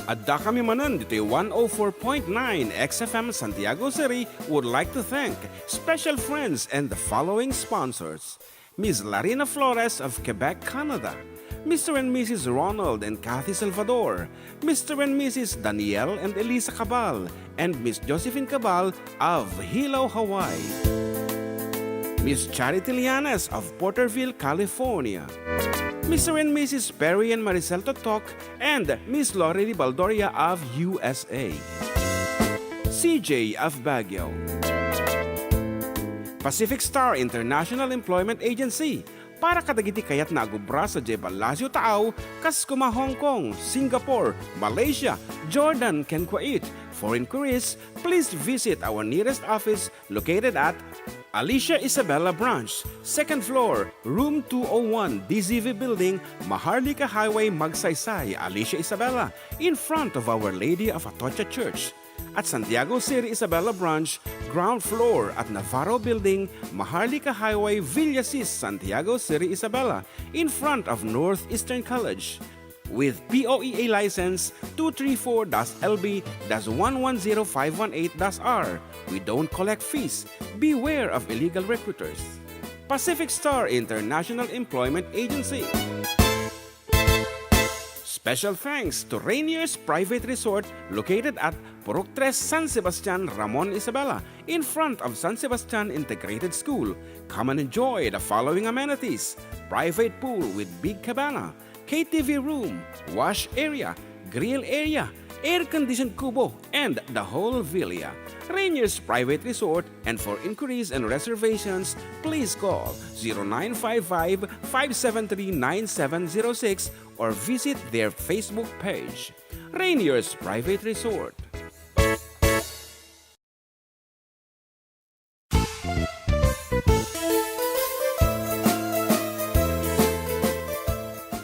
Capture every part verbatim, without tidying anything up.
Addakami manen ditoy one oh four point nine X F M Santiago City would like to thank special friends and the following sponsors: Miss Larina Flores of Quebec, Canada, Mister and Missus Ronald and Kathy Salvador, Mister and Missus Daniel and Elisa Cabal, and Miss Josephine Cabal of Hilo, Hawaii, Miss Charity Lianes of Porterville, California, Mister and Missus Perry and Maricel Totok, and Miss Lorely Baldoria of U S A, C J of Baguio, Pacific Star International Employment Agency, para kadagiti kayatna a agubra sadiay Palacio Taaw, kas kuma Hong Kong, Singapore, Malaysia, Jordan, ken Kuwait. For inquiries, please visit our nearest office located at Alicia Isabela Branch, second floor, room two oh one, D Z V Building, Maharlika Highway, Magsaysay, Alicia Isabela, in front of Our Lady of Atocha Church. At Santiago City Isabela Branch, ground floor at Navarro Building, Maharlika Highway, Villasis, Santiago City Isabela, in front of Northeastern College. With P O E A license two three four dash L B dash one one zero five one eight dash R, we don't collect fees. Beware of illegal recruiters. Pacific Star International Employment Agency. Special thanks to Rainier's Private Resort, located at Purok Tres, San Sebastian, Ramon Isabela, in front of San Sebastian Integrated School. Come and enjoy the following amenities: private pool with big cabana, K T V room, wash area, grill area, air-conditioned kubo, and the whole villa. Rainier's Private Resort, and for inquiries and reservations, please call zero nine five five, five seven three, nine seven zero six or visit their Facebook page, Rainier's Private Resort.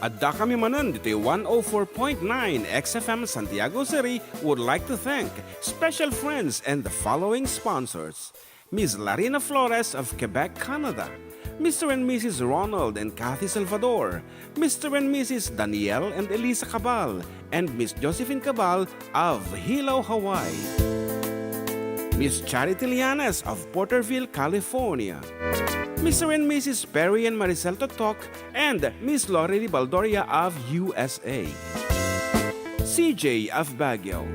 Addakami manen ditoy one oh four point nine X F M Santiago City would like to thank special friends and the following sponsors: Miss Larina Flores of Quebec, Canada, Mister and Missus Ronald and Kathy Salvador, Mister and Missus Daniel and Elisa Cabal, and Miss Josephine Cabal of Hilo, Hawaii, Miss Charity Lianes of Porterville, California, Mister and Missus Perry and Maricel Totok, and Miss Lorely Baldoria of U S A, C J of Baguio,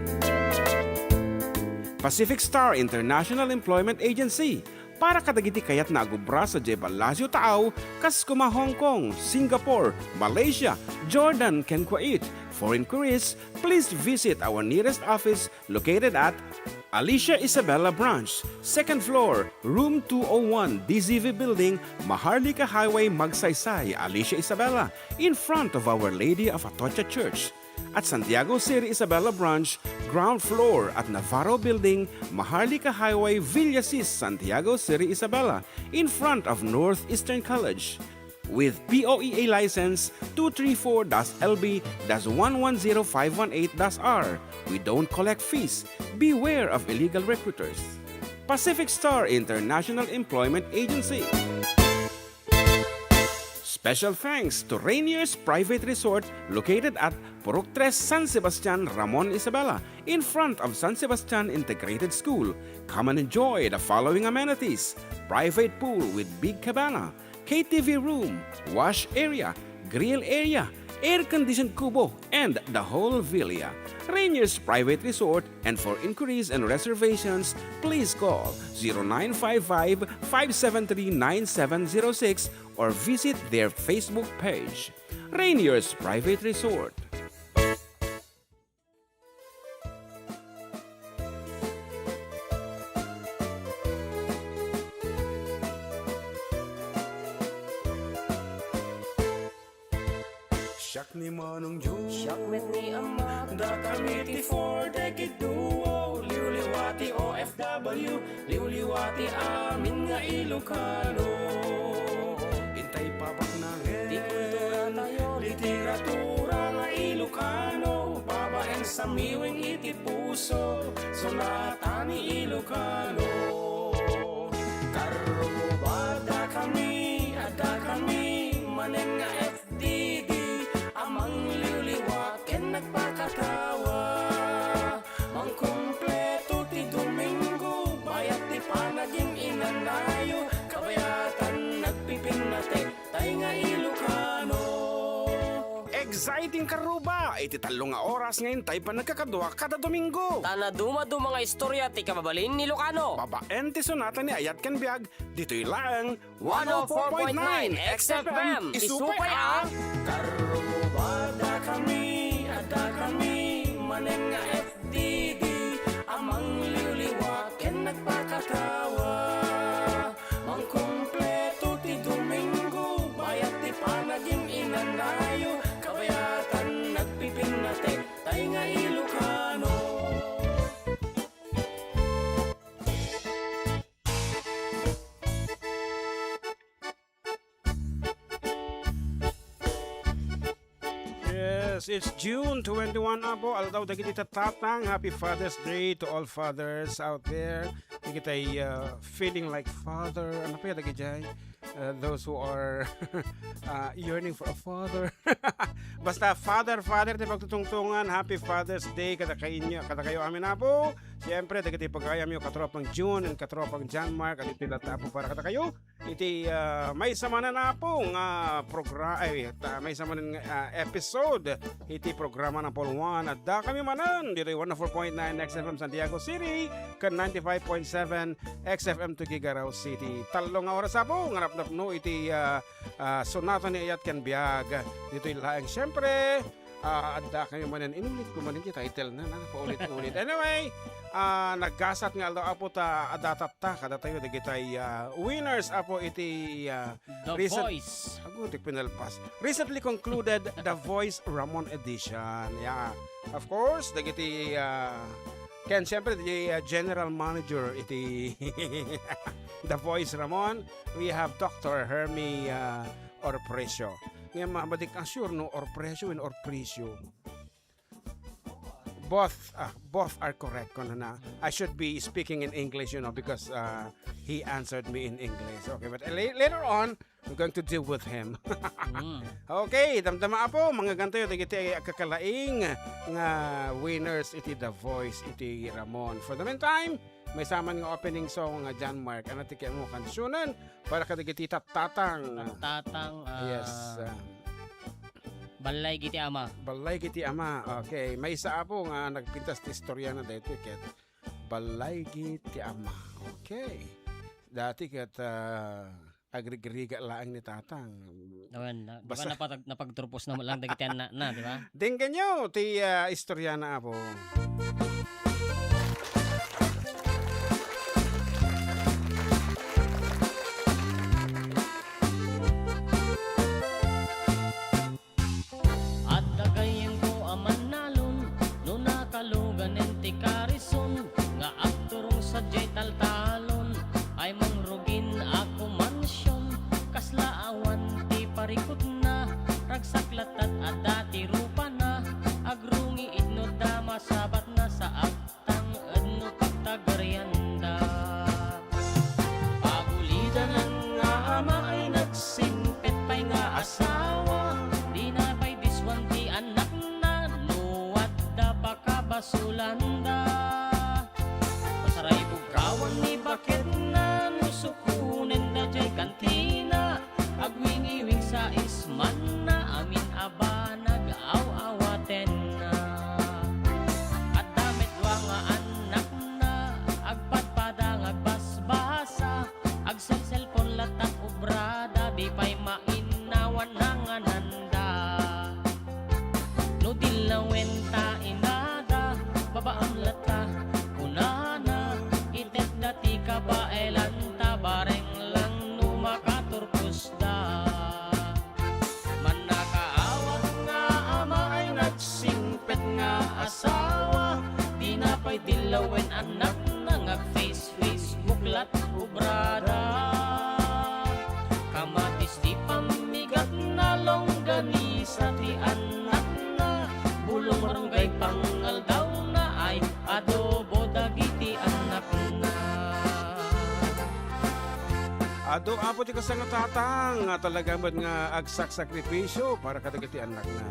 Pacific Star International Employment Agency, para kadagiti kayatna a agubra sadiay Palacio Taaw, kas kuma Hong Kong, Singapore, Malaysia, Jordan, ken Kuwait. For inquiries, please visit our nearest office located at Alicia Isabela Branch, second floor, room two oh one, D Z V Building, Maharlika Highway, Magsaysay, Alicia Isabela, in front of Our Lady of Atocha Church. At Santiago City Isabela Branch, ground floor at Navarro Building, Maharlika Highway, Villasis, Santiago City Isabela, in front of Northeastern College. With P O E A license two three four dash L B dash one one zero five one eight dash R, we don't collect fees. Beware of illegal recruiters. Pacific Star International Employment Agency. Special thanks to Rainier's Private Resort, located at Purok Tres, San Sebastian, Ramon Isabela, in front of San Sebastian Integrated School. Come and enjoy the following amenities: private pool with big cabana, K T V room, wash area, grill area, air-conditioned kubo, and the whole villa. Rainier's Private Resort, and for inquiries and reservations, please call zero nine five five, five seven three, nine seven zero six or visit their Facebook page, Rainier's Private Resort. Siak ni Manong Joe. Siak met ni Ama. Dakami ti Four Decade Duo. Liwliwa ti O F W. Liwliwa ti amin nga Ilocano. Intay papaknangen ti kultura tayo, literatura nga Ilocano, babaen samiwing iti puso, sonata ni Ilocano. Karruba, dakami, addakami manen nga F D D a mangliwliwa ken nagpakatawa. iti tallo nga oras nga intay panagkakadua kada Domingo. Ta nadumaduma nga istorya ti kababalin ni Ilocano. Babaen ti sonata ni Ayat ken Biag, ditoy laeng one oh four point nine X F M. Isupay a Karrubada kami, adda kami, manen nga F D D, a mangliwliwa ken nagpakatawa. Mangkumpleto ti Domingo, bayat ti panagin-inanayo, kabayatan nagpipinnatek, tay nga Ilocano. Yes, it's June twenty-one, apo, aldaw dagiti tattatang. Happy Father's Day to all fathers out there. Dagiti, uh, feeling like father. Ano pa yan, dagiti, uh, those who are, uh, yearning for a father. Basta father, father, ti pagtutungtungan. Happy Father's Day kada kayo, kada kayo amin, apo. Siyempre, dagiti pagayam yo, katropang June and katropang John Mark, at iti latta, apo, para kada kayo. Iti, ah, maysa manen, apo, nga progra-, ay, ta-, maysa manen nga, ah, episode iti programa Napol One. Adda kami manen ditoy one oh four point nine X F M Santiago City ken ninety-five point seven X F M Tuguegarao City. Tallo nga oras, apo, nga napnapno iti, ah, ah, sonata ni Ayat ken Biag. Ditoy laeng, siyempre, ah, adda kami manen, inulit ko manen ti title na, na, paulit-ulit. Anyway, ah, naggasat nga aldaw, apo, ta adda tatta kadatayo dagitay, ah, winners, apo, iti, ah, The recent-, Voice. Ago, di pinalpas. Recently concluded The Voice Ramon Edition. Yeah. Of course, dagiti, ah, ken siyempre, di, ah, general manager iti The Voice Ramon, we have Doctor Hermie, ah, Orprecio. Ngem, ah, madik a sure no Orprecio and Orprecio. Both, ah, both are correct, kuno na. I should be speaking in English, you know, because, ah, he answered me in English. Okay, but la-, later on, we're going to deal with him. Mm. Okay, damdama, apo, manggantayo dagiti agkakalaing nga winners iti The Voice iti Ramon. For the meantime, maysa man nga opening song nga John Mark, ano ti kayatmo kansionen para kadagiti tattatang? Tattatang, ah, yes, ah, Ballay iti Ama. Ballay iti Ama. Okay, maysa, apo, nga nagpintas ti istoriana daytoy ket Ballay iti Ama. Okay. Dati ket, ah, agrigrigat laeng ni tatang. Awan, na, di ba. Basta napatag-, napagturpos na lang dagiti annakna, di ba? Denggenyo ti, ah, istoriana, apo. Adda gayyemko a mannalon, no nakaluganen ti karison, nga agturong sadiay taltalon, ay mangrugin a kumansion, kasla awan ti parikutna, ragsak latta adda ti rupana, agrungiit no adda masabatna, saak tang wenno pagtagarianda. Pagulidanan nga ama ay nagsingpet pay nga asawa, dina pay disuan ti annakna no adda pakabasolanda. Pasaraybukawan ni baketna no sukonenda diay kantina. Agwingiwing sa ismanna, amin a banag aw-awatenna. Adda met dua nga annakna, agpadpada nga agbasbasa, agselselpon latta obrada, di pay mainnawan nangananda. No dillawen ta inada, babaam latta, kunana, itedda ti kabaelanta, bareng lang no makaturposda. Mannakaawat nga ama ay nagsingpet nga asawa, dina pay dillawen annakna nga agface Facebook latta obrada. Kamatis ti pammigatna, longganisa ti annakna, bulong marunggay pangaldawna ay adobo dagiti annakna. Adu, Apo, ti kasta nga tatang nga talaga met nga agsaksakripisyo para kadagiti annakna.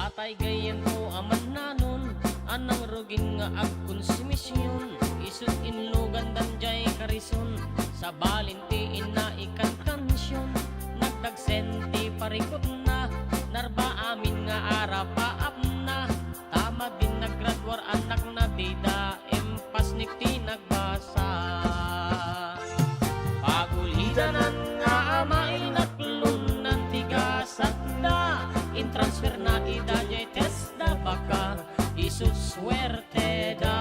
Atay gayyemko a mannanon, a nangrugi Nga agkonsumision, isut' inlugandan jay karison, sabalin ti inna ikankansion, nagdagsen ti parikutna, narba amin nga arapaapna, ta madin naggraduar annakna, dida impasnek ti nagbasa. Pagulidanan nga ama, inaklonnan ti gasatda, intransferna ida jay TESDA, baka isut' suerteda.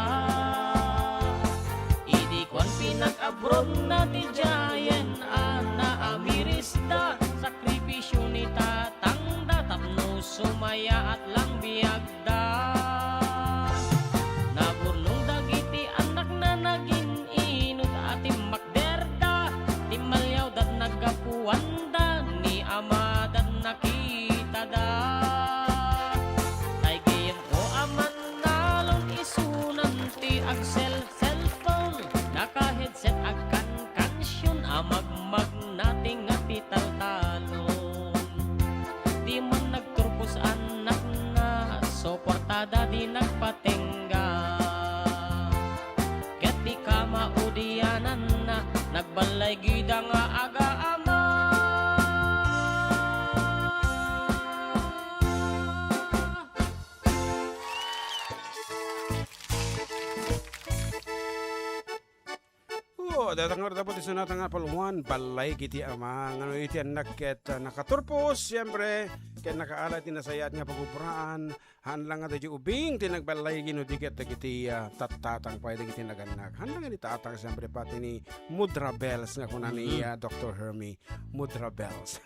Idi kuan, pinag-abroadna ti jayen a naamirisda, sakripisio ni tatangda tapno sumayaat lang biagda. Naburnong dagiti annakna, nagin-inut a timmakderda, timmaliawda naggapuanda, ni amadan nakitada. Tay gayemko a mannalon, isunan ti agsel-cellphone, naka-headset, agkankansion a magmagna ti nga ti taltalon. Di man nagturpos annakna, suportada di nagpatengga. Ket di kamaudiananna, nagballay gida nga agaama. Oo, datang nga dapat isunatan nga palwan, ballay giti ama. Ngano iti annak ket, ah, nakaturpos, siyempre, ket nakaala ti nasayaat nga pagubraan. Haan lang nga dagiti ubing ti nagballay, no di ket dagiti, ah, tattatang pay dagiti nagannak. Haan lang nga ni tatang, siyempre, pati ni Mudra Bells nga kuna ni, Mm. ah, Doktor Hermie. Mudra Bells.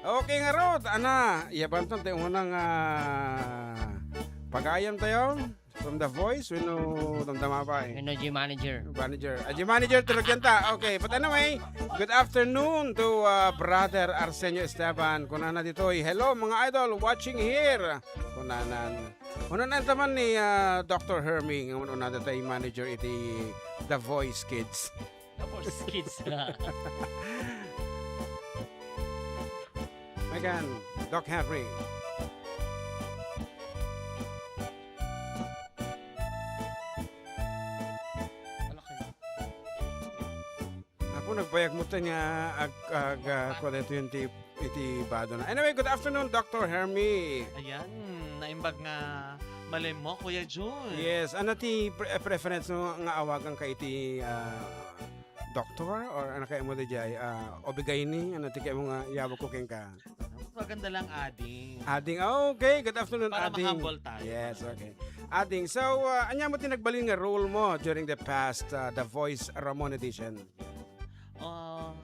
Okay, ngarud, ana, yabanton ti unang, ah, pagayam tayo. From The Voice, wenno damdama pay? Wenno G Manager. Manager. Ah, G Manager, tulog yan ta. Okay, but anyway, good afternoon to, uh, Brother Arsenio Esteban. Kunana ditoy, "Hello, mga idol, watching here." Kunanan. Kunanan taman ni, uh, Doktor Hermie, nga unada tay manager iti The Voice Kids. Tapos kids na. Megan, Doc Henry. Apo, nagbayag mo ta nga ag-, ag-, ah, kuwan ito yung ti-, iti bado na. Anyway, good afternoon, Doktor Hermie. Ayan, naimbag nga malem mo, Kuya Jun. Yes, ano ti pre-, preference mo nga awagan ka iti, ah, doktor or ano kaya mo di jay? Ah, obigaini? Ano ti kaya mo nga yawag ko kenka? Mas maganda lang ading. Ading. Ah, okay. Good afternoon, Para ading. Ma-humble tayo. Yes, okay. Ading. So, ah, anya mo ti nagbalin nga role mo during the past, ah, The Voice Ramon edition? Ah,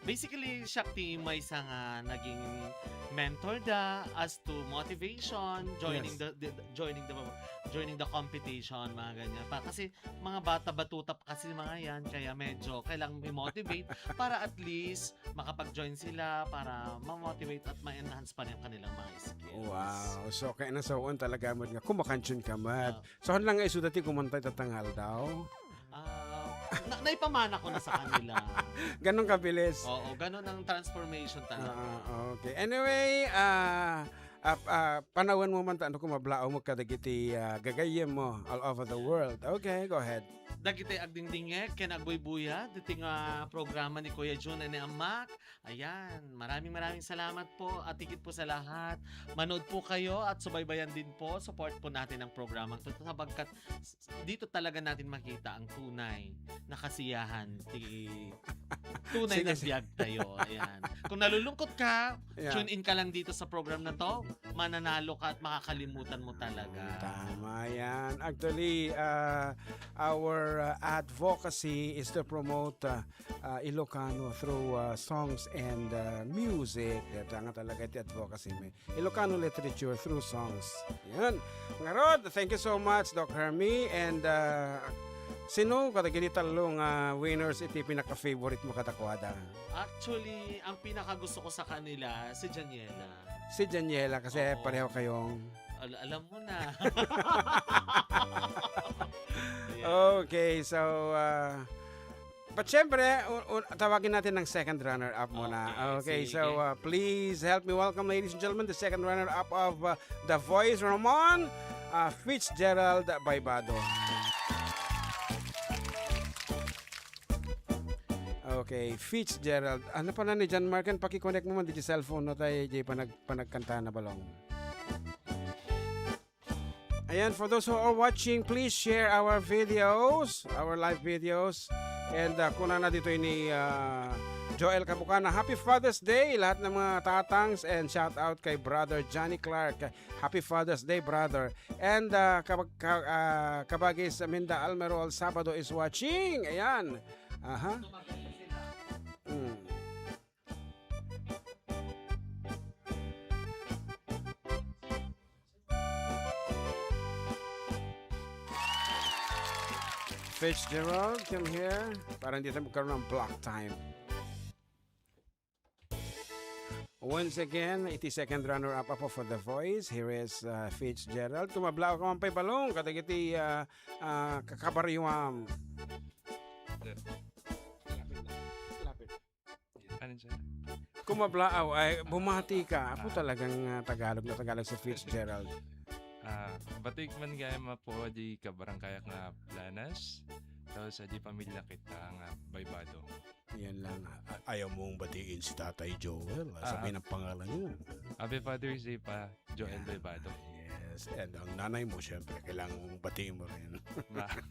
basically, siya ti maysa nga naging mentor da as to motivation, joining Yes. the, the, joining the, joining the competition, mga ganyan. Pa, kasi mga bata, batuta pa kasi mga yan, kaya medyo kailangan i-motivate para at least makapag-join sila, para ma-motivate at ma-enhance pa rin ang kanilang mga skills. Wow. So, kaya nasawan talaga mo nga kumakantyon ka, Mat. Ah. So, lang nga isuda ti kumanta itatangal daw? Ah, na-, naipamana ko na sa kanila. Ganun kabilis? Oo, ganun ang transformation talaga. Ah, okay. Anyway, ah, ah, ah, panawan mo man ta, ano, kung mablaaw mo kadagiti, ah, gagayyem mo all over the world. Okay, go ahead. Dagiti agdingdingeg ken agbuybuyat diti nga programa ni Kuya Jun and ni Amak. Ayan, maraming, maraming salamat po at higit po sa lahat, manood po kayo at subaybayan din po, support po natin ang programang to, sapagkat s-, dito talaga natin makita ang tunay na kasiyahan, ti-, tunay Sige, na sige. Biyag tayo. Ayan. Kung nalulungkot ka, Yeah. tune in ka lang dito sa program na to, mananalo ka at makakalimutan mo talaga. Tama yan. Actually, uh, our, uh, advocacy is to promote, uh, uh, Ilocano through, uh, songs and, uh, music. Ito nga talaga iti advocacy mi. Ilocano literature through songs. Yan. Ngarud, thank you so much, Doc Hermie. And, uh, sino kadagiti tallo nga winners iti pinaka-favorite mo kadakuada? Actually, ang pinakagusto ko sa kanila, si Janiela. Si Janiela, kasi Oo. pareho kayong Al-, alam mo na. Yeah. Okay, so, uh, but syempre, un-, un-, tawagin natin ng second runner-up muna. Okay, Okay, sige. so, uh, please help me welcome, ladies and gentlemen, the second runner-up of, uh, The Voice Ramon, ah, Fitzgerald Baybado. Okay, Fitzgerald. Ano pa na ni John Mark? An paki-connect mo man di cellphone no tay di panag panagkanta na balong. Ayan, for those who are watching, please share our videos, our live videos. And uh, kuna na dito ni uh, Joel Kabukana, "Happy Father's Day lahat ng mga tatangs," and shout out kay Brother Johnny Clark. "Happy Father's Day, brother." And uh, kabag ka, uh, kabagis Minda Almerol Sabado is watching. Ayan. Aha. Mm. Fitzgerald, come here. Parang dito magkaroon ng block time. Once again, iti second runner-up apo for The Voice. Here is uh, Fitzgerald. Kumablaaw ka man pay balong, kadagiti uh, uh, kakabaryuam. Ano siya? Kumablaaw, ay, bumati ka. Apo talagang uh, Tagalog na Tagalog si Fitzgerald. Ah, batik man gayam apo di kabarangkayak nga Planas. Tapos di pamilya kita nga Baybado. Yan lang. A- ayaw mong batiin si Tatay Joel. Ah, sabihin ang pangalan niya. Happy Father's Day pa, Joel Baybado. Yes. And ang nanay mo, syempre, kailangan mong batiin mo rin. Ma-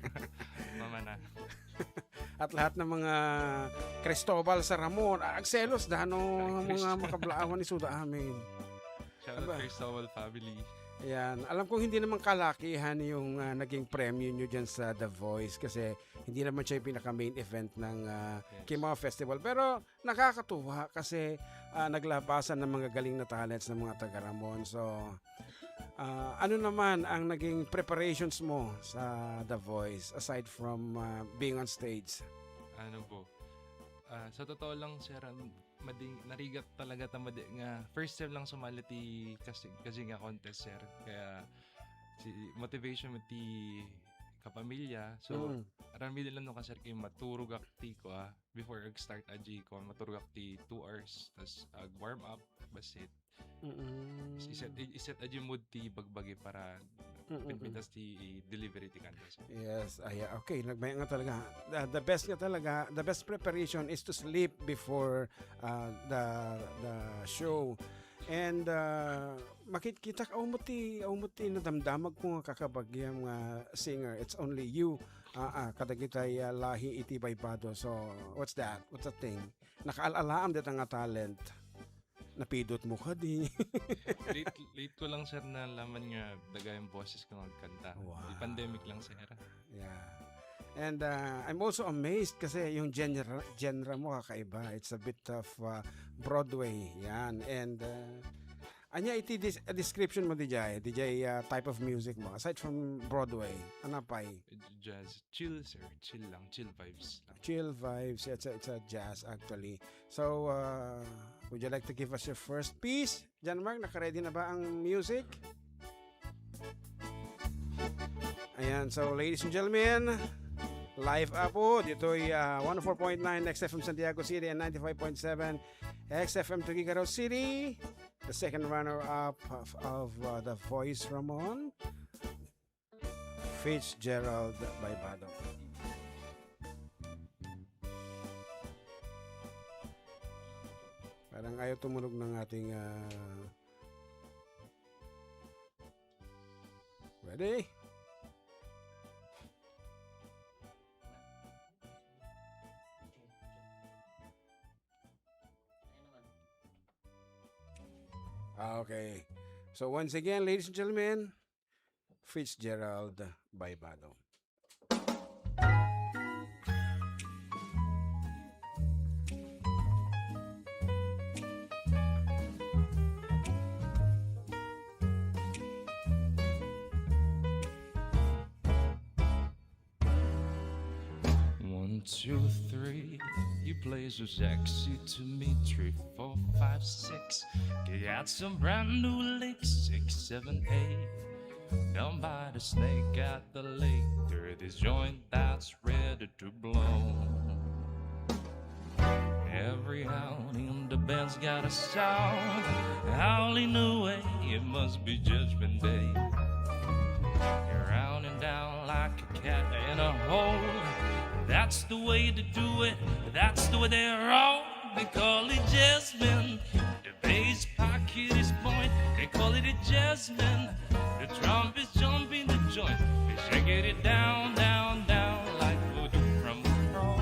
Mama na. At lahat ng mga Cristobal sa Ramon, ah, agselos da no mga makablaawan ni Suda amin. Shout out Cristobal family. Ayan. Alam kong hindi naman kalakihan yung uh, naging premyo nyo dyan sa The Voice kasi hindi naman siya yung pinaka main event ng uh, yes. Kimaw Festival. Pero nakakatuwa kasi uh, naglabasan ng mga galing na talents ng mga taga Ramon. So, uh, ano naman ang naging preparations mo sa The Voice aside from uh, being on stage? Ano po? Uh, sa totoo lang, sir, mading, narigat talaga ta madi nga first time lang sumali ti kasi, kasi nga contest, sir. Kaya si motivation mo ti kapamilya. So, mm. Aram mi lang no ka, sir, kay maturog ak ti ko, ah. Before ag-start a G ko, maturog ak ti two hours. Tas ag-warm up, basit. Mm. Iset, iset a G mood ti bagbagi para mm, mm, pintas ti delivery ti kanta. Yes, ay, okay, nagmaya nga talaga. The, the best nga talaga, the best preparation is to sleep before uh, the the show. And uh, makit kita, aw mo ti, aw mo ti nadamdamag ko nga kakabagiam nga singer. It's only you. Ah, ah, kadagitay uh, lahi iti Baybado. So, what's that? What's the thing? Nakaal-alaam dita nga talent. Napidot mo kadi. Late, late ko lang, sir, nalaman nga dagayang boses ko nga agkanta. Wow. Di pandemic lang, sir. Yeah. And uh, I'm also amazed kasi yung genre, genre mo kakaiba. It's a bit of uh, Broadway. Yan. And uh, anya iti dis- uh, description mo, D J? D J uh, type of music mo. Aside from Broadway, ano pa'y? Jazz. Chill, sir. Chill lang. Chill vibes lang. Chill vibes. It's a, it's a jazz actually. So, uh, would you like to give us your first piece? John Mark, nakaready na ba ang music? Ayan, so ladies and gentlemen, live apo ditoy uh, one oh four point nine X F M Santiago City and ninety-five point seven X F M Tuguegarao City, the second runner-up of, of uh, The Voice Ramon. Fitzgerald Baybado. Parang ayaw tumunog ng ating uh, ready? Ah, okay. So once again, ladies and gentlemen, Fitzgerald Baybado. One, two, three. You play so sexy to me. Three, four, five, six. Got some brand new licks. Six, seven, eight. Down by the snake at the lake, there is joint that's ready to blow. Every hound in the band's got a sound, howling away, it must be judgment day. Cat in a hole. That's the way to do it. That's the way they roll. They call it jasmine. The bass pocket is point. They call it a jasmine. The drum is jumping the joint. They shake it down, down, down like voodoo from a pro.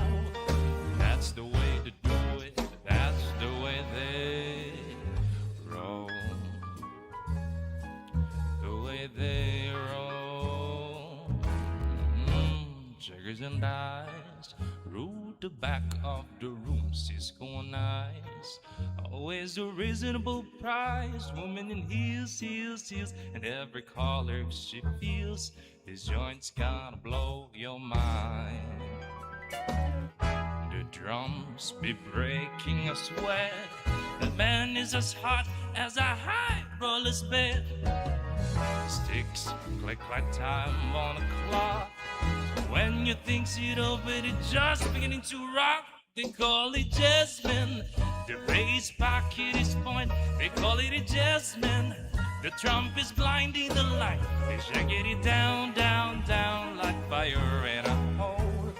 That's the way to do it. That's the way they roll. The way they roll. Mm, checkers and dice. Rule the back of the room, Cisco and Ice. Always a reasonable price. Woman in heels, heels, heels. And every color she feels. These joints gonna blow your mind. The drums be breaking a sweat. The man is as hot as a high roller's bed. Sticks click like time on a clock. When you think it over, it just beginning to rock. They call it jasmine. The bass pocket is point. They call it a jasmine. The trump is blinding the light. They shake it down, down, down like fire in a hole.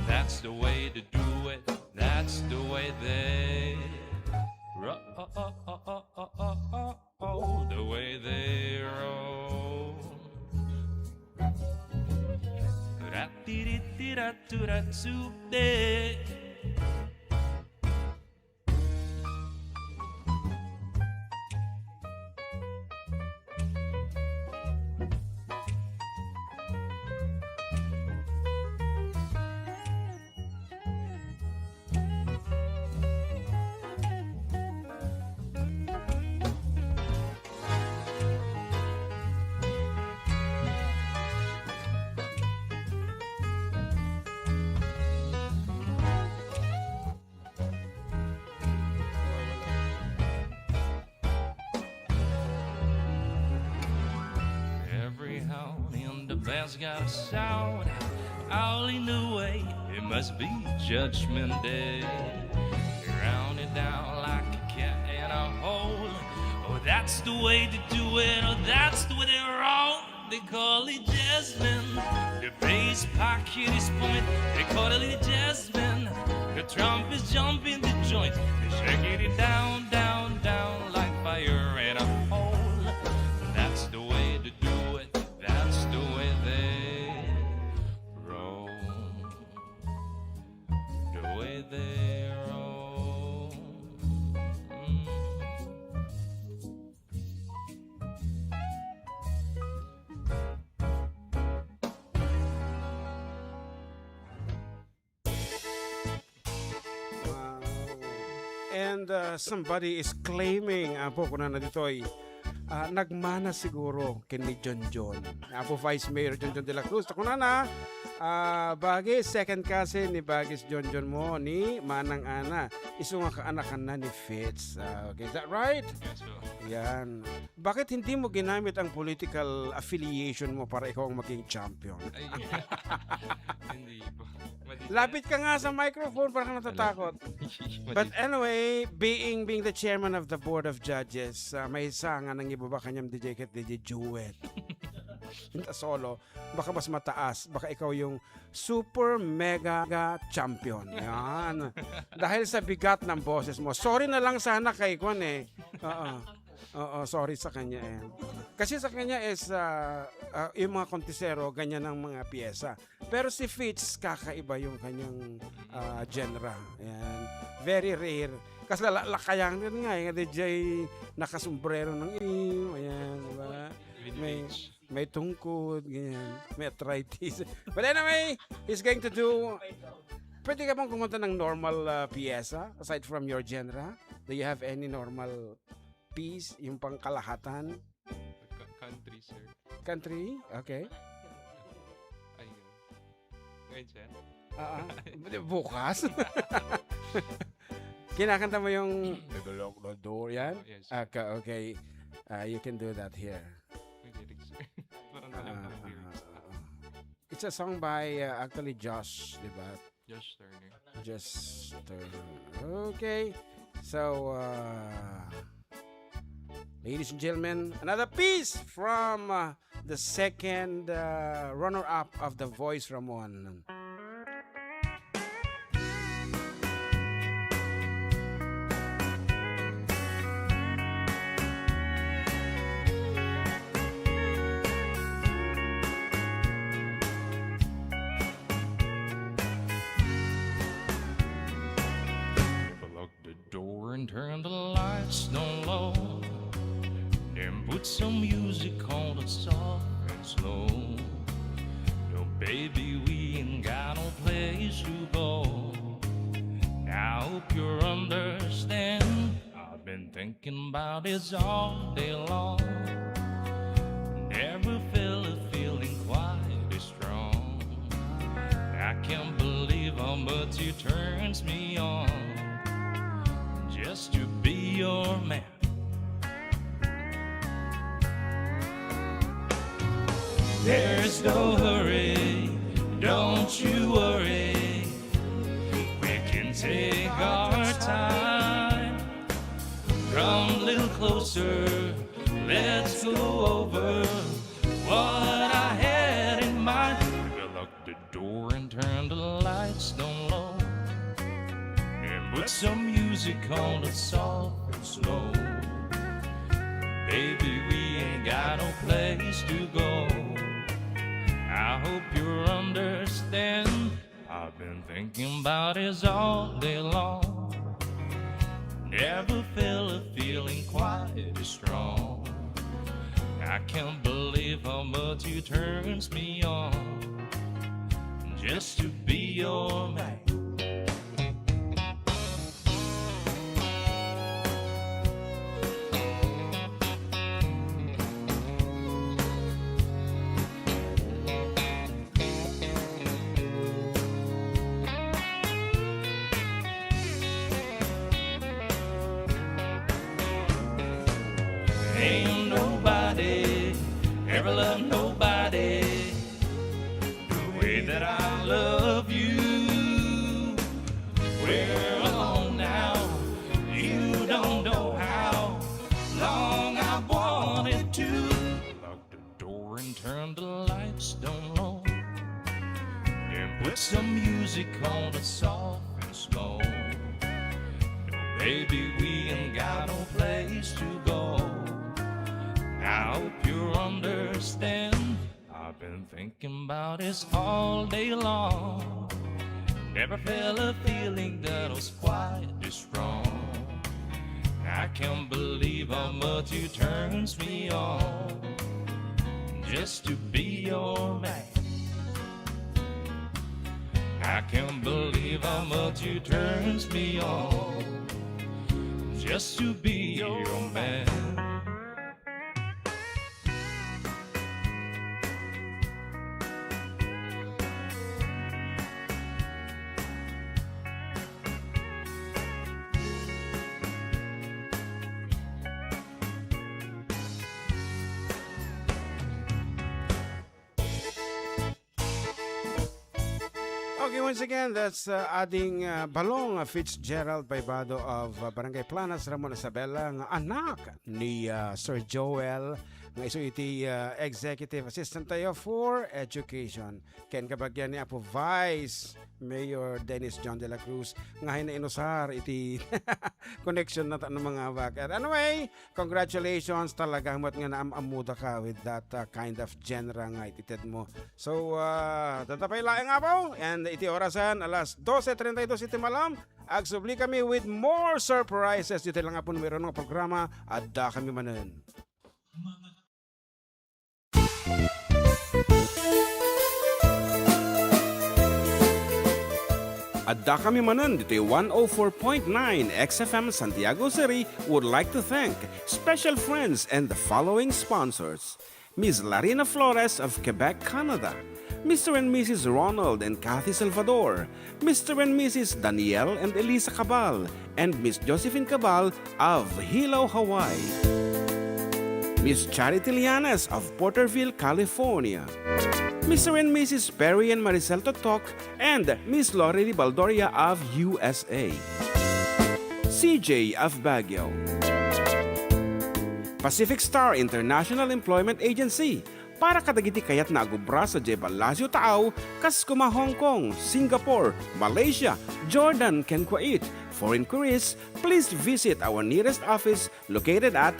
That's the way to do it. That's the way they roll. The way they roll. Rat-tiri-tira-tura-tsude. Every hound in the band's got a sound. All in the way, it must be Judgment Day. Round it down like a cat in a hole. Oh, that's the way to do it. Oh, that's the way they roll. They call it jasmine. The bass pocket is point. They call it jasmine. The trump is jumping the joint. They shaking it down, down, down like fire in a hole. That's the way to do it. That's the way they roll. The way they roll. Mm. Wow. And, uh, somebody is claiming, apo, kunana ditoy, ah, nagmana siguro ken ni John John. Apo Vice Mayor John John de la Cruz. Ta kunana, ah, Bagis, second cousin ni Bagis John John mo ni Manang Ana. Isu nga kaanakanna ni Fitz. Ah, okay, is that right? Yes, po. Yan. Bakit hindi mo ginamit ang political affiliation mo para ikaw ang maging champion? Ay, hindi po. Madi- Lapit ka nga sa microphone, parang natatakot. Madi- But anyway, being, being the chairman of the board of judges, ah, may isa nga nangibabaga kaniam D J ket D J Jewel. Yung solo, baka mas mataas, baka ikaw yung super mega champion. Yan. Dahil sa bigat ng boses mo. Sorry na lang sana kay Kwan eh. Oo. Oo, sorry sa kanya eh. Kasi sa kanya is, ah, ah, yung mga kontisero, ganyan ang mga piyesa. Pero si Fitz, kakaiba yung kanyang, ah, genre. Ayan. Very rare. Kasi la-, lakayan nga eh, nga D J nakasombrero ng iyo. Ayan, di ba? May, may tungkod, ganyan. May arthritis. But anyway, he's going to do, pwede ka bang kumanta ng normal, ah, piyesa aside from your genre? Do you have any normal piece, yung pangkalahatan? Ka-, country, sir. Country? Okay. Ayun. Ngayon, sir? Ah, ah. Bukas? Kinakanta mo yung The Lock the Door, yan? Oh, yes. Okay, okay. Ah, you can do that here. May lyrics, sir. Parang Ah, alam ko ng ah, lyrics. Ah, ah. It's a song by, uh, actually, Josh, di ba? Josh Turner. Josh Turner. Okay. So, uh, Ladies and gentlemen, another piece from uh, the second uh, runner-up of The Voice Ramon. Door and turn the lights down low. Then put some music on the soft and slow. No, baby, we ain't got no place to go. I hope you understand. I've been thinking about this all day long. Never felt a feeling quite this strong. I can't believe how much it turns me on just to be your man. There's no hurry, don't you worry. We can take our time. Come a little closer, let's go over what I had in mind. We'll lock the door and turn the lights down low. And put some music on the soft and slow. Baby, we ain't got no place to go. I hope you understand. I've been thinking about this all day long. Never felt a feeling quite this strong. I can't believe how much you turns me on just to be your man. Ain't nobody ever loved nobody the way that I love you. We're alone now. You don't know how long I wanted to. Door and turn the lights down low. Then put some music on the soft and slow. No, baby, we ain't got no place to go. I hope you understand. I've been thinking about this all day long. Never felt a feeling that was quite this strong. I can't believe how much you turns me on just to be your man. I can't believe how much you turns me on just to be your man. Okay, once again, that's uh, Ading uh, Balong uh, Fitzgerald Paibado of uh, Barangay Planas, Ramon Isabela, nga anak ni uh, Sir Joel, nga isu iti uh, Executive Assistant tayo for Education. Ken kabagian ni Apo Vice Mayor Dennis John de la Cruz nga inusar iti connection na ta-, ng mga bakat. Anyway, congratulations talaga met nga naam-amuda ka with that uh, kind of genre nga iti ted mo. So, uh, tatapay laeng, Apo, and iti orasan, alas doce treinta y dos iti malam, agsubli kami with more surprises. Iti lang, Apo, numero ng programa, adda kami manen. Adda kami manen ditoy one oh four point nine X F M Santiago City would like to thank special friends and the following sponsors: Miss Larina Flores of Quebec, Canada, Mister and Missus Ronald and Kathy Salvador, Mister and Missus Daniel and Elisa Cabal, and Miss Josephine Cabal of Hilo, Hawaii. Miss Charity Lianes of Porterville, California. Mister and Missus Perry and Maricel Totok and Miss Lori Baldoria of U S A. C J of Baguio. Pacific Star International Employment Agency para kadagiti kayatna a agubra sadiay Palacio Taaw, kas koma Hong Kong, Singapore, Malaysia, Jordan, ken Kuwait. For inquiries, please visit our nearest office located at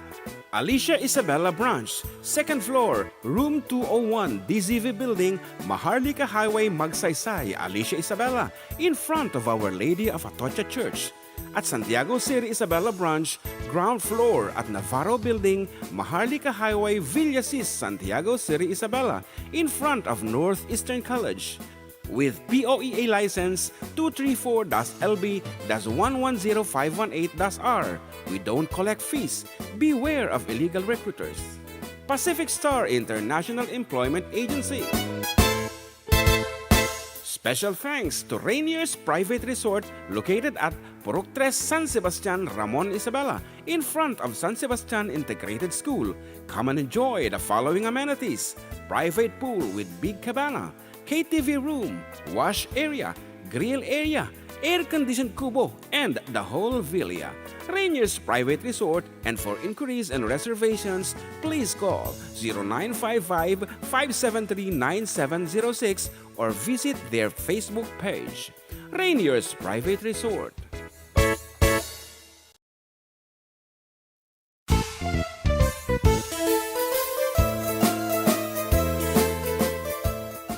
Alicia Isabela Branch, second floor, room two oh one, D Z V Building, Maharlika Highway, Magsaysay, Alicia Isabela, in front of Our Lady of Atocha Church. At Santiago City Isabela Branch, ground floor at Navarro Building, Maharlika Highway, Villasis, Santiago City Isabela, in front of Northeastern College. With P O E A license two three four dash L B dash one one zero five one eight dash R, we don't collect fees. Beware of illegal recruiters. Pacific Star International Employment Agency. Special thanks to Rainier's Private Resort located at Purok Tres, San Sebastian, Ramon Isabela, in front of San Sebastian Integrated School. Come and enjoy the following amenities: private pool with big cabana, K T V room, wash area, grill area, air-conditioned kubo, and the whole villa. Rainier's Private Resort, and for inquiries and reservations, please call zero nine five five, five seven three, nine seven zero six or visit their Facebook page. Rainier's Private Resort.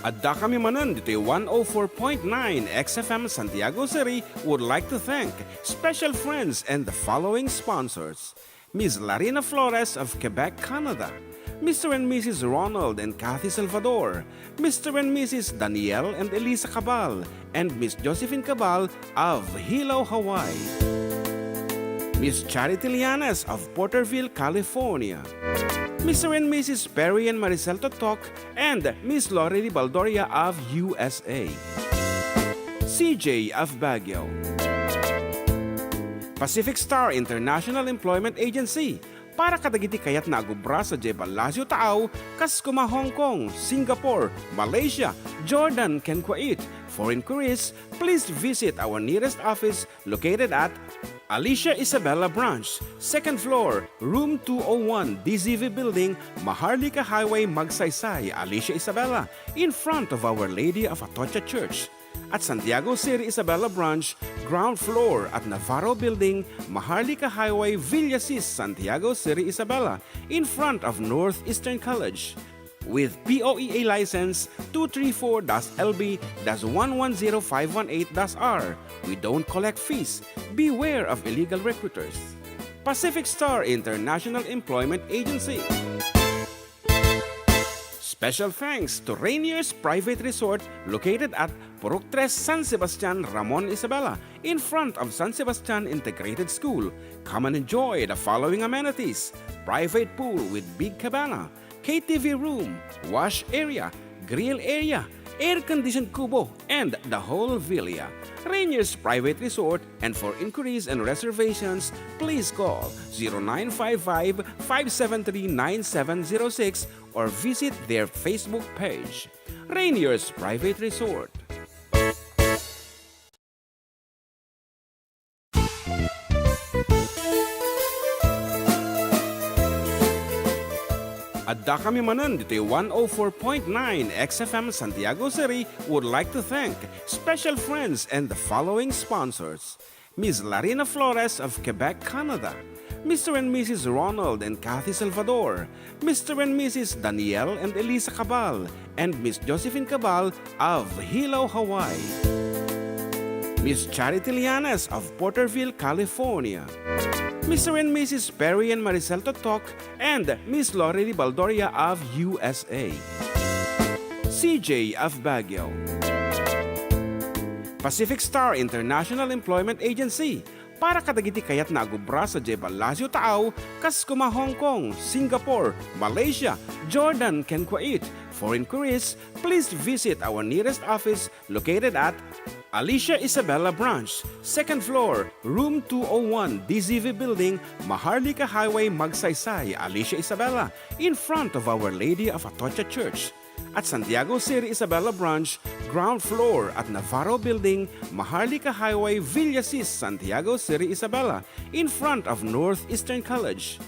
Addakami manen ditoy one oh four point nine X F M Santiago City would like to thank special friends and the following sponsors: Miss Larina Flores of Quebec, Canada, Mister and Missus Ronald and Kathy Salvador, Mister and Missus Daniel and Elisa Cabal, and Miss Josephine Cabal of Hilo, Hawaii. Miss Charity Lianes of Porterville, California. Mister and Missus Perry and Maricel Totok and Miss Lori Baldoria of U S A. C J of Baguio. Pacific Star International Employment Agency para kadagiti kayatna a agubra sadiay Palacio Taaw, kas koma Hong Kong, Singapore, Malaysia, Jordan, ken Kuwait. For inquiries, please visit our nearest office located at Alicia Isabela Branch, second floor, room two oh one, D Z V Building, Maharlika Highway, Magsaysay, Alicia Isabela, in front of Our Lady of Atocha Church. At Santiago City Isabela Branch, ground floor at Navarro Building, Maharlika Highway, Villasis, Santiago City Isabela, in front of Northeastern College. With P O E A license two three four dash L B dash one one zero five one eight dash R, we don't collect fees. Beware of illegal recruiters. Pacific Star International Employment Agency. Special thanks to Rainier's Private Resort located at Purok Tres, San Sebastian, Ramon Isabela, in front of San Sebastian Integrated School. Come and enjoy the following amenities: private pool with big cabana, K T V room, wash area, grill area, air-conditioned kubo, and the whole villa. Rainier's Private Resort, and for inquiries and reservations, please call zero nine five five, five seven three, nine seven zero six or visit their Facebook page. Rainier's Private Resort. Addakami manen ditoy one oh four point nine X F M Santiago City would like to thank special friends and the following sponsors: Miss Larina Flores of Quebec, Canada, Mister and Missus Ronald and Kathy Salvador, Mister and Missus Daniel and Elisa Cabal, and Miss Josephine Cabal of Hilo, Hawaii. Miss Charity Lianes of Porterville, California. Mister and Missus Perry and Maricel Totok and Miss Lori Baldoria of U S A. C J of Baguio. Pacific Star International Employment Agency, para kadagiti kayatna a gubra sadiay Palacio Taaw, kas koma Hong Kong, Singapore, Malaysia, Jordan, ken Kuwait. For inquiries, please visit our nearest office located at Alicia Isabela Branch, second floor, room two oh one, D Z V Building, Maharlika Highway, Magsaysay, Alicia Isabela, in front of Our Lady of Atocha Church. At Santiago City Isabela Branch, ground floor at Navarro Building, Maharlika Highway, Villasis, Santiago City Isabela, in front of Northeastern College.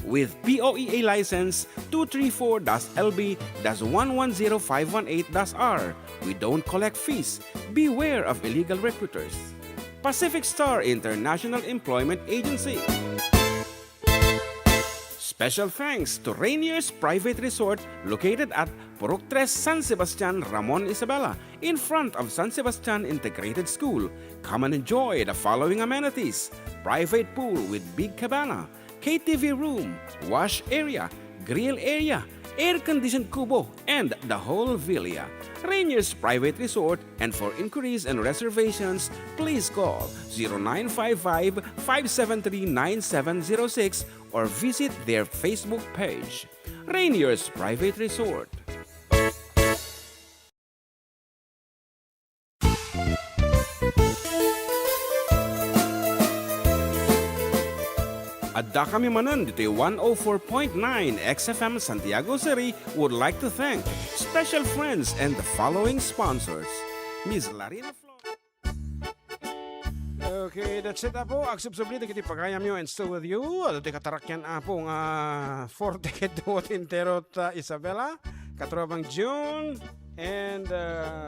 with P O E A license two three four dash L B dash one one zero five one eight dash R. We don't collect fees. Beware of illegal recruiters. Pacific Star International Employment Agency. Special thanks to Rainier's Private Resort located at Purok Tres, San Sebastian, Ramon, Isabela, in front of San Sebastian Integrated School. Come and enjoy the following amenities: private pool with big cabana, K T V room, wash area, grill area, air-conditioned kubo, and the whole villa. Rainier's Private Resort, and for inquiries and reservations, please call zero nine five five, five seven three, nine seven zero six or visit their Facebook page. Rainier's Private Resort. Adda kami manen ditoy one oh four point nine X F M Santiago City would like to thank special friends and the following sponsors: Miss Larina Flor. Okay, that's it, Apo. Agsubsubli dagiti pagayamyo and still with you. Adda ti katarakian, Apo, nga four ticket duo ti entero ta Isabela, katropang June, and, uh,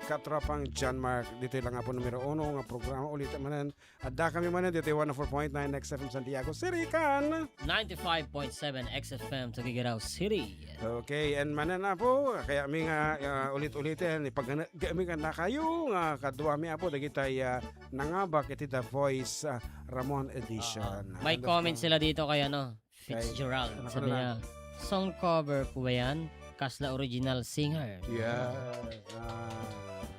katropang John Mark. Ditoy lang, Apo, numero uno nga programa. Ulit manen, adda kami manen ditoy one oh four point nine X F M Santiago City kan ninety-five point seven X F M Tuguegarao City. Okay, and manen, Apo, kayatmi nga, ah, ulit-uliten, ipagana-, kayatmi nga nakayo nga kaduami, Apo, dagitay, ah, nangabak iti The Voice, ah, Ramon Edition. Oo. May comment sila dito kay, ano, Fitzgerald. Sabi niya, "Song cover po ba yan? Kasla original singer?" Yeah. Ah.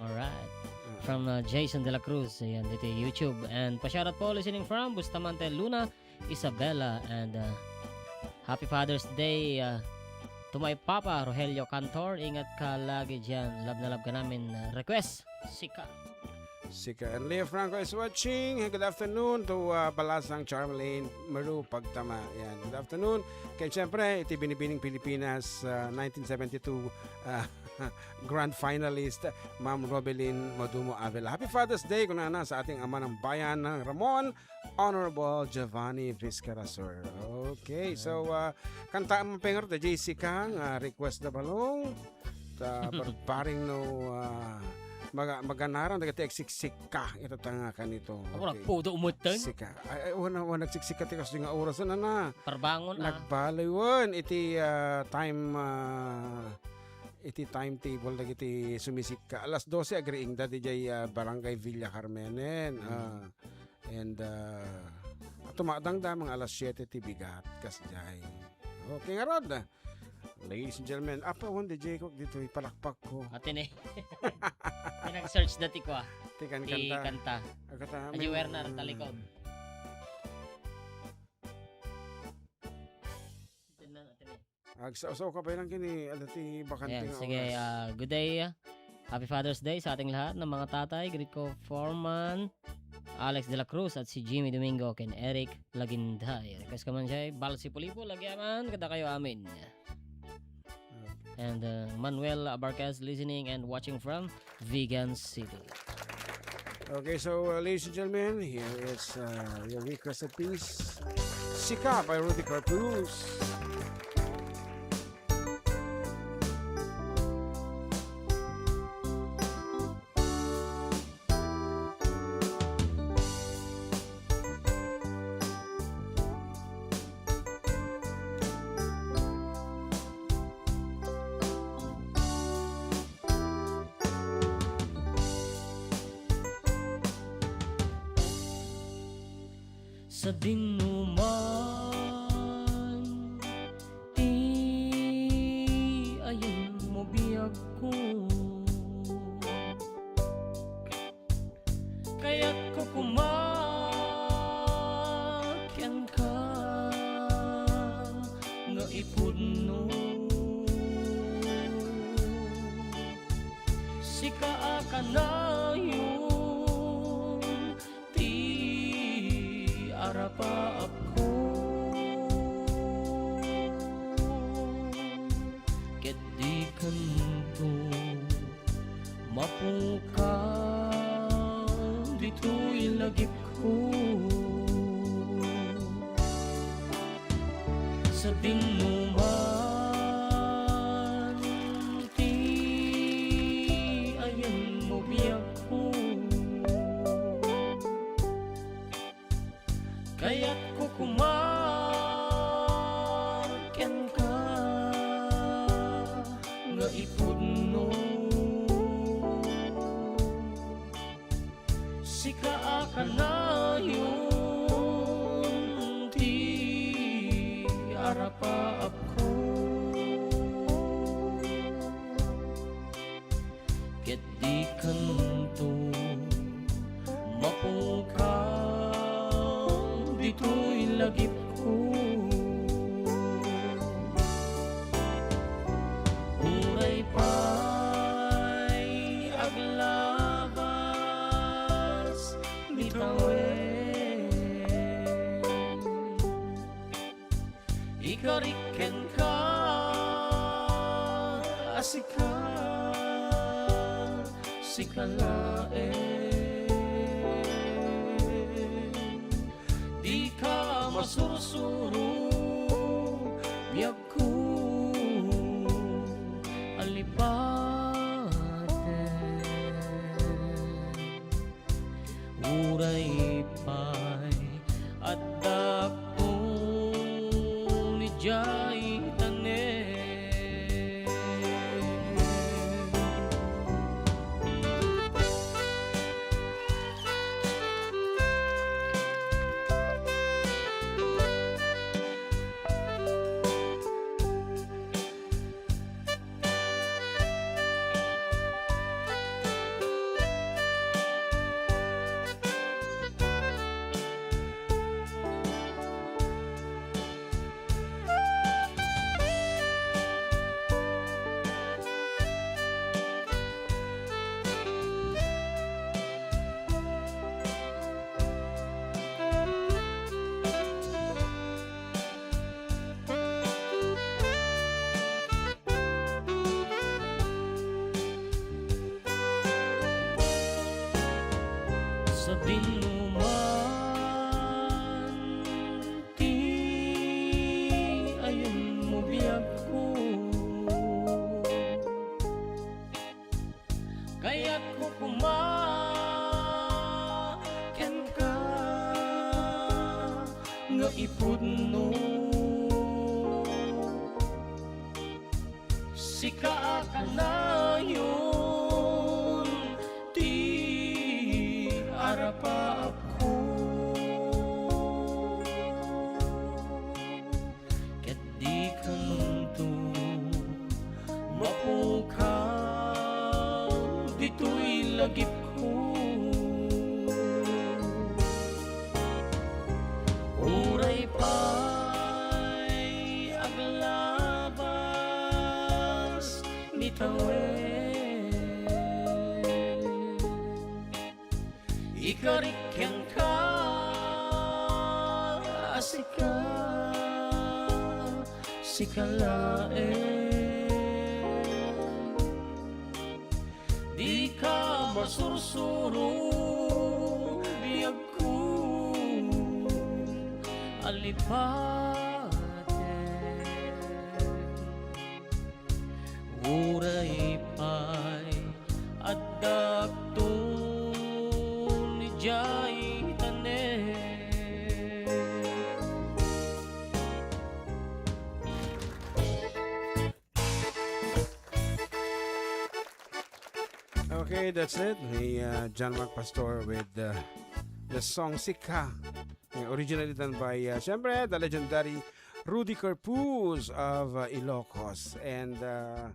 Alright. Ah. From, uh, Jason De La Cruz, ayan, dito YouTube. And pa-shoutout po, listening from Bustamante, Luna, Isabela, and, uh, happy Father's Day, uh, to my papa, Rogelio Cantor. Ingat ka lagi dyan. Love na love ka namin. Uh, request, Sika. Sika. And Leo Franco is watching. Good afternoon to, uh, Balasang Charmaline Maru Pagtama. Yan. Good afternoon. Kaya siyempre, iti Binibining Pilipinas, uh, nineteen seventy-two, uh, grand finalist, Ma'am Robelyn Madumo Avila. Happy Father's Day, kunana, sa ating ama ng bayan ng Ramon, Honorable Giovanni Vizcarasor. Okay, so, ah, kanta man pay ngarud, Jessica, nga request na balong. Ta, barbaring no, ah, maga-, maganaran dagiti agsiksika, ita ta nga kanito. Ako, okay. Nagpudo umuteng. Sika. Ay, ay, wana, wana, nagsiksika ti kastoy nga oras, ano na? Parbangon, ah. Nagbalay, wen, iti, ah, time, ah, iti timetable dagiti sumisikka. Alas dose agriingda diay, ah, Barangay Villa Carmenen. Mm. Ah, and, ah, tumakdangda mga alas siete ti bigat, kasdiay. Okay, ngarud. Ladies and gentlemen, apa, one D J ko dito, ipalakpak ko. Ati ni. Pinag-search dati ko, ah. Ti kan-, ti kanta. Kanta. Agata, Aji Werner, talikod. Ati na, ati ni. Agsausaw ka pa lang kini, adda ti bakante nga oras. Ayan, sige, ah, good day, ah. Happy Father's Day sa ating lahat ng mga tatay. Greet ko, Foreman Alex de la Cruz at si Jimmy Domingo ken Eric Laginday. Request ka man siya, Bal Sipulipo, lagi aman, kada kayo amin. Okay. And, uh, Manuel Abarcas listening and watching from Vigan City. Okay, so, uh, ladies and gentlemen, here is, uh, your requested piece, Sika by Rudy Carpus. Sadinoman ti ayanmo, biagko. Kayatko koma kenka nga ipudno. Sika a kanayon ti arapaapko. Ket dikanto mapukaw ditoy lagipko. Sadinno man ti ayanmo, biagko. Kayatko koma kenka nga ipudno. Sika a kanayon ti arapaapko. Ket dikanto mapungkam ditoy lagipko. Uray pay aglabas ni tawen. Ikarik kenka a sika, sika laeng. Dika masursuro, biagko a lipaten. Uray pay addak idiay tanem. Sadinno man ti ayanmo, biagko. Kayatko koma kenka nga ipudno. Sika a kanayon ti arapaapko. Ket dikanto mapungkam ditoy lagipko. Uray pay aglabas ni tawen. Ikarik kenka a sika, sika laeng. Dika masursuro, biagko a lipaten. Uray pay addakton idiay tanem. Okay, that's it. Ni, uh, John Mark Pastor with, uh, the song Sika. Eh, originally done by, uh, siyempre, the legendary Rudy Corpuz of, uh, Ilocos. And, uh,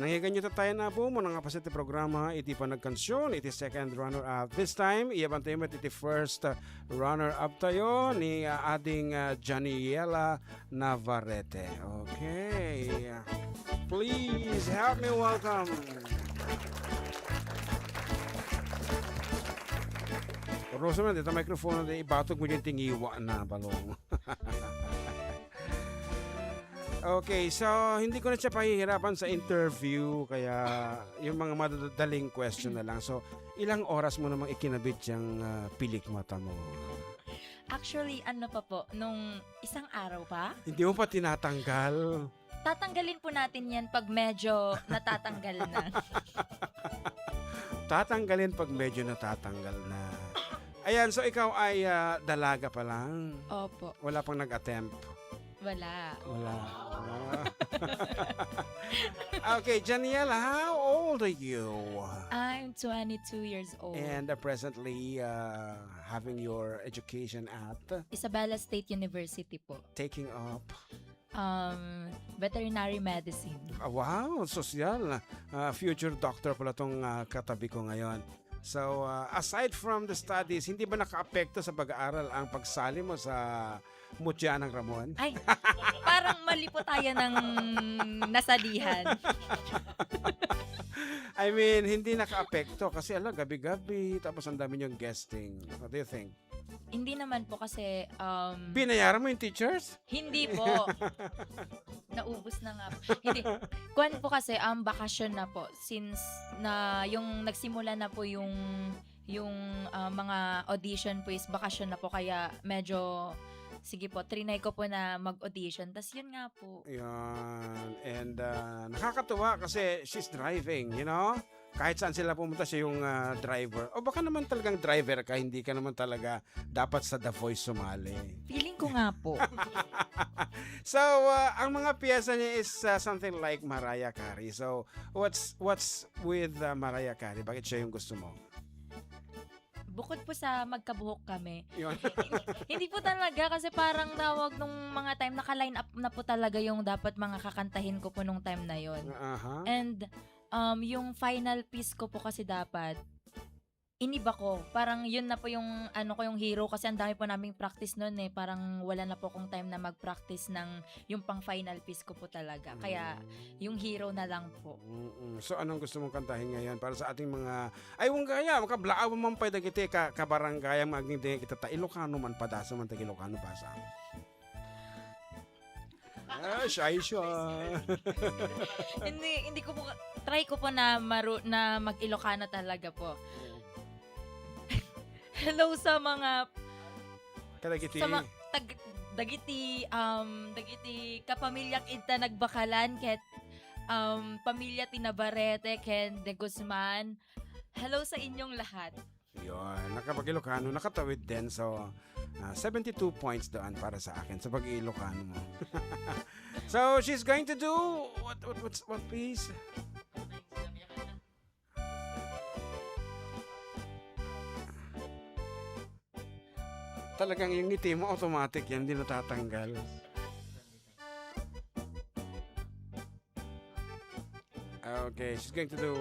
nangyagan nyo tayo na po, muna nga paset ti programa, iti panagkansion, iti second runner-up. This time, iyaban tayo met iti first, uh, runner-up tayo ni, uh, ading, uh, Janiela Navarrete. Okay. Please help me welcome. Rosamond, ita microphone na ibatog mo dyan, tingiwa na, balong. Okay, so hindi ko na siya pahihirapan sa interview, kaya yung mga madadaling question na lang. So, ilang oras mo namang ikinabit yung, ah, pilik mata mo? Actually, ano pa po, nung isang araw pa? Hindi mo pa tinatanggal? Tatanggalin po natin yan pag medyo natatanggal na. Tatanggalin pag medyo natatanggal na. Ayan, so ikaw ay, ah, dalaga pa lang? Opo. Wala pang nag-attempt? Wala. Wala. Ah. Okay, Janiela, how old are you? I'm twenty-two years old. And, uh, presently, uh, having your education at? Isabela State University po. Taking up? Um, veterinary medicine. Ah, wow, sosyal. Ah, future doctor pala tong, ah, katabi ko ngayon. So, ah, aside from the studies, hindi ba nakaapekto sa pag-aaral ang pagsali mo sa Mutya ng Ramon? Ay, parang mali po tayo ng nasalihan. I mean, hindi nakaapekto kasi, ala, gabi-gabi, tapos ang dami niyong guesting. What do you think? Hindi naman po kasi, um, Binayaran mo yung teachers? Hindi po. Naubos na nga po. Hindi. Kuwan po kasi, um, bakasyon na po. Since na yung nagsimula na po yung, yung, ah, mga audition po is bakasyon na po. Kaya medyo, sige po, trinay ko po na mag-audition. Tas yun nga po. Yan. And, ah, nakakatuwa kasi she's driving, you know? Kahit saan sila pumunta, siya yung, ah, driver. O baka naman talagang driver ka, hindi ka naman talaga dapat sa The Voice sumali. Feeling ko nga po. So, ah, ang mga piyesa niya is, ah, something like Mariah Carey. So, what's, what's with, ah, Mariah Carey? Bakit siya yung gusto mo? Bukod po sa magkabuhok kami, Yun. hindi po talaga kasi parang tawag nung mga time, naka-line up na po talaga yung dapat mga kakantahin ko po nung time na yun. Aha. And, um, yung final piece ko po kasi dapat, iniba ko. Parang yun na po yung ano ko, yung hero kasi ang dami po naming practice noon eh. Parang wala na po akong time na mag-practice ng yung pang final piece ko po talaga. Kaya Mm. yung hero na lang po. Mm-mm. So, anong gusto mong kantahin ngayon para sa ating mga, ay, wala gayam, kablaawan man pay dagiti ka-, kabarangayam nga agingga kita ta Ilocano man, padasem man ta Ilocano basa. Ah, shy, shy. Hindi, hindi ko po, try ko po na maru-, na mag-Ilocano talaga po. Hello sa mga Kadagiti. Sa ma-, tag-, dagiti, um, dagiti kapamilyak idta nagbakalan ket, um, pamilya ti Navarrete ken De Guzman. Hello sa inyong lahat. Yun, nakapag-Ilocano, nakatawid din. So, ah, seventy-two points doon para sa akin sa pag-Ilocano mo. So, she's going to do what, what, what's, what piece? Talagang yung ngiti mo, automatic yan, hindi natatanggal. Okay, she's going to do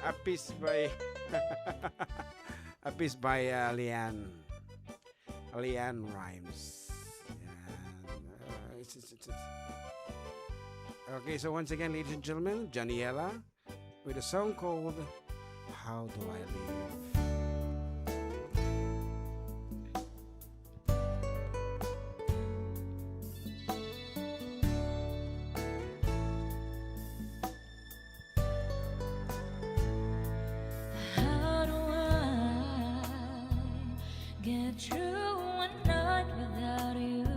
a piece by, a piece by, uh, Leanne. Leanne Rhymes. Yan. Uh, it's, it's, it's, it's. Okay, so once again, ladies and gentlemen, Janiela with a song called How Do I Live? How do I get through one night without you?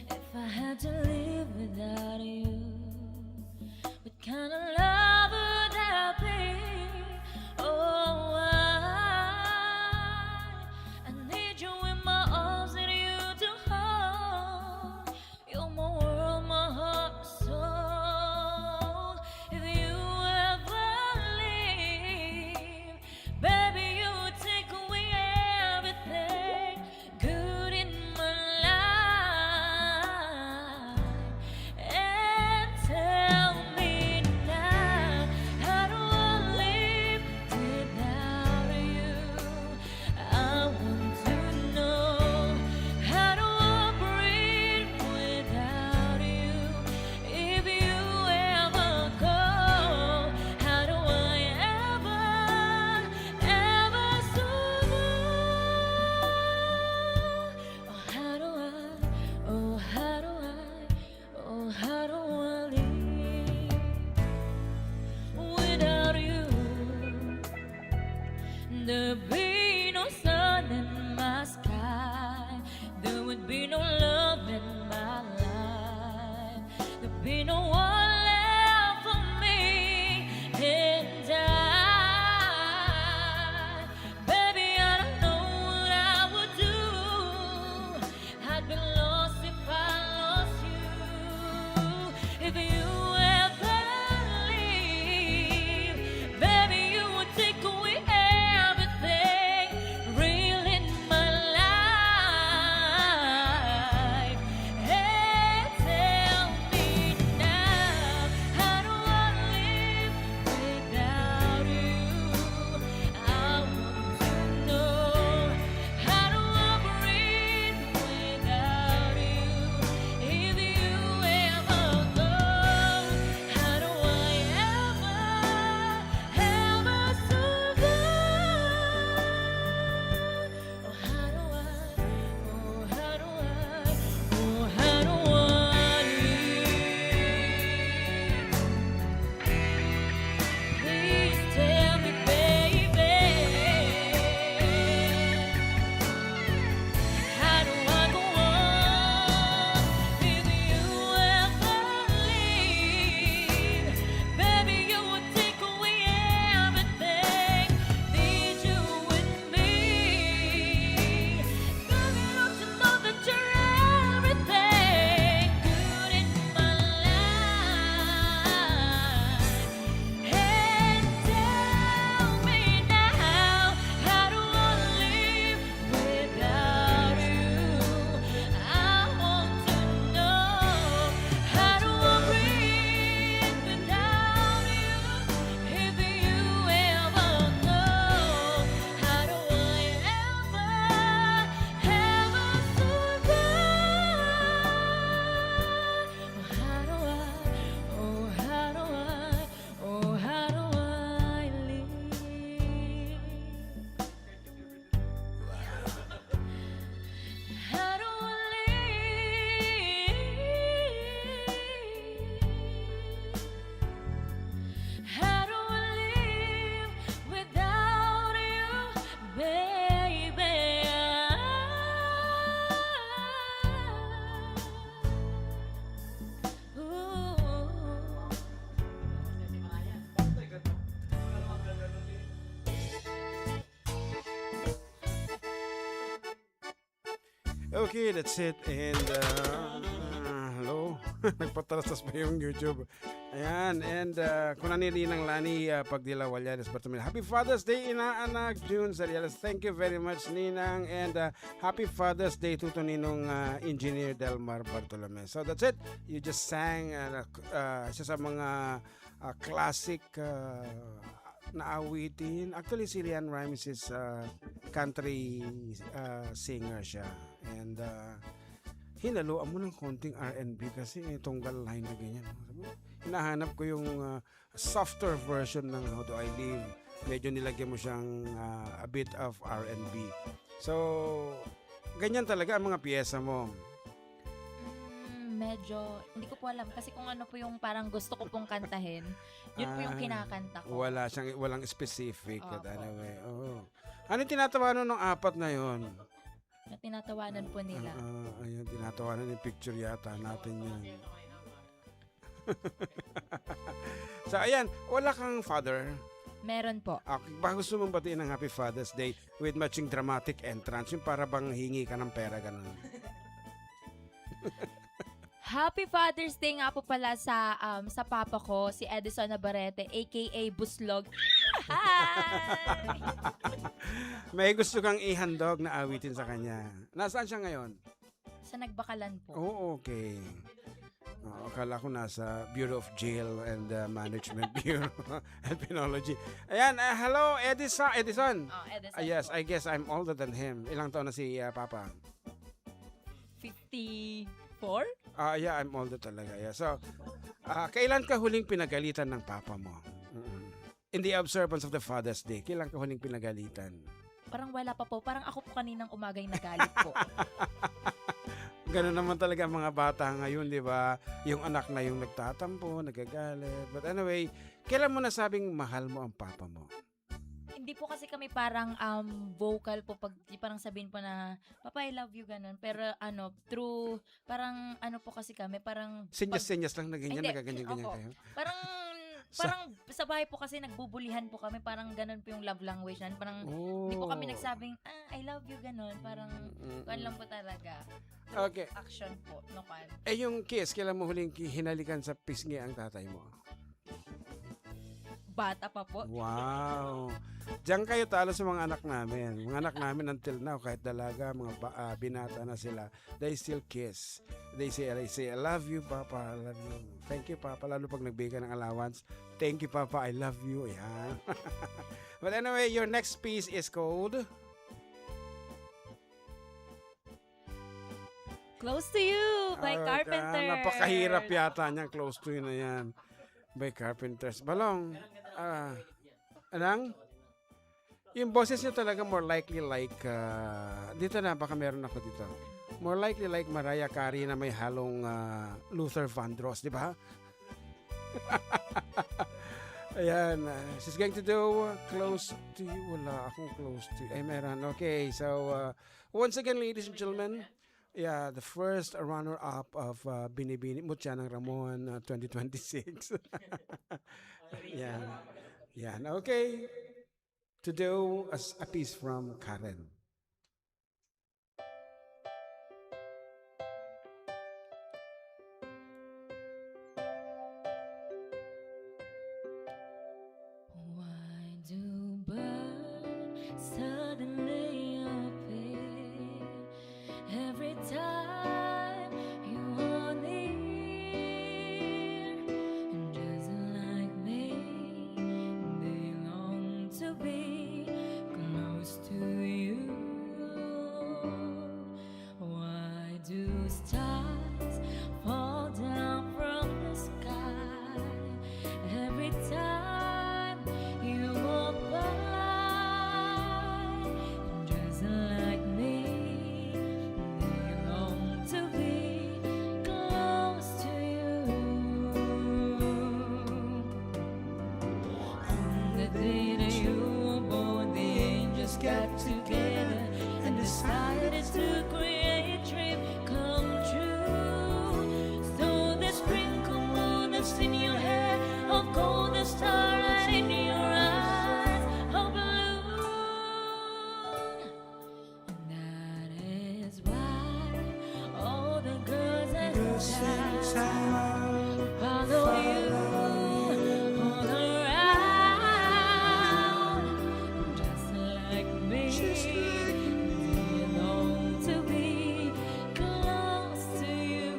If I had to live without you, what kind of love would that be? Oh, I, I need you in my arms and you to hold. You're my world, my heart, my soul. If you ever leave, baby, you take away everything. Okay, that's it. And, uh, hello. Nagpatarastas pa yung YouTube. Ayan, and, uh, kuna ni Ninang Lani, uh, Pagdilaw Walianes Bartolome, "Happy Father's Day, inaanak." June Sariales, thank you very much, Ninang. And, uh, happy Father's Day to, to Ninong, uh, Engineer Delmar Bartolome. So that's it. You just sang, uh, uh, isa sa mga, uh, classic, uh, na awitin. Actually, si LeAnn Rimes is, uh, country, uh, singer siya. And, uh, hinaluan mo ng konting R and B kasi tunggal line na ganyan. Sabi ko, hinahanap ko yung, uh, softer version ng How Do I Live. Medyo nilagyan mo siyang, uh, a bit of R and B. So, ganyan talaga ang mga piyesa mo. Mm, medyo, hindi ko po alam kasi kung ano po yung parang gusto ko pong kantahin, yun po yung Ah, kinakanta ko. Wala siyang, walang specific. But Opo. Anyway, oo. Ano yung tinatawanan ng apat na yon? Na tinatawanan po nila. Ah, ayun, tinatawanan yung picture yata natin yan. So, ayan, wala kang father. Meron po. Okay, ba gusto mong batiin ng Happy Father's Day with matching dramatic entrance? Yung para bang hingi ka ng pera, ganun. Happy Father's Day nga po pala sa um, sa papa ko, si Edison Navarrete, A K A Buslog. Hi! May gusto kang ihandog na awitin sa kanya. Nasaan siya ngayon? Sa Nagbakalan po. Oh, okay. Oh, akala ko nasa Bureau of Jail and uh, Management Bureau and Penology. Ayan, uh, hello, Edison. Edison. Oh, Edison Ah, yes, po. I guess I'm older than him. Ilang taon na si uh, Papa? fifty-four? Ah, yeah, I'm older talaga. Yeah. So, ah, kailan ka huling pinagalitan ng papa mo? Mm-mm. In the observance of the Father's Day, kailan ka huling pinagalitan? Parang wala pa po. Parang ako po kaninang umaga yung nagalit po. Ganun naman talaga ang mga bata ngayon, di ba? Yung anak na yung nagtatampo, nagagalit. But anyway, kailan mo nasabing mahal mo ang papa mo? Hindi po kasi kami parang um, vocal po pag di parang sabihin po na, "Papa, I love you," ganun. Pero ano, through, parang ano po kasi kami, parang... pag- Senyas-senyas lang na ganyan, Hindi. Nagaganyan-ganyan Opo. Kayo? Parang, Sa- parang sa bahay po kasi nagbubulihan po kami, parang ganun po yung love language namin. Parang hindi po kami Oh. nagsabing, "Ah, I love you," ganun. Parang, Mm-mm. kuwan lang po talaga. Through Okay. action po, no kwan. Eh, yung kiss, kailan mo huling ki- hinalikan sa pisngi ang tatay mo? Bata pa po. Wow. Diyan kayo talo sa mga anak namin. Mga anak namin until now, kahit dalaga, mga ba, ah, binata na sila, they still kiss. They say, they say, "I love you, Papa. I love you. Thank you, Papa." Lalo pag nagbigay ng allowance, "Thank you, Papa. I love you." Yan. But anyway, your next piece is called Close to You by Ah, Carpenter. Napakahirap yata niyang Close to You na yan. By Carpenters. Balong, ah, anang? Yung boses niya talaga more likely like, ah, dito na, baka meron ako dito. More likely like Mariah Carey na may halong ah, Luther Vandross, di ba? Ayan, ah, she's going to do uh, Close to You. Wala akong Close to You. Ay, meron. Okay, so uh, once again, ladies and gentlemen, yeah, the first runner-up of uh, Binibini Mutya ng Ramon uh, twenty twenty-six. Yan. Yan. Okay. To do as a piece from Karen. Why do birds suddenly appear every time you are near? And just like me, they long to be close to you. Why do stars fall down from the sky every time you walk by? Just like me, they long to be close to you. On the day that you were born, the angels got together and decided to create a dream come true. So they sprinkle moon dust in your hair, of golden starlight in your eyes of blue. That is why Follow you all around, just like me. They long to be close to you.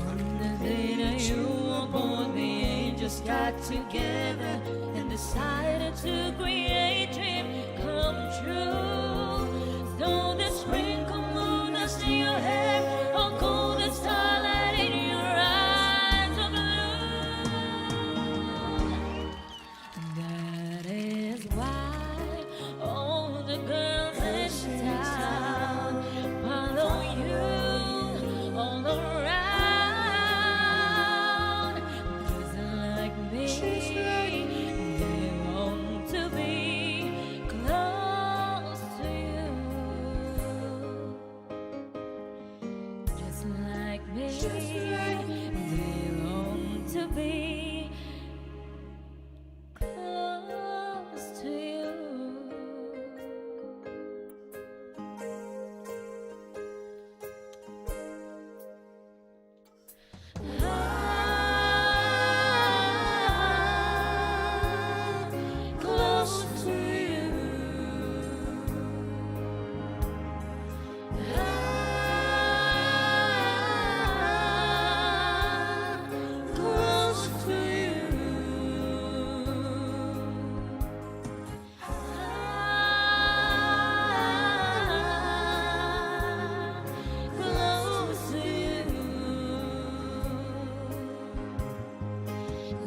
On the day that you were born, the angels got together and decided to create dream come true. So the sprinkle moon dust in your hair, a golden starlight in your eyes of blue. That is why all the girls in town follow you all around. Just like me, they long to be close to you. Just like me, they long to be close to you. Ah, close to you. Ah, close to you. Ah, close to you.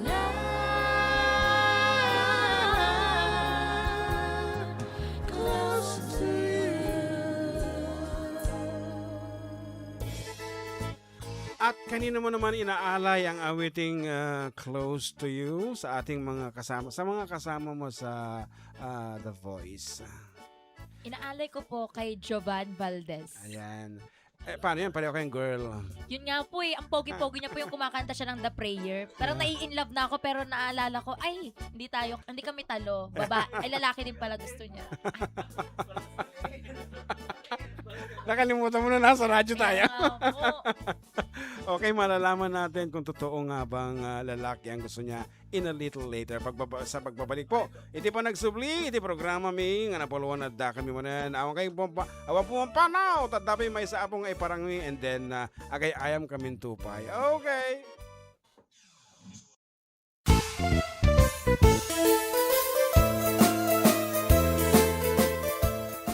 Ah, close to you. At kanino mo naman inaalay ang awiting, ah, Close to You sa ating mga kasama, sa mga kasama mo sa, ah, The Voice? Inaalay ko po kay Jovan Valdez. Ayan. Eh, paano yan? Pareho kayong girl. Yun nga po eh, ang pogi-pogi niya po yung kumakanta siya ng The Prayer. Parang Ah. nai-in love na ako, pero naalala ko, ay, hindi tayo, hindi kami talo. Baba, ay, lalaki din pala gusto niya. Nakalimutan mo na nasa radyo tayo. Kaya nga po. Okay, malalaman natin kung totoo nga bang, ah, lalaki ang gusto niya in a little later. Pagbaba-, sa pagbabalik po, iti panagsubli iti programa mi nga napuluan, adda kami manen. Awan kay pompa-, awan po ang panaw, tadda pay maysa a pay nga iparangmi, and then, ah, agay-ayam kamin tupay. Okay.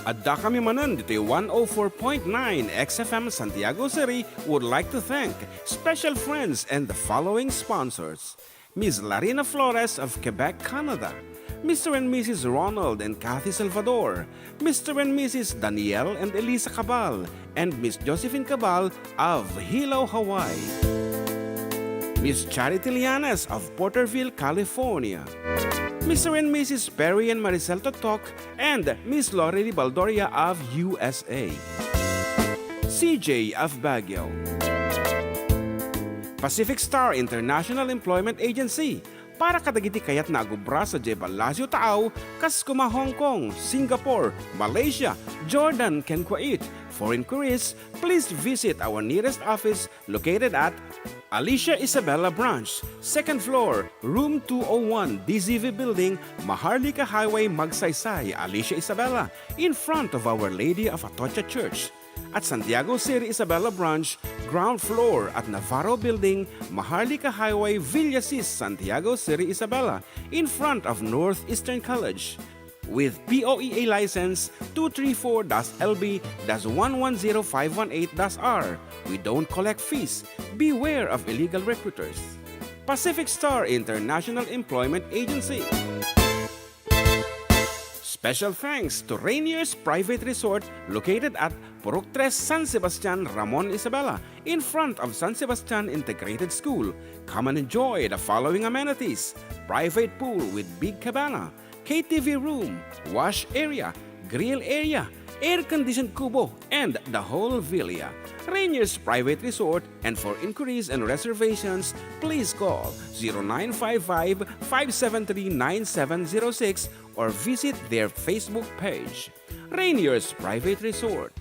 Adda kami manen ditoy one oh four point nine X F M Santiago City would like to thank special friends and the following sponsors: Miss Larina Flores of Quebec, Canada, Mister and Missus Ronald and Kathy Salvador, Mister and Missus Daniel and Elisa Cabal, and Miss Josephine Cabal of Hilo, Hawaii, Miss Charity Llanes of Porterville, California, Mister and Missus Perry and Maricel Totok, and Miss Lorely Baldoria of U S A, C J of Baguio, Pacific Star International Employment Agency, para kadagiti kayatna a agubra sadiay Palacio Taaw, kas koma Hong Kong, Singapore, Malaysia, Jordan, ken Kuwait. For inquiries, please visit our nearest office located at Alicia Isabela Branch, second floor, room two oh one, D Z V Building, Maharlika Highway, Magsaysay, Alicia Isabela, in front of Our Lady of Atocha Church. At Santiago City Isabela Branch, ground floor at Navarro Building, Maharlika Highway, Villasis, Santiago City Isabela, in front of Northeastern College. With P O E A license two three four dash L B dash one one zero five one eight dash R. We don't collect fees. Beware of illegal recruiters. Pacific Star International Employment Agency. Special thanks to Rainier's Private Resort located at Purok Tres, San Sebastian, Ramon, Isabela, in front of San Sebastian Integrated School. Come and enjoy the following amenities: private pool with big cabana, K T V room, wash area, grill area, air-conditioned kubo, and the whole villa. Rainier's Private Resort, and for inquiries and reservations, please call zero nine five five, five seven three, nine seven zero six or visit their Facebook page. Rainier's Private Resort.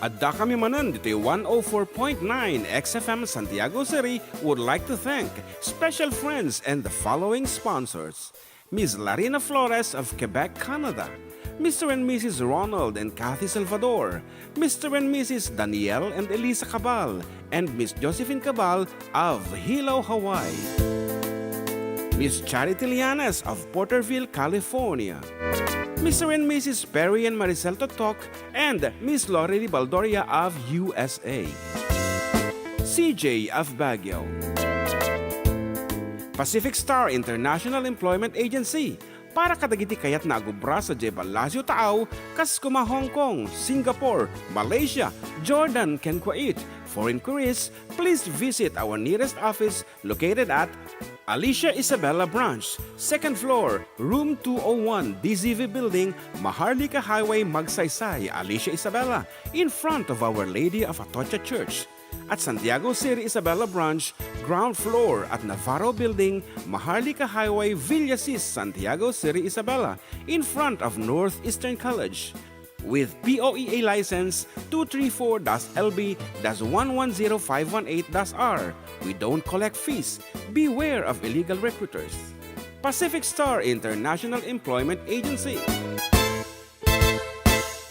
Adda kami manen ditoy one oh four point nine X F M Santiago City would like to thank special friends and the following sponsors: Miss Larina Flores of Quebec, Canada, Mister and Missus Ronald and Kathy Salvador, Mister and Missus Daniel and Elisa Cabal, and Miss Josephine Cabal of Hilo, Hawaii, Miss Charity Llanes of Porterville, California, Mister and Missus Perry and Maricel Totok, and Miss Lorely Baldoria of U S A, C J of Baguio, Pacific Star International Employment Agency, para kadagiti kayat nga agubra sadiay Palacio Taaw, kas kuma Hong Kong, Singapore, Malaysia, Jordan, ken Kuwait. For inquiries, please visit our nearest office located at Alicia Isabela Branch, second floor, room two oh one, D Z V Building, Maharlika Highway, Magsaysay, Alicia Isabela, in front of Our Lady of Atocha Church. At Santiago City Isabela Branch, ground floor at Navarro Building, Maharlika Highway, Villasis, Santiago City Isabela, in front of Northeastern College. With P O E A license two three four dash L B dash one one zero five one eight dash R. We don't collect fees. Beware of illegal recruiters. Pacific Star International Employment Agency.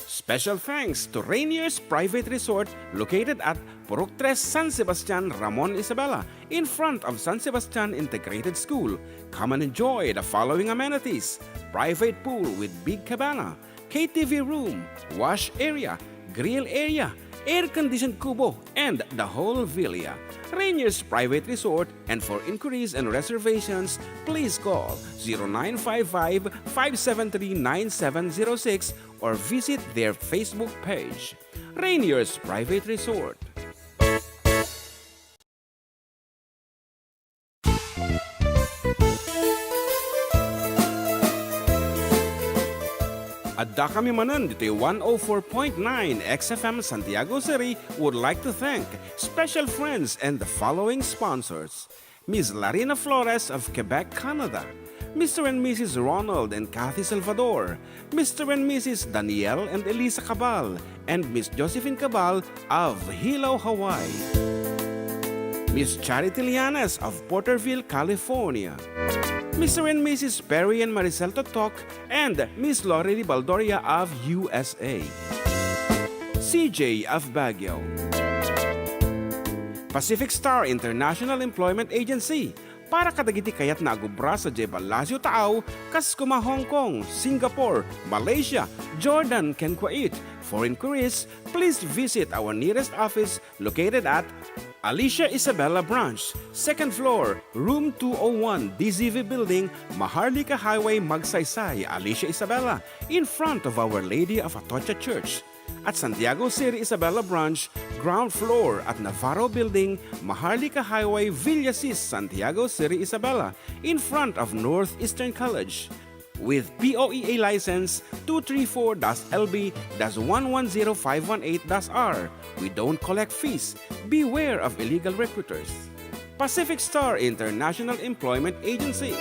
Special thanks to Rainier's Private Resort located at Purok Tres, San Sebastian, Ramon, Isabela, in front of San Sebastian Integrated School. Come and enjoy the following amenities: private pool with big cabana, K T V room, wash area, grill area, air-conditioned kubo, and the whole villa. Rainier's Private Resort, and for inquiries and reservations, please call zero nine five five, five seven three, nine seven zero six or visit their Facebook page. Rainier's Private Resort. Adda kami manen ditoy one oh four point nine X F M Santiago City would like to thank special friends and the following sponsors: Miss Larina Flores of Quebec, Canada, Mister and Missus Ronald and Kathy Salvador, Mister and Missus Daniel and Elisa Cabal, and Miss Josephine Cabal of Hilo, Hawaii, Miss Charity Llanes of Porterville, California, Mister and Missus Perry and Maricel Totok, and Miss Lorely Baldoria of U S A, C J of Baguio, Pacific Star International Employment Agency, para kadagiti kayat nga agubra sadiay Palacio Taaw, kas kuma Hong Kong, Singapore, Malaysia, Jordan, ken Kuwait. For inquiries, please visit our nearest office located at Alicia Isabela Branch, second floor, room two oh one, D Z V Building, Maharlika Highway, Magsaysay, Alicia Isabela, in front of Our Lady of Atocha Church. At Santiago City Isabela Branch, ground floor at Navarro Building, Maharlika Highway, Villasis, Santiago City Isabela, in front of Northeastern College. With P O E A license two three four dash L B dash one one zero five one eight dash R. We don't collect fees. Beware of illegal recruiters. Pacific Star International Employment Agency.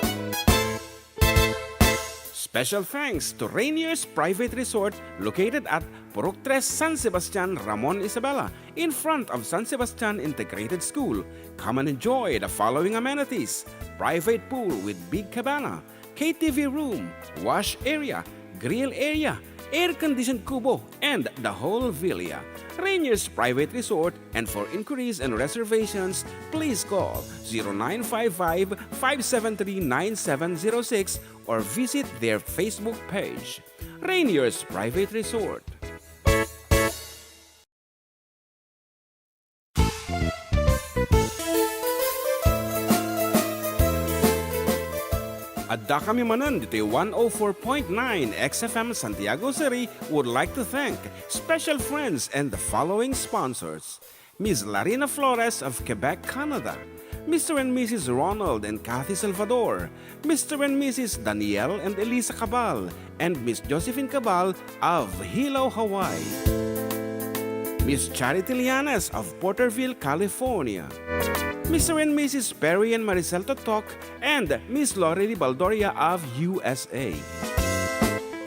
Special thanks to Rainier's Private Resort located at Purok Tres, San Sebastian, Ramon, Isabela, in front of San Sebastian Integrated School. Come and enjoy the following amenities: private pool with big cabana, K T V room, wash area, grill area, air-conditioned kubo, and the whole villa. Rainier's Private Resort, and for inquiries and reservations, please call zero nine five five, five seven three, nine seven zero six or visit their Facebook page, Rainier's Private Resort. Adda kami manen ditoy one oh four point nine X F M Santiago City would like to thank special friends and the following sponsors: Miss Larina Flores of Quebec, Canada, Mister and Missus Ronald and Kathy Salvador, Mister and Missus Daniel and Elisa Cabal, and Miss Josephine Cabal of Hilo, Hawaii, Miss Charity Llanes of Porterville, California, Mister and Missus Perry and Maricel Totok, and Miss Lorely Baldoria of U S A,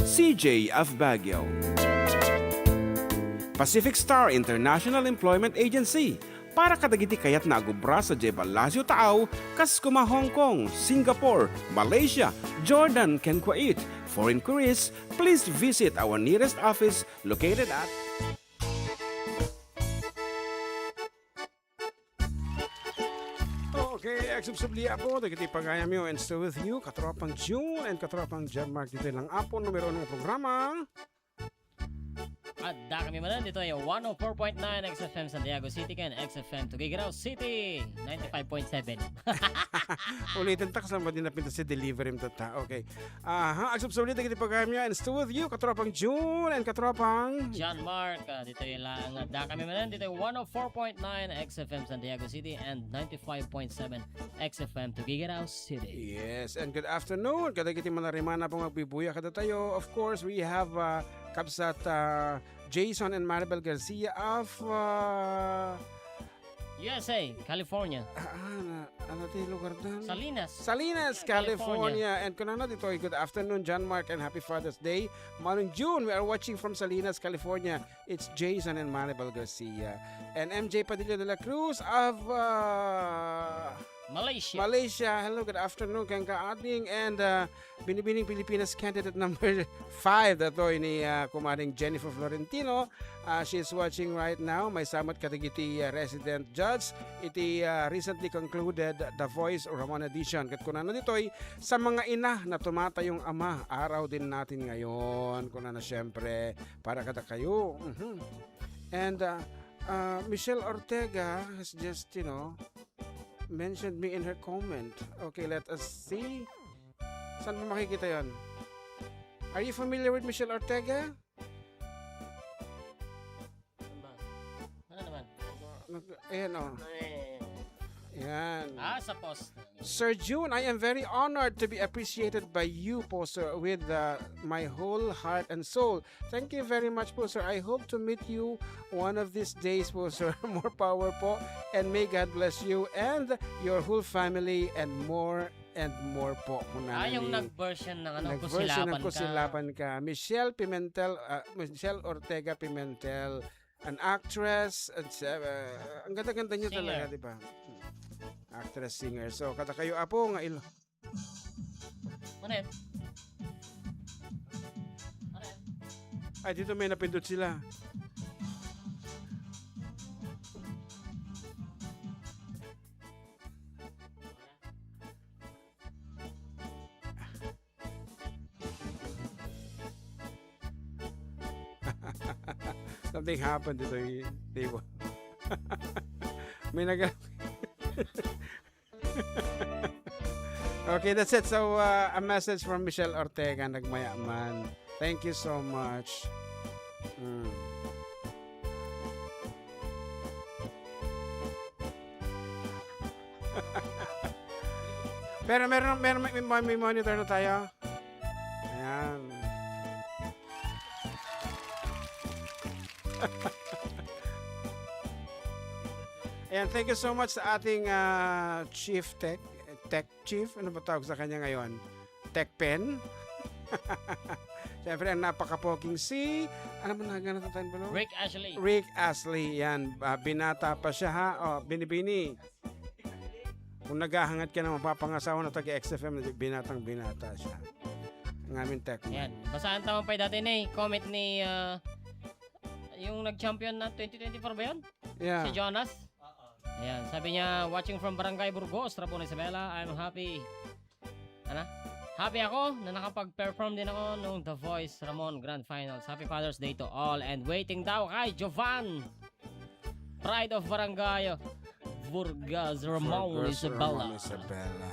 C J of Baguio, Pacific Star International Employment Agency, para kadagiti kayatna a gubra sadiay Palacio Taaw, kas kuma Hong Kong, Singapore, Malaysia, Jordan, ken Kuwait. For inquiries, please visit our nearest office located at Okay, agsubsubli ako dagiti pagayamyo and still with you, Katropang June and Katropang John Mark. Ditoy lang apon numero uno nga programa. Adda kami manen ditoy one oh four point nine X F M Santiago City ken X F M Tuguegarao City, ninety-five point seven. Ulitin ta, kasano ba din napintas ti delivery mo ta? Okay. Aha, agsubsubli dagiti pagayamyo and still with you, Katropang June and Katropang John Mark, ah, ditoy lang. Adda kami manen ditoy one oh four point nine X F M Santiago City and ninety-five point seven X F M Tuguegarao City. Yes, and good afternoon kadagiti manarimana po nga agbibuya kadatayo. Of course, we have, uh, kabsat, uh, Jason and Maribel Garcia of, uh, U S A, California. Ah, ah, na, ano ti lugar dan? Salinas. Salinas, California. California. And kunana ditoy, "Good afternoon, John Mark, and happy Father's Day. Manong June, we are watching from Salinas, California. It's Jason and Maribel Garcia." And M J Padilla de la Cruz of, uh, Malaysia. Malaysia. Hello, good afternoon, ken kaading. And, uh, Binibining Pilipinas candidate number five, datoy ni, uh, kumaring Jennifer Florentino. Uh, she is watching right now. Maysa met kadagiti, uh, resident judge iti, uh, recently concluded The Voice Ramon edition. Ket kunana ditoy, "Sa mga ina na tumatayong ama, araw din natin ngayon." Kunana, siyempre, para kadakayo. Mhm. And, uh, uh, Michelle Ortega has just, you know, mentioned me in her comment. Okay, let us see. Saan mo makikita yon? Are you familiar with Michelle Ortega? Ano ba? Ano naman? Nag-, ayan, oh. Ay. Yan. Ah, sa post. "Sir June, I am very honored to be appreciated by you po, sir, with, uh, my whole heart and soul. Thank you very much po, sir. I hope to meet you one of these days po, sir. More power po, and may God bless you and your whole family and more and more po," kunana. Ah, yung ni nag-version ng ano, nag-version ng Kusilaban Ka. Kusilaban Ka. Michelle Pimentel, ah, Michelle Ortega Pimentel, an actress, at sa, ah, ang ganda-ganda niya talaga, di ba? Actress, singer. So, kadakayo, apo, nga il- Ano yan? Ano yan? Ay, dito may napindot sila. Something happened to the table. May nag- Okay, that's it. So, uh, a message from Michelle Ortega, nagmayaman. Thank you so much. Mm. Pero meron, meron, may, may, may monitor na tayo. Ayan. Ayan, thank you so much sa ating, ah, Chief Tech, Tech Chief. Ano ba tawag sa kanya ngayon? Tech Pen? Siyempre, ang napakapoging si, ano man nga natatandaan mo? Rick Ashley. Rick Ashley, yan. Ah, binata pa siya, ha? Oh, Binibini. Kung naghahangad ka na mapapangasawa na taga X F M, binatang-binata siya. Ang aming tech man. Ayan. Basahan ta man pay dati ni comment ni, ah, yung nag-champion na twenty twenty-four ba yun? Yeah. Si Jonas? Ayan. Sabi niya, "Watching from Barangay Burgos, Rabon, Isabela. I'm happy." Ano? "Happy ako na nakapag-perform din ako nung The Voice Ramon Grand Finals. Happy Father's Day to all and waiting daw kay Jovan." Pride of Barangay Burgas, Ramon, Burgas, Isabela. Ramon, Isabela.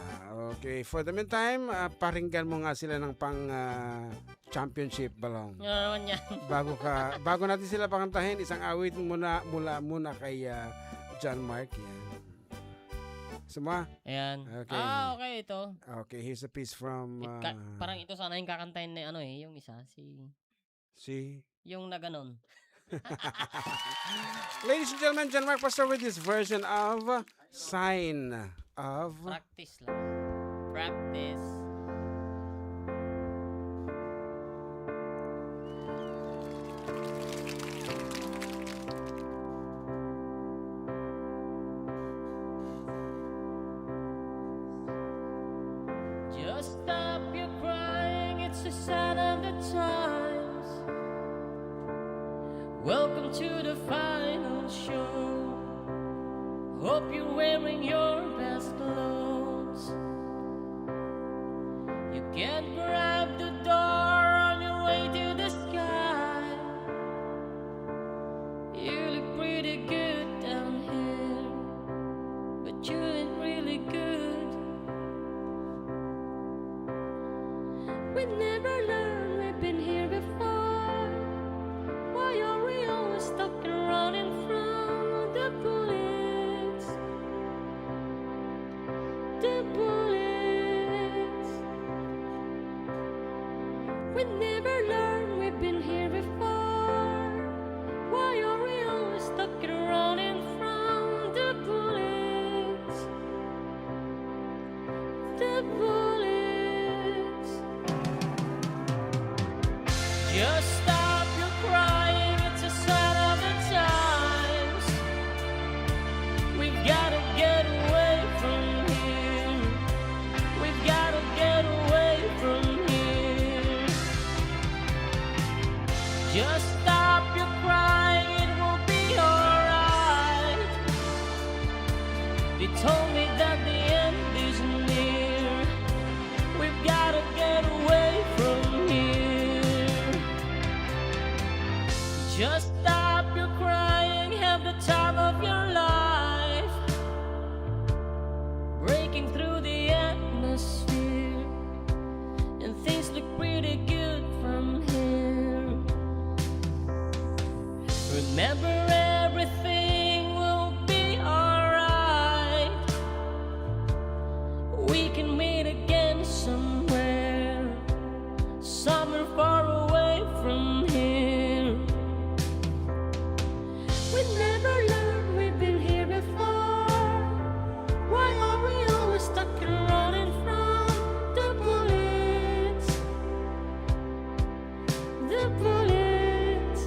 Okay, for the meantime, ah, paringgan mo nga sila ng pang, ah, championship, Balong. Ano naman yan? Bago ka, bago natin sila pakantahin, isang awit muna, mula muna kay ah, John Mark. Yan. Suma? Ayan. Okay. Ah, okay ito. Okay, here's a piece from... It ka- ah, parang ito sana yung kakantahin na ano eh, yung isa, si... si... Yung na ganon. Ladies and gentlemen, John Mark Pastor with his version of Sign of... Practice lang. Practice. Just stop your crying, it's a sign of the times. Welcome to the final show. Hope you're wearing your best clothes. You can't grab the door on your way to the sky. You look pretty good down here, but you ain't really good. We never learned we've been here before. Why are we always stuck and running from the bullets? The bullets. We never learned we've been here before. Why are we always stuck and running from the bullets? The bullets. Just stop your crying, it's a sign of the times. We've gotta get away from here. We've gotta get away from here. Just stop your crying, it will be alright. They told me that the end is near. We've gotta get away from here. Just stop your crying, have the time of your life. Breaking through the atmosphere, and things look pretty good from here. Remember, everything will be alright. We can meet again somewhere, somewhere far away from here. We never learned we've been here before. Why are we always stuck and running from the bullets? The bullets.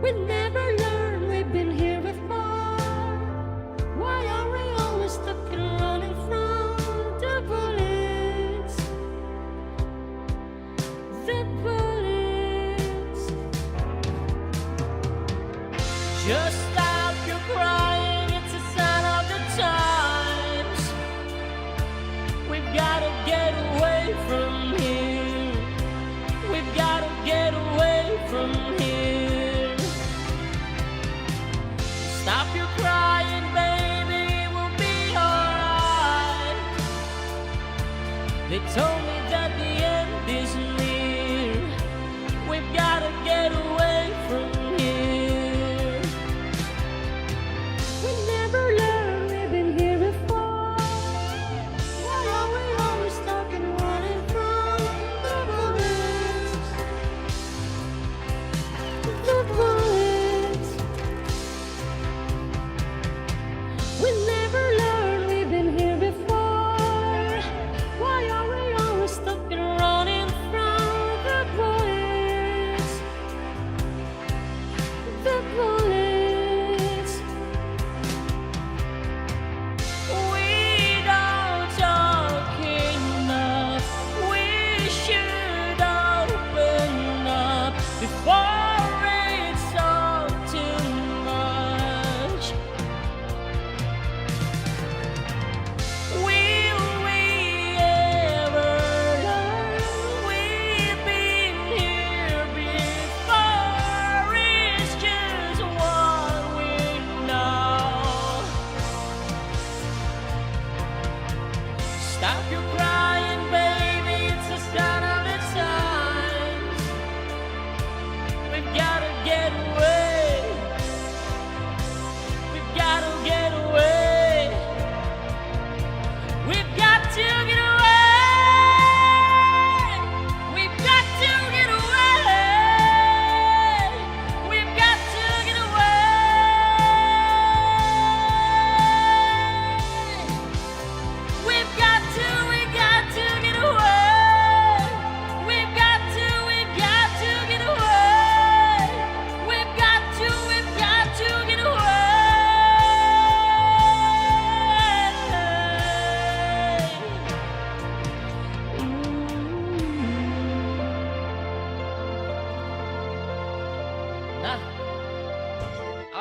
We never learned we've been here before. Why are we always stuck and running from the bullets? The bullets. Just stop your crying, it's a sign of the times. We've gotta get away from here. We've gotta get away from here. Stop your crying, baby, we'll be alright. They told me that the end is near. We've gotta get away from here. We never learned we've been here before. Why are we always stuck and running from the bullets? The bullets. We never learned we've been here before. Why are we always stuck and running from the bullets?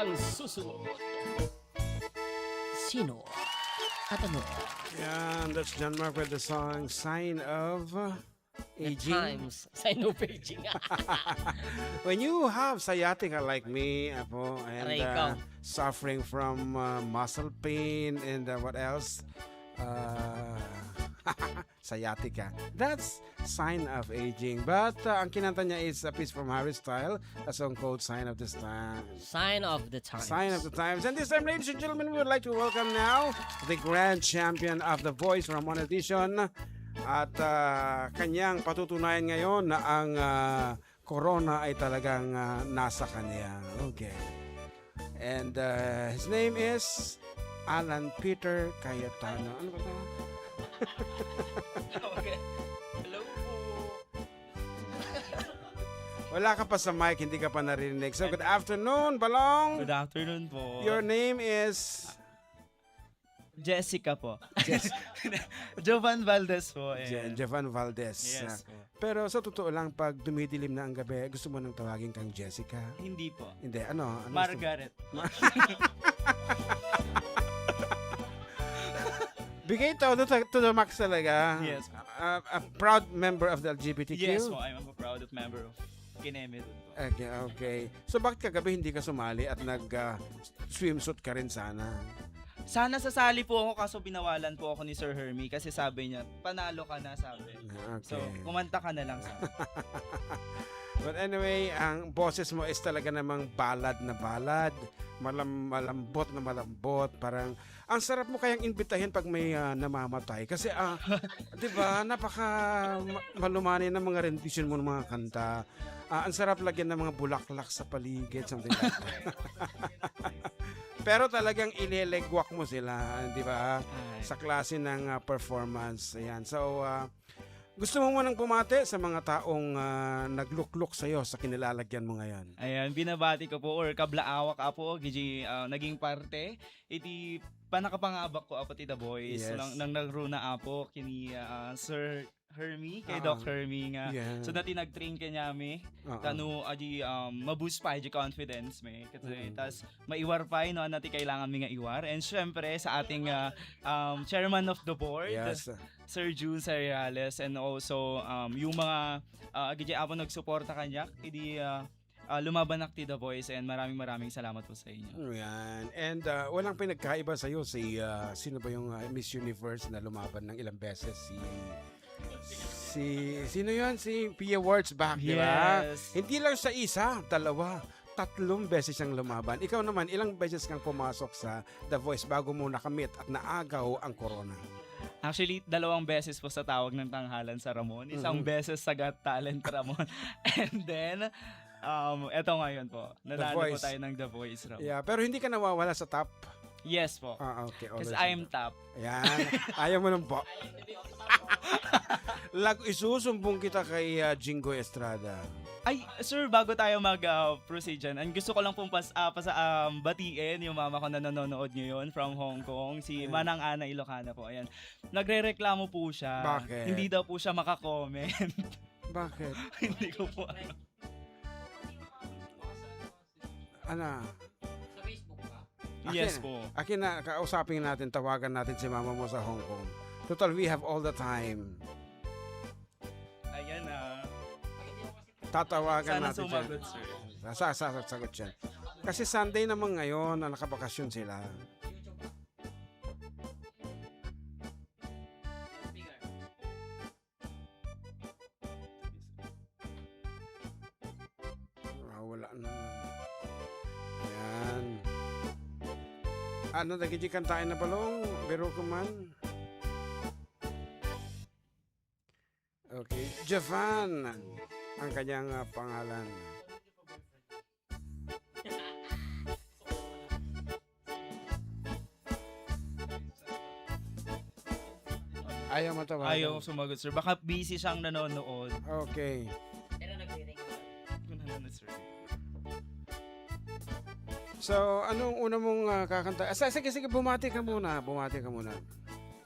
Ang susunod. Sino? At ano? Yan, that's John Mark with the song Sign of The Aging. Times. Sign of aging. When you have sciatica like me, Apo, and Aray ko. uh, suffering from uh, muscle pain and uh, what else? Uh, sciatica. That's sign of aging. But uh, ang kinanta niya is a piece from Harry Style, a song called Sign of the Times. Sign of the Times. Sign of the Times. And this time, ladies and gentlemen, we would like to welcome now the grand champion of The Voice Ramon Edition. At uh, kanyang patutunayan ngayon na ang uh, corona ay talagang uh, nasa kanya. Okay. And uh, his name is Alan Peter Cayetano. Ano ba ito? Okay. Hello po. Wala ka pa sa mic, hindi ka pa naririnig. So, good afternoon, Balong. Good afternoon po. Your name is Jessica po. Jess- Jovan Valdez po. Eh. Je- Jovan Valdez. Yes po. Pero sa totoo lang, pag dumidilim na ang gabi, gusto mo nang tawagin kang Jessica? Hindi po. Hindi, ano? ano gusto- Margaret. Ma- Bigay to, to, to the max talaga. Yes po. A, a proud member of the L G B T Q? Yes po, I'm a proud of member of Kineme po. Okay, okay. So bakit kagabi hindi ka sumali at nag ah, swimsuit ka rin sana? Sana sasali po ako kaso binawalan po ako ni Sir Hermie kasi sabi niya, "Panalo ka na," sabi. Ah, So, okay. kumanta ka na lang sa But anyway, ang boses mo is talaga namang ballad na ballad, malam malambot na malambot, parang ang sarap mo kayang imbitahin pag may ah, namamatay kasi ah, 'di ba, napaka ma- malumanay ng mga rendition mo ng mga kanta. Ah, ang sarap lagyan ng mga bulaklak sa paligid, something like that. Pero talagang ilelegwak mo sila, 'di ba? Ay. Sa klase ng ah, performance. Ayan. So, ah, gusto mo munang bumati sa mga taong ah, nagluklok sa'yo sa kinilalagyan mo ngayon? Ayan, binabati ko po or kablaawak, Apo, gidi ah, naging parte iti panakapangabak ko, Apo, ti The Voice. Yes. Nang, nang nagruna, Apo, kini ah, Sir Hermie, kay Ah. Doc Hermie nga. Yeah. So, dati nag-train kanyami. Ah, ah. Kano, adi, um, ma-boost pa, adi confidence mi. Kasi, Mm. tas, maiwar pa, no, ano ti kailangan mi nga iwar. And syempre, sa ating ah, um, chairman of the board, Yes. Sir Jun Seriales, and also um, yung mga uh, agidya apo nagsuporta kanya, idi uh, uh, lumaban ak ti The Voice, and maraming maraming salamat po sa inyo. Yan. And uh, walang pinagkaiba sa'yo si, uh, sino ba yung uh, Miss Universe na lumaban ng ilang beses? Si, si, sino yon? Si Pia Wurtzbach, di ba? Yes. Hindi lang sa isa, dalawa, tatlong beses siyang lumaban. Ikaw naman, ilang beses kang pumasok sa The Voice bago mo nakamit at naagaw ang corona? Actually, dalawang beses po sa Tawag ng Tanghalan sa Ramon. Isang Mhm. beses sa Got Talent Ramon. And then, um, eto ngayon po. Nanalo po Voice. tayo ng The Voice Ramon. Yeah, pero hindi ka nawawala sa top? Yes po. Ah, okay. Always Because I am on top. Top. Ayan. Ayaw mo nang po. Lag, isusumbong kita kay ah, Jinggoy Estrada. Ay, sir, bago tayo mag ah, proceed dyan, ang gusto ko lang pong pas, ah, pasa, um, batiin yung mama ko na nanonood ngayon from Hong Kong, si Ayan. Manang Ana Ilocana po. Ayan. Nagrereklamo po siya. Bakit? Hindi daw po siya makakomment. Bakit? Hindi ko po alam. Ana? Sa Facebook ba? Yes Akin, po. akin na, kausapin natin, tawagan natin si mama mo sa Hong Kong. Total, we have all the time. Ayan ah. Tatawagan Sana natin siya. sumagot, sir. Sa, sa, sa, sagot siya. Kasi Sunday naman ngayon na nakabakasyon sila. Ah, wala na. Ayan. Ano, dagiti kantaen na balong? Biro ko man. Okay. Javan ang kanyang ah, pangalan. Ayaw matawagan. Ayaw sumagot, sir. Baka busy siyang nanonood. Okay. Pero nagre-ring. Wala na, sir. So, anong una mong ah, kakanta? Ah, sa- sige, sige, bumati ka muna. Bumati ka muna.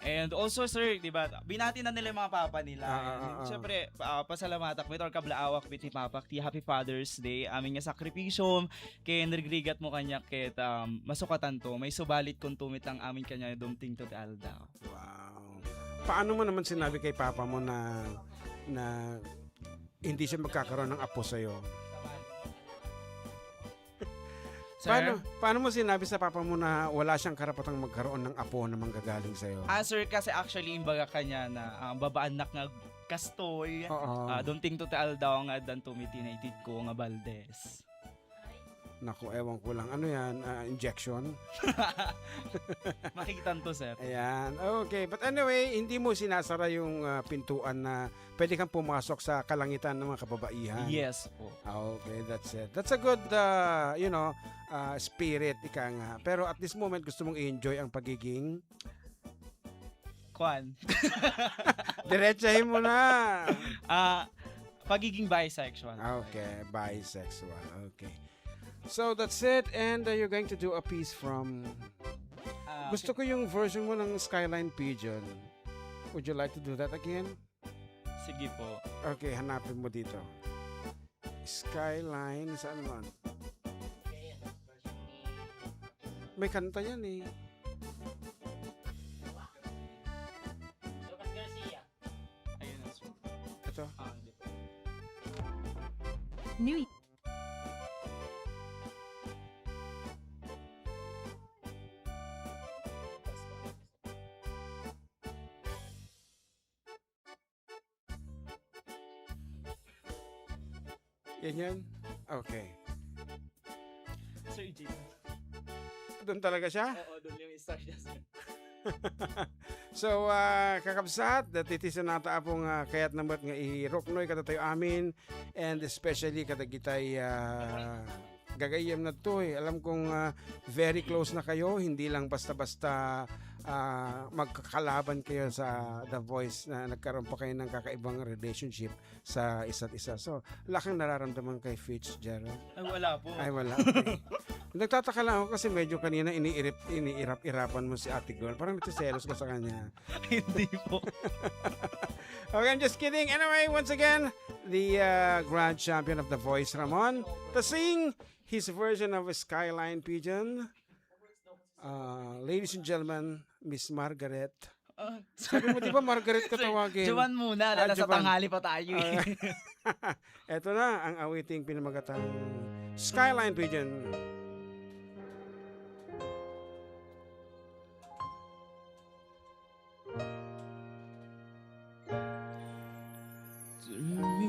And also, sir, di ba, binati na nila yung mga papa nila. Ah, ah, And ah, ah. syempre, ah, pasalamatak met or kablaawak met ti papak ti Happy Father's Day. Amin nga sakripisyo, ken rigrigat mo kanya ket, um, masukatan to. May subalit kun tumit lang amin kanya dumting to ti aldaw. Wow. Paano mo naman sinabi kay papa mo na, na hindi siya magkakaroon ng apo sa'yo? Sir? Paano, paano mo sinabi sa papa mo na wala siyang karapatang magkaroon ng apo na manggagaling sa'yo? Ah, sir, kasi actually, imbaga kanya na, ah, babaanak nga kastoy. Oo. Ah, dumting to ti aldaw nga addan tumiti na itid ko nga Valdez. Naku, ewan ko lang. Ano yan? Ah, injection? Makikitan to, sir. Ayan. Okay. But anyway, hindi mo sinasara yung, ah, pintuan na pwede kang pumasok sa kalangitan ng mga kababaihan. Yes po. Ah, okay, that's it. That's a good, ah, you know, ah, spirit, ika nga. Pero at this moment, gusto mong i-enjoy ang pagiging Kwan. Diretsahin mo na. Ah, pagiging bisexual. Okay, bisexual. Okay. So that's it. And, uh, you're going to do a piece from... Ah, Gusto ko yung version mo ng Skyline Pigeon. Would you like to do that again? Sige po. Okay, hanapin mo dito. Skyline, saan man? May kanta yan eh. Ayun na, sir. Ito. Ah, hindi po. New Yan yan? Okay. Sir E J. Doon talaga siya? Oo, doon yung start niya, sir. So, ah, kakabsat, datiti sa nata apong, ah, kayat namat nga iruknoy kadatayo amin, and especially kadagitay, ah, gagayyem nadto, eh. Alam kong, ah, very close na kayo, hindi lang basta-basta, ah, magkakalaban kayo sa The Voice na nagkaroon pa kayo ng kakaibang relationship sa isa't isa. So, wala kang nararamdaman kay Fitzgerald? Ay, wala po. Ay, wala. Okay. Nagtataka lang ako kasi medyo kanina iniirip-, iniirap-irapan mo si Ate Girl. Parang nagsiselos ka sa kanya. Hindi po. Okay, I'm just kidding. Anyway, once again, the, uh, grand champion of The Voice, Ramon, to sing his version of Skyline Pigeon. Uh, ladies and gentlemen, Miss Margaret. Ah, Sabi mo, di ba Margaret ka Sir, tawagin? Jovan muna, Ah, dahil sa Jovan. tanghali pa tayo eh. Ah, eto na ang awiting pinamagatang Skyline Pigeon. Turn me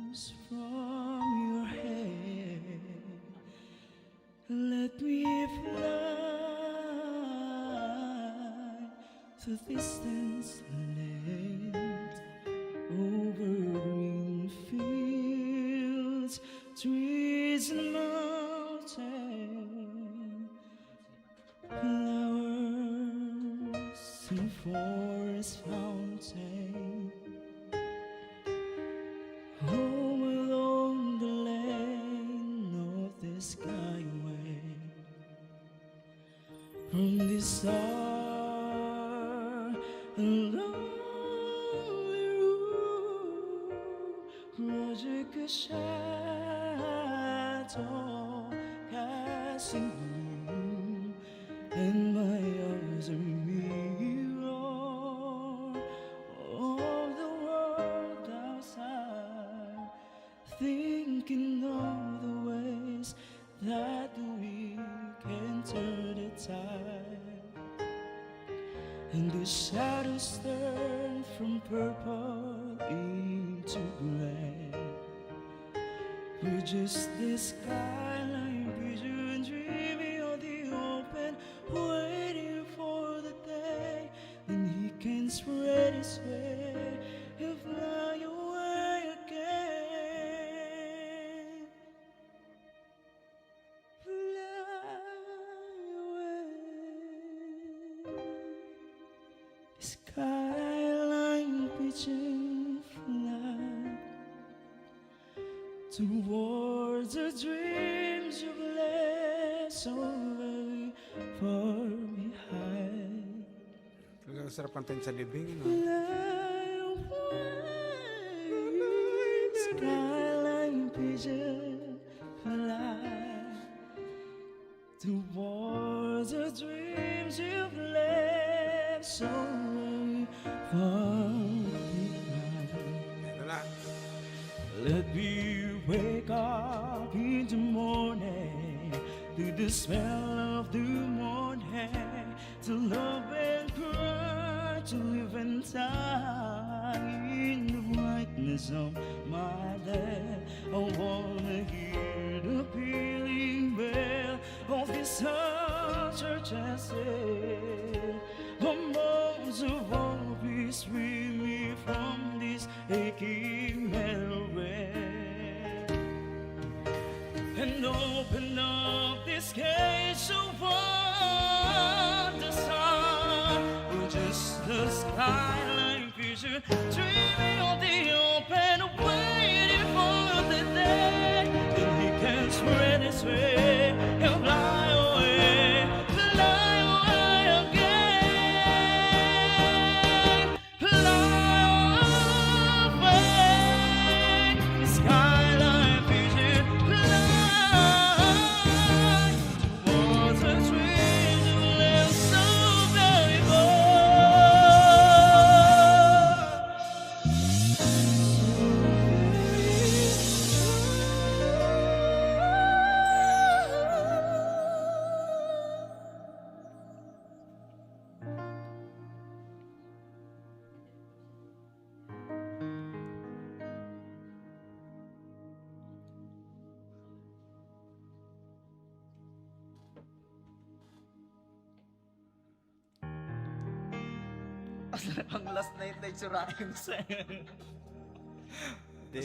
loose from your hand. Let me fly to distant land, over green fields, trees and mountains, flowers and forest fountain. Home along the lane of the skyway. From this dark and lonely room, project a shadow casting gloom, and my eyes are mirror of the world outside, thinking of the ways that we can turn the tide. And the shadows turn from purple into gray. We're just the skyline vision, dreaming of the open, waiting for the day when he can spread his wing and fly away again. Fly away. Skyline pigeon, fly towards the dreams you've left so very far behind. Sarap kantahin sa libing, no? Fly away, skyline pigeon, fly towards the dreams you've left so far behind. Ito na. Let me wake up in the morning to the smell of the morning, to love and cry, to live and die in the brightness of my day. I wanna hear the pealing bell of this heart church and say, come on, so please free me from this aching memory. And open up this case of what the sun will just the skyline vision. Dreaming of the open, waiting for the day that he can spread his wings and fly away, fly away again. Fly away, skyline vision, fly towards the dreams you left so very far. Pang last night na itsura yung sa Di,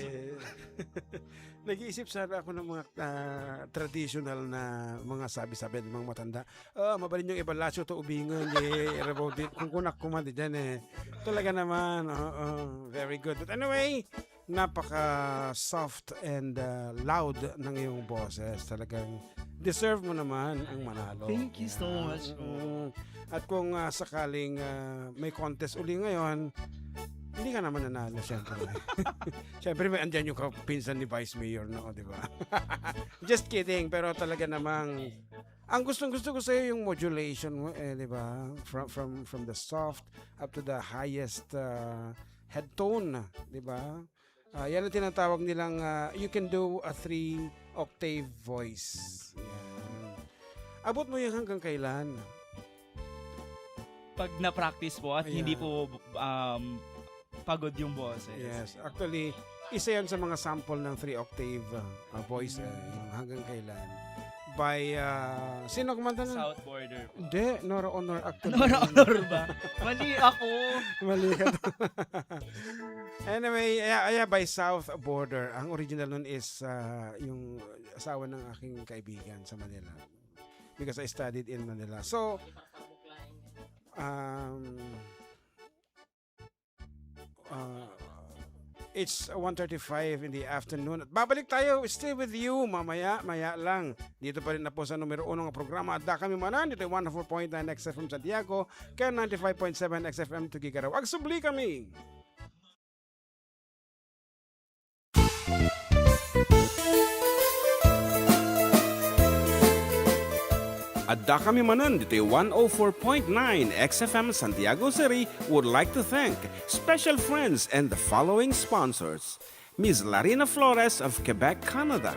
nag-iisip sana ako ng mga, ah, traditional na mga sabi-sabi ng mga matanda. "Ah, mabalin yung ibalasyo to ubingan, eh, rabaw di, kung kunak kuman di dyan, eh." Talaga naman, oo, very good. But anyway, napaka-soft and, ah, loud ng iyong boses. Talagang deserve mo naman ang manalo. Thank you so much po. Mm. At kung, ah, sakaling, ah, may contest uli ngayon, hindi ka naman nanalo, syempre. Syempre, may andyan yung kapinsan ni Vice Mayor, no, di ba? Just kidding, pero talaga namang, ang gustong-gusto ko sa'yo yung modulation mo, eh, di ba? From, from, from the soft up to the highest, ah, head tone, di ba? Ah, yan ang tinatawag nilang, ah, you can do a three octave voice. Yan. Abot mo yung hanggang kailan? Pag na-practice po at hindi Ayan. po, um, pagod yung boses. Yes, actually, isa yan sa mga sample ng three octave, ah, voice, eh, yung hanggang kailan. By, ah, sino kumanta nun? South Border po. Hindi, Nora Honor actually. Nora Honor ba? Mali ako. Mali ka. Anyway, yeah, yeah, by South Border. Ang original nun is, ah, yung asawa ng aking kaibigan sa Manila. Because I studied in Manila. So, um, uh, it's one thirty-five in the afternoon. At babalik tayo, still with you, mamaya, maya lang. Dito pa rin na po sa numero uno nga programa, Adda Kami Manan, dito one oh four point nine X F M Santiago, ken ninety-five point seven X F M Tuguegarao. Agsubli kami! Adda kami manen ditoy one oh four point nine X F M Santiago City would like to thank special friends and the following sponsors: Miss Larina Flores of Quebec, Canada,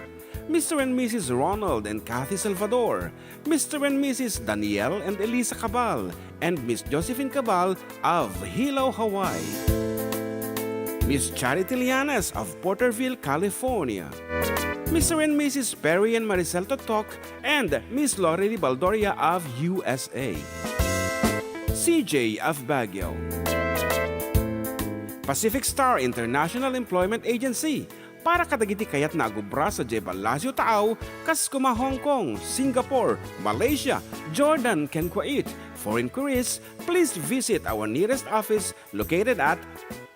Mister and Missus Ronald and Kathy Salvador, Mister and Missus Daniel and Elisa Cabal, and Miss Josephine Cabal of Hilo, Hawaii. Miss Charity Lianes of Porterville, California. Mister and Missus Perry and Maricel Totok and Miss Lorely Baldoria of U S A. C J of Baguio. Pacific Star International Employment Agency, para kadagiti kayatna a gubra sadiay Balasio Taaw, kas kuma Hong Kong, Singapore, Malaysia, Jordan, ken Kuwait. For inquiries, please visit our nearest office located at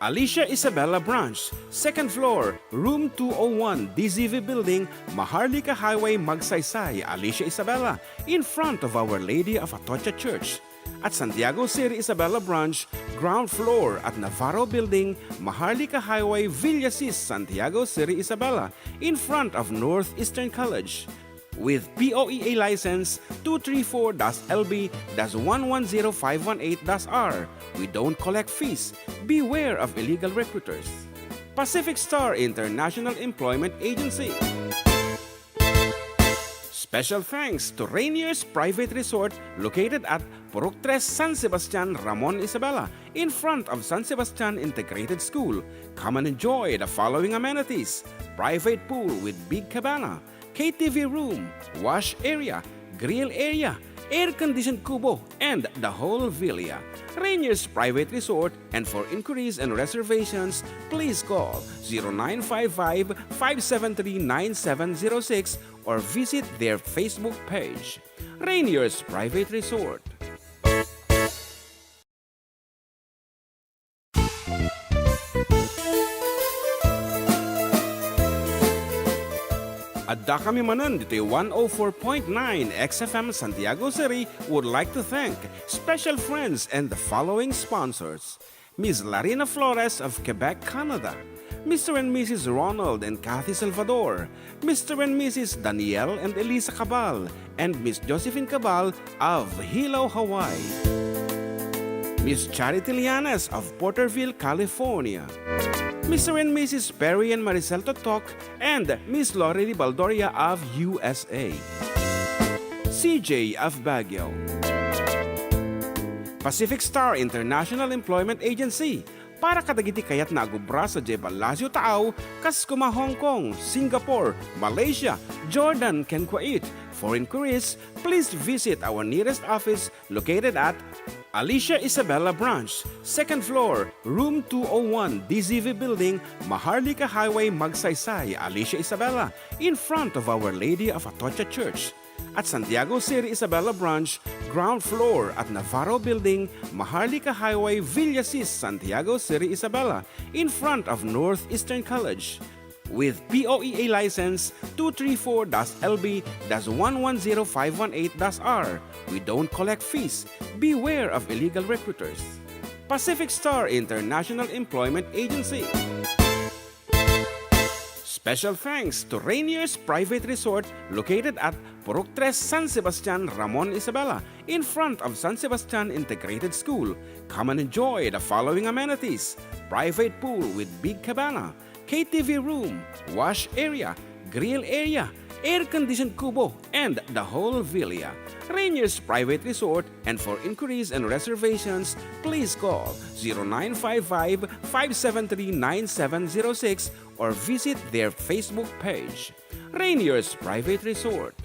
Alicia Isabela Branch, second floor, room two oh one, D Z V Building, Maharlika Highway, Magsaysay, Alicia Isabela, in front of Our Lady of Atocha Church. At Santiago City Isabela Branch, ground floor at Navarro Building, Maharlika Highway, Villasis, Santiago City Isabela, in front of Northeastern College. With P O E A license two three four dash L B dash one one zero five one eight dash R, we don't collect fees. Beware of illegal recruiters. Pacific Star International Employment Agency. Special thanks to Rainier's Private Resort, located at Purok Tres, San Sebastian, Ramon Isabela, in front of San Sebastian Integrated School. Come and enjoy the following amenities: private pool with big cabana, K T V room, wash area, grill area, air-conditioned kubo, and the whole villa. Rainier's Private Resort, and for inquiries and reservations, please call zero nine five five, five seven three, nine seven zero six or visit their Facebook page. Rainier's Private Resort. Adda kami manen ditoy one oh four point nine X F M Santiago City would like to thank special friends and the following sponsors: Miss Larina Flores of Quebec, Canada, Mister and Missus Ronald and Kathy Salvador, Mister and Missus Daniel and Elisa Cabal, and Miss Josephine Cabal of Hilo, Hawaii, Miss Charity Lianes of Porterville, California, Mister and Missus Perry and Maricel Totok, and Miss Lorely Baldoria of U S A, C J of Baguio, Pacific Star International Employment Agency, para kadagiti kayatna a gubra sadiay Palacio Taaw, kas koma Hong Kong, Singapore, Malaysia, Jordan, ken Kuwait. For inquiries, please visit our nearest office located at Alicia Isabela Branch, second floor, room two oh one, D Z V Building, Maharlika Highway, Magsaysay, Alicia Isabela, in front of Our Lady of Atocha Church. At Santiago City Isabela Branch, ground floor at Navarro Building, Maharlika Highway, Villasis, Santiago City Isabela, in front of Northeastern College. With P O E A license two three four dash L B dash one one zero five one eight dash R, we don't collect fees. Beware of illegal recruiters. Pacific Star International Employment Agency. Special thanks to Rainier's Private Resort, located at Purok Tres, San Sebastian, Ramon Isabela, in front of San Sebastian Integrated School. Come and enjoy the following amenities: private pool with big cabana, K T V room, wash area, grill area, air-conditioned kubo, and the whole villa. Rainier's Private Resort, and for inquiries and reservations, please call zero nine five five, five seven three, nine seven zero six or visit their Facebook page, Rainier's Private Resort.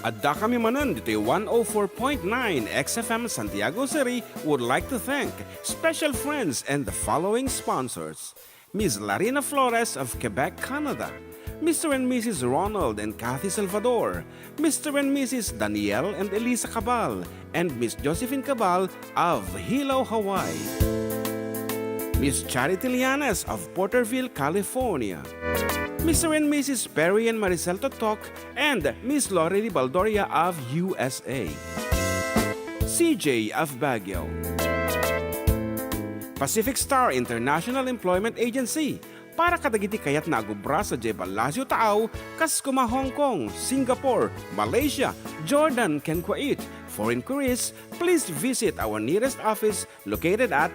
Adda kami manen ditoy one oh four point nine X F M Santiago City would like to thank special friends and the following sponsors: Miss Larina Flores of Quebec, Canada, Mister and Missus Ronald and Kathy Salvador, Mister and Missus Daniel and Elisa Cabal, and Miss Josephine Cabal of Hilo, Hawaii, Miss Charity Lianes of Porterville, California, Mister and Missus Perry and Maricel Totok, and Miss Lorely Baldoria of U S A, C J of Baguio, Pacific Star International Employment Agency, para kadagiti kayatna a gubra sadiay Palacio Taaw, kas koma Hong Kong, Singapore, Malaysia, Jordan, ken Kuwait. For inquiries, please visit our nearest office located at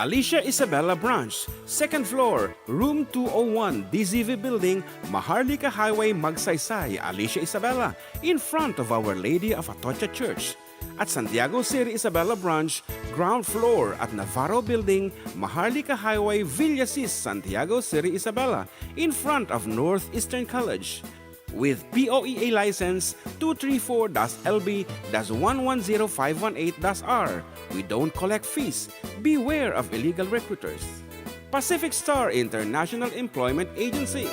Alicia Isabela Branch, second floor, room two oh one, D Z V Building, Maharlika Highway, Magsaysay, Alicia Isabela, in front of Our Lady of Atocha Church. At Santiago City Isabela Branch, ground floor at Navarro Building, Maharlika Highway, Villasis, Santiago City Isabela, in front of Northeastern College. With P O E A license two three four dash L B dash one one zero five one eight dash R, we don't collect fees. Beware of illegal recruiters. Pacific Star International Employment Agency.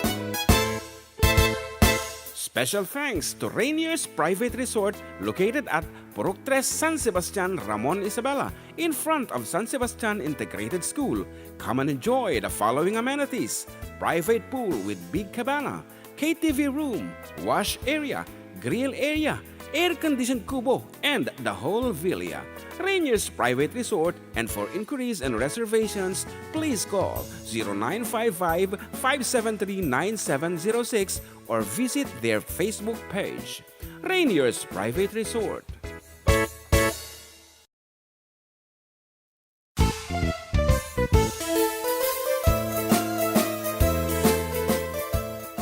Special thanks to Rainier's Private Resort located at Purok Tres, San Sebastian, Ramon, Isabela, in front of San Sebastian Integrated School. Come and enjoy the following amenities: private pool with big cabana, K T V room, wash area, grill area, air-conditioned kubo, and the whole villa. Rainier's Private Resort, and for inquiries and reservations, please call zero nine five five, five seven three, nine seven zero six or visit their Facebook page. Rainier's Private Resort.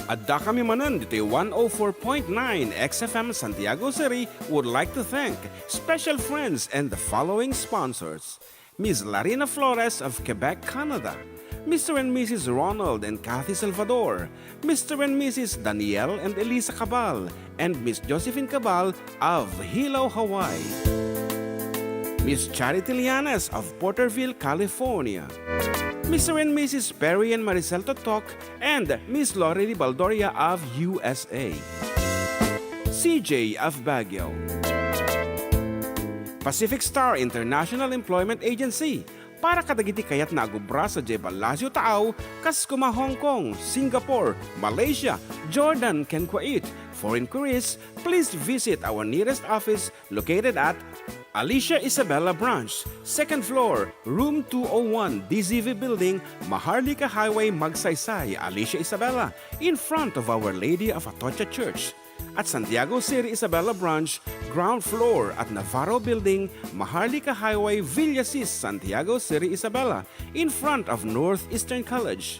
Adda kami manen ditoy one oh four point nine X F M Santiago City would like to thank special friends and the following sponsors: Miss Larina Flores of Quebec, Canada, Mister and Missus Ronald and Kathy Salvador, Mister and Missus Daniel and Elisa Cabal, and Miss Josephine Cabal of Hilo, Hawaii. Miss Charity Lianes of Porterville, California. Mister and Missus Perry and Maricel Totok and Miss Lorely Baldoria of U S A. C J of Baguio. Pacific Star International Employment Agency, para kadagiti kayatna a agubra sadiay Palacio Taaw, kas koma Hong Kong, Singapore, Malaysia, Jordan, ken Kuwait. For inquiries, please visit our nearest office located at Alicia Isabela Branch, second floor, room two oh one, D Z V Building, Maharlika Highway, Magsaysay, Alicia Isabela, in front of Our Lady of Atocha Church. At Santiago City Isabela Branch, ground floor at Navarro Building, Maharlika Highway, Villasis, Santiago City Isabela, in front of Northeastern College.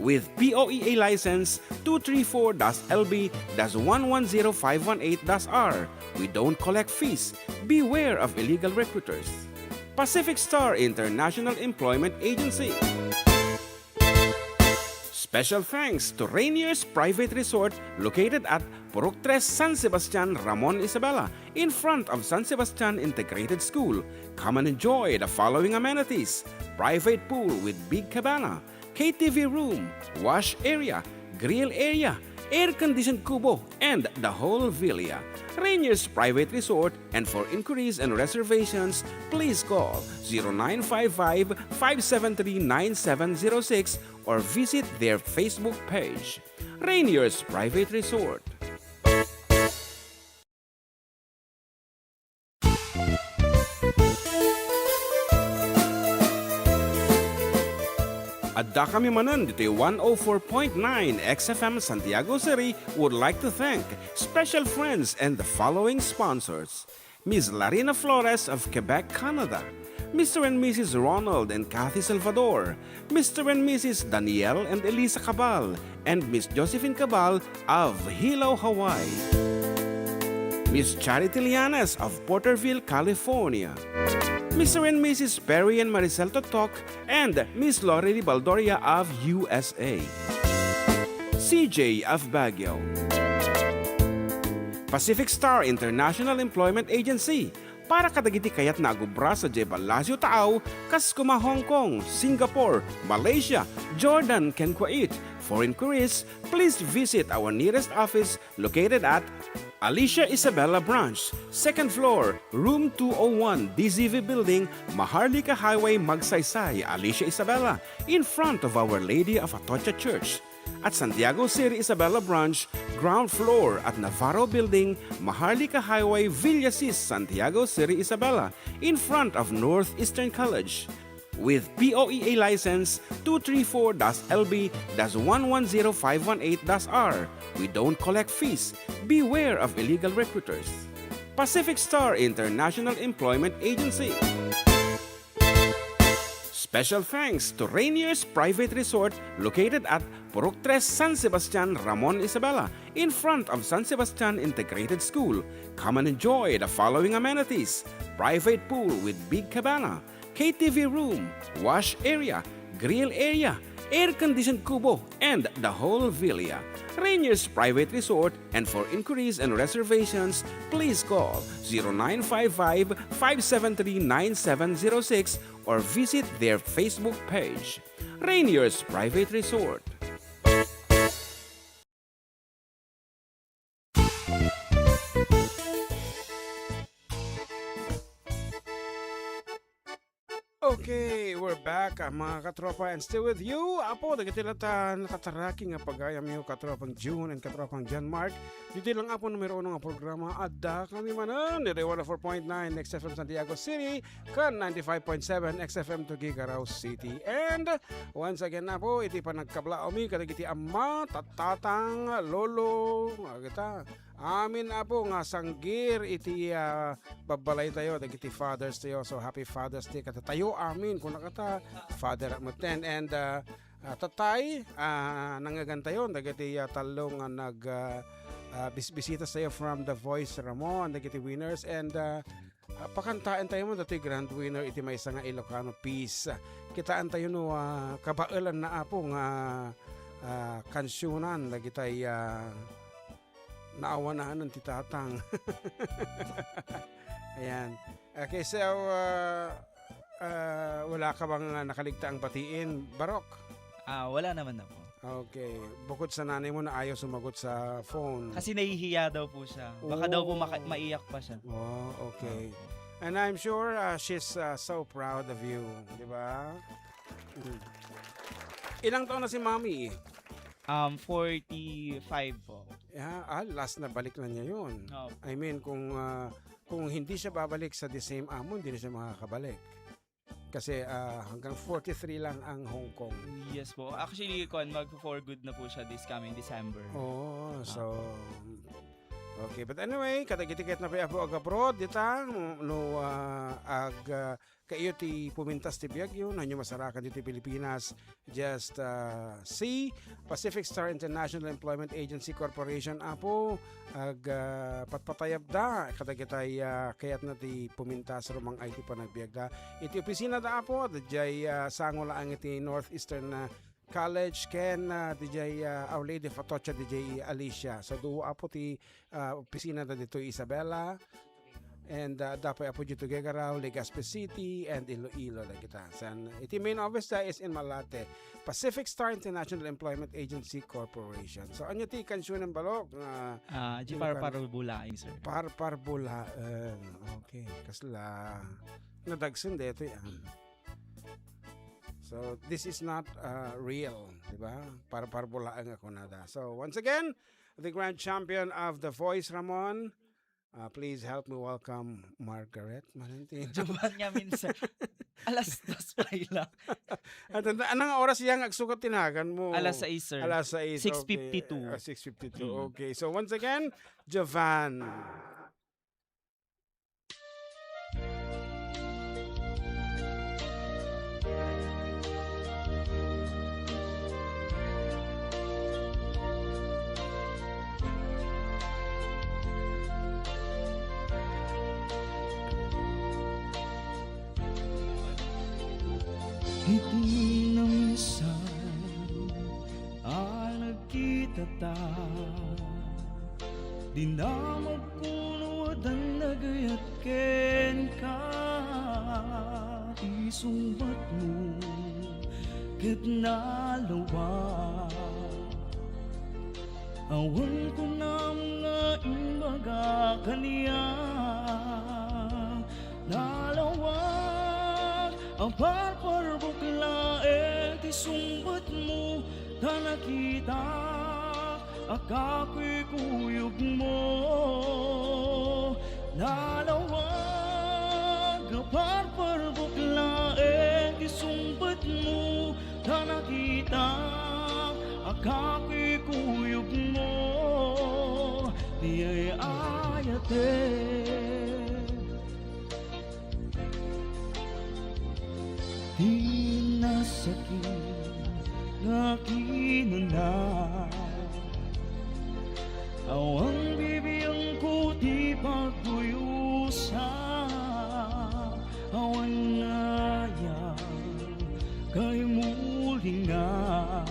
With P O E A license two three four dash L B dash one one zero five one eight dash R, we don't collect fees. Beware of illegal recruiters. Pacific Star International Employment Agency. Special thanks to Rainier's Private Resort located at Purok Tres, San Sebastian, Ramon, Isabela, in front of San Sebastian Integrated School. Come and enjoy the following amenities: private pool with big cabana, K T V room, wash area, grill area, air-conditioned kubo, and the whole villa. Rainier's Private Resort, and for inquiries and reservations, please call zero nine five five, five seven three, nine seven zero six or visit their Facebook page. Rainier's Private Resort. Adda kami manen ditoy one oh four point nine X F M Santiago City would like to thank special friends and the following sponsors: Miss Larina Flores of Quebec, Canada, Mister and Missus Ronald and Kathy Salvador, Mister and Missus Daniel and Elisa Cabal, and Miss Josephine Cabal of Hilo, Hawaii. Miss Charity Lianes of Porterville, California. Mister and Missus Perry and Maricel Totok and Miss Lorely Baldoria of U S A. C J of Baguio. Pacific Star International Employment Agency, para kadagiti kayatna a gubra sadiay Palacio Taaw, kas koma Hong Kong, Singapore, Malaysia, Jordan, ken Kuwait. For inquiries, please visit our nearest office located at Alicia Isabela Branch, second floor, room two oh one, D Z V Building, Maharlika Highway, Magsaysay, Alicia Isabela, in front of Our Lady of Atocha Church. At Santiago City Isabela Branch, ground floor at Navarro Building, Maharlika Highway, Villasis, Santiago City Isabela, in front of Northeastern College. With P O E A license two three four dash L B dash one one zero five one eight dash R, we don't collect fees. Beware of illegal recruiters. Pacific Star International Employment Agency. Special thanks to Rainier's Private Resort located at Purok Tres, San Sebastian, Ramon, Isabela, in front of San Sebastian Integrated School. Come and enjoy the following amenities: private pool with big cabana, K T V room, wash area, grill area, air-conditioned kubo, and the whole villa. Rainier's Private Resort, and for inquiries and reservations, please call zero nine five five, five seven three, nine seven zero six or visit their Facebook page. Rainier's Private Resort. Okay, we're back, ah, mga katropa, and still with you, Apo, dagiti latta nakataraki nga pagayamyo, katropang June and katropang John Mark. Ditoy lang, Apo, numero uno nga programa, adda kami manen, iti one oh four point nine X F M Santiago City, ken ninety-five point seven X F M Tuguegarao City. And once again, Apo, iti panagkablaawmi kadagiti amma, tattatang, lolo, agita, amin, Apo, nga sanggir iti, ah, babbalaytayo, dagiti fathers tayo. So, happy Father's Day kadatayo amin. Kuna kata, Father Amuten and, ah, ah, Tatay, ah, nangngegantayo dagiti, ah, tallo nga nag, ah, ah, bis-, bisita tayo from The Voice Ramon, dagiti winners, and, ah, ah, pakantaentayo man datoy grand winner iti maysa nga Ilocano piece. Kitaentayo no, ah, kabaelanna, Apo, nga, ah, kansionan dagitay, ah, naawananan ti tatang. Ayan. Okay, so, ah, ah, wala ka bang, ah, nakaligtaang batiin, Barok? Ah, wala naman na po. Okay. Bukod sa nanay mo, naayo sumagot sa phone. Kasi nahihiya daw po siya. Baka daw po maka- Oh. maiyak pa siya. Oh, okay. Opo. And I'm sure, ah, she's, ah, so proud of you, di ba? Mm. Ilang taon na si Mommy? Um, forty-five po. Yeah, ah, last na balik na niya yun. Opo. I mean, kung, ah, kung hindi siya babalik sa the same amo, hindi na siya makakabalik. Kasi, ah, hanggang forty-three lang ang Hong Kong. Yes po. Actually, kuwan, mag for good na po siya this coming December. Oo, so, Opo. Okay. But anyway, kadagiti ket napay-apo ag-abroad, dita, no, ah, ag, ah, kaiyo ti pumintas ti biagyo, no, inyo masarakan ditoy Pilipinas, just, ah, see Pacific Star International Employment Agency Corporation, Apo, ag, ah, patpatayabda kadagitay, ah, kayatna ti pumintas rumang-ay ti panagbiagda. Iti opisinada, Apo, diay, ah, sango laeng iti Northeastern, ah, College ken, ah, diay, ah, Our Lady of Atocha, diay Alicia. So, duo, Apo, ti, ah, opisinada ditoy Isabela. And, ah, adda pay, Apo, ditoy Tuguegarao, Legazpi City, and Iloilo, dagita. San, iti main office da is in Malate. Pacific Star International Employment Agency Corporation. So, ania ti kansionen, Barok, nga Ah, di Ilocano? Parparbulaeng, sir. Parparbulaeng. Okay. Kasla, nadagsen daytoy, ah. So, this is not, uh, real, di ba? Parparbulaeng a kunada. So, once again, the grand champion of The Voice Ramon, uh, please help me welcome Margaret Manintin. Jovan nga minsan. Alas dos pa ila. At ano, anong oras yang agsukat tinagan mo? Alas sais, sir. Alas sais, okay. Six fifty-two. Ah, six fifty-two, Mm. okay. So, once again, Jovan. Iti namisan a nagkitata, dinamagko no addan nagayat kenka. Isungbatmo ket nalawag. Awan kunam nga imbaga kaniak. Nalawag a parparbuk laeng ti sungbatmo, ta nakitak a kakuykuyob mo. Nalawag a parparbuk laeng ti sungbatmo, ta nakitak a kakuykuyob mo. Ti ay-ayatek ti nasakit nga kinuna. Awan bibiangko ti pagduyosa, awan ngayam kaimulingan.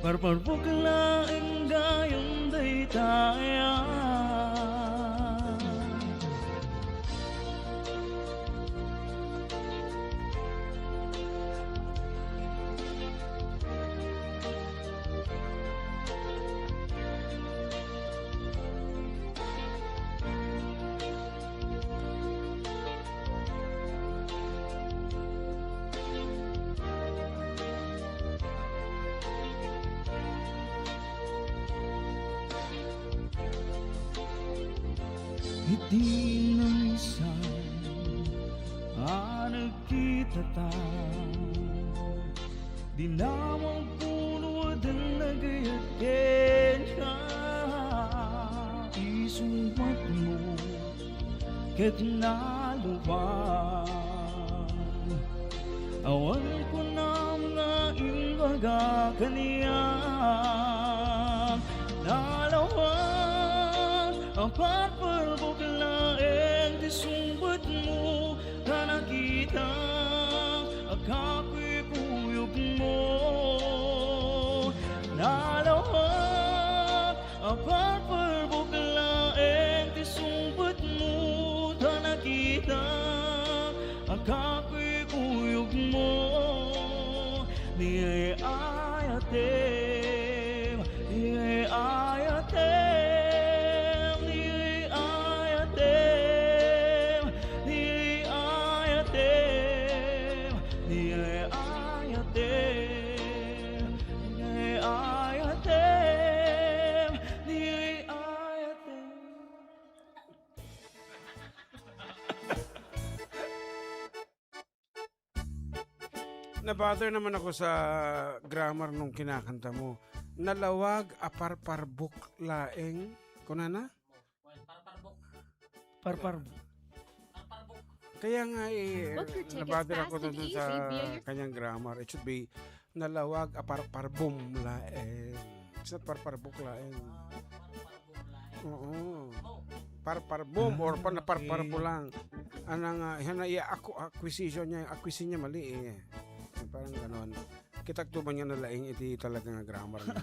Parparbuk laeng gayam daytaya. Iti namisan a nagkitata, dinamagko no addan nagayat kenka. Isungbatmo ket nalubag. Awan kunam nga imbaga kaniak, nalawag a parparbuk laeng ti sungbatmo, ta nakitak a kakuyukuyogmo. Nalawag a parparbuk laeng ti sungbatmo, ta nakitak a kakuyukuyogmo. Ni ay-ayatem, ni ay-ayatem, ni ay-ayatem, ni ay-ayatem, ni ay-ayatem, ni ay-ayatem, ni ay-ayatem. Na-bother naman ako sa grammar nung kinakanta mo. Nalawag a parparbuk laeng. Kunana? Parparbuk. Parparbuk. Kaya nga eh, Book your tickets na-bother ako fast and dun easy sa via your kanyang grammar. It should be nalawag a parparbum laeng. It's not parparbuk laeng. Oo. Parparbum or pa-, naparparbo lang. Anang, ah, yan na iya ako, acquisition niya, acquisition niya mali eh. Parang ganon. Kitagtuban nga nalaing iti talaga nga grammar na.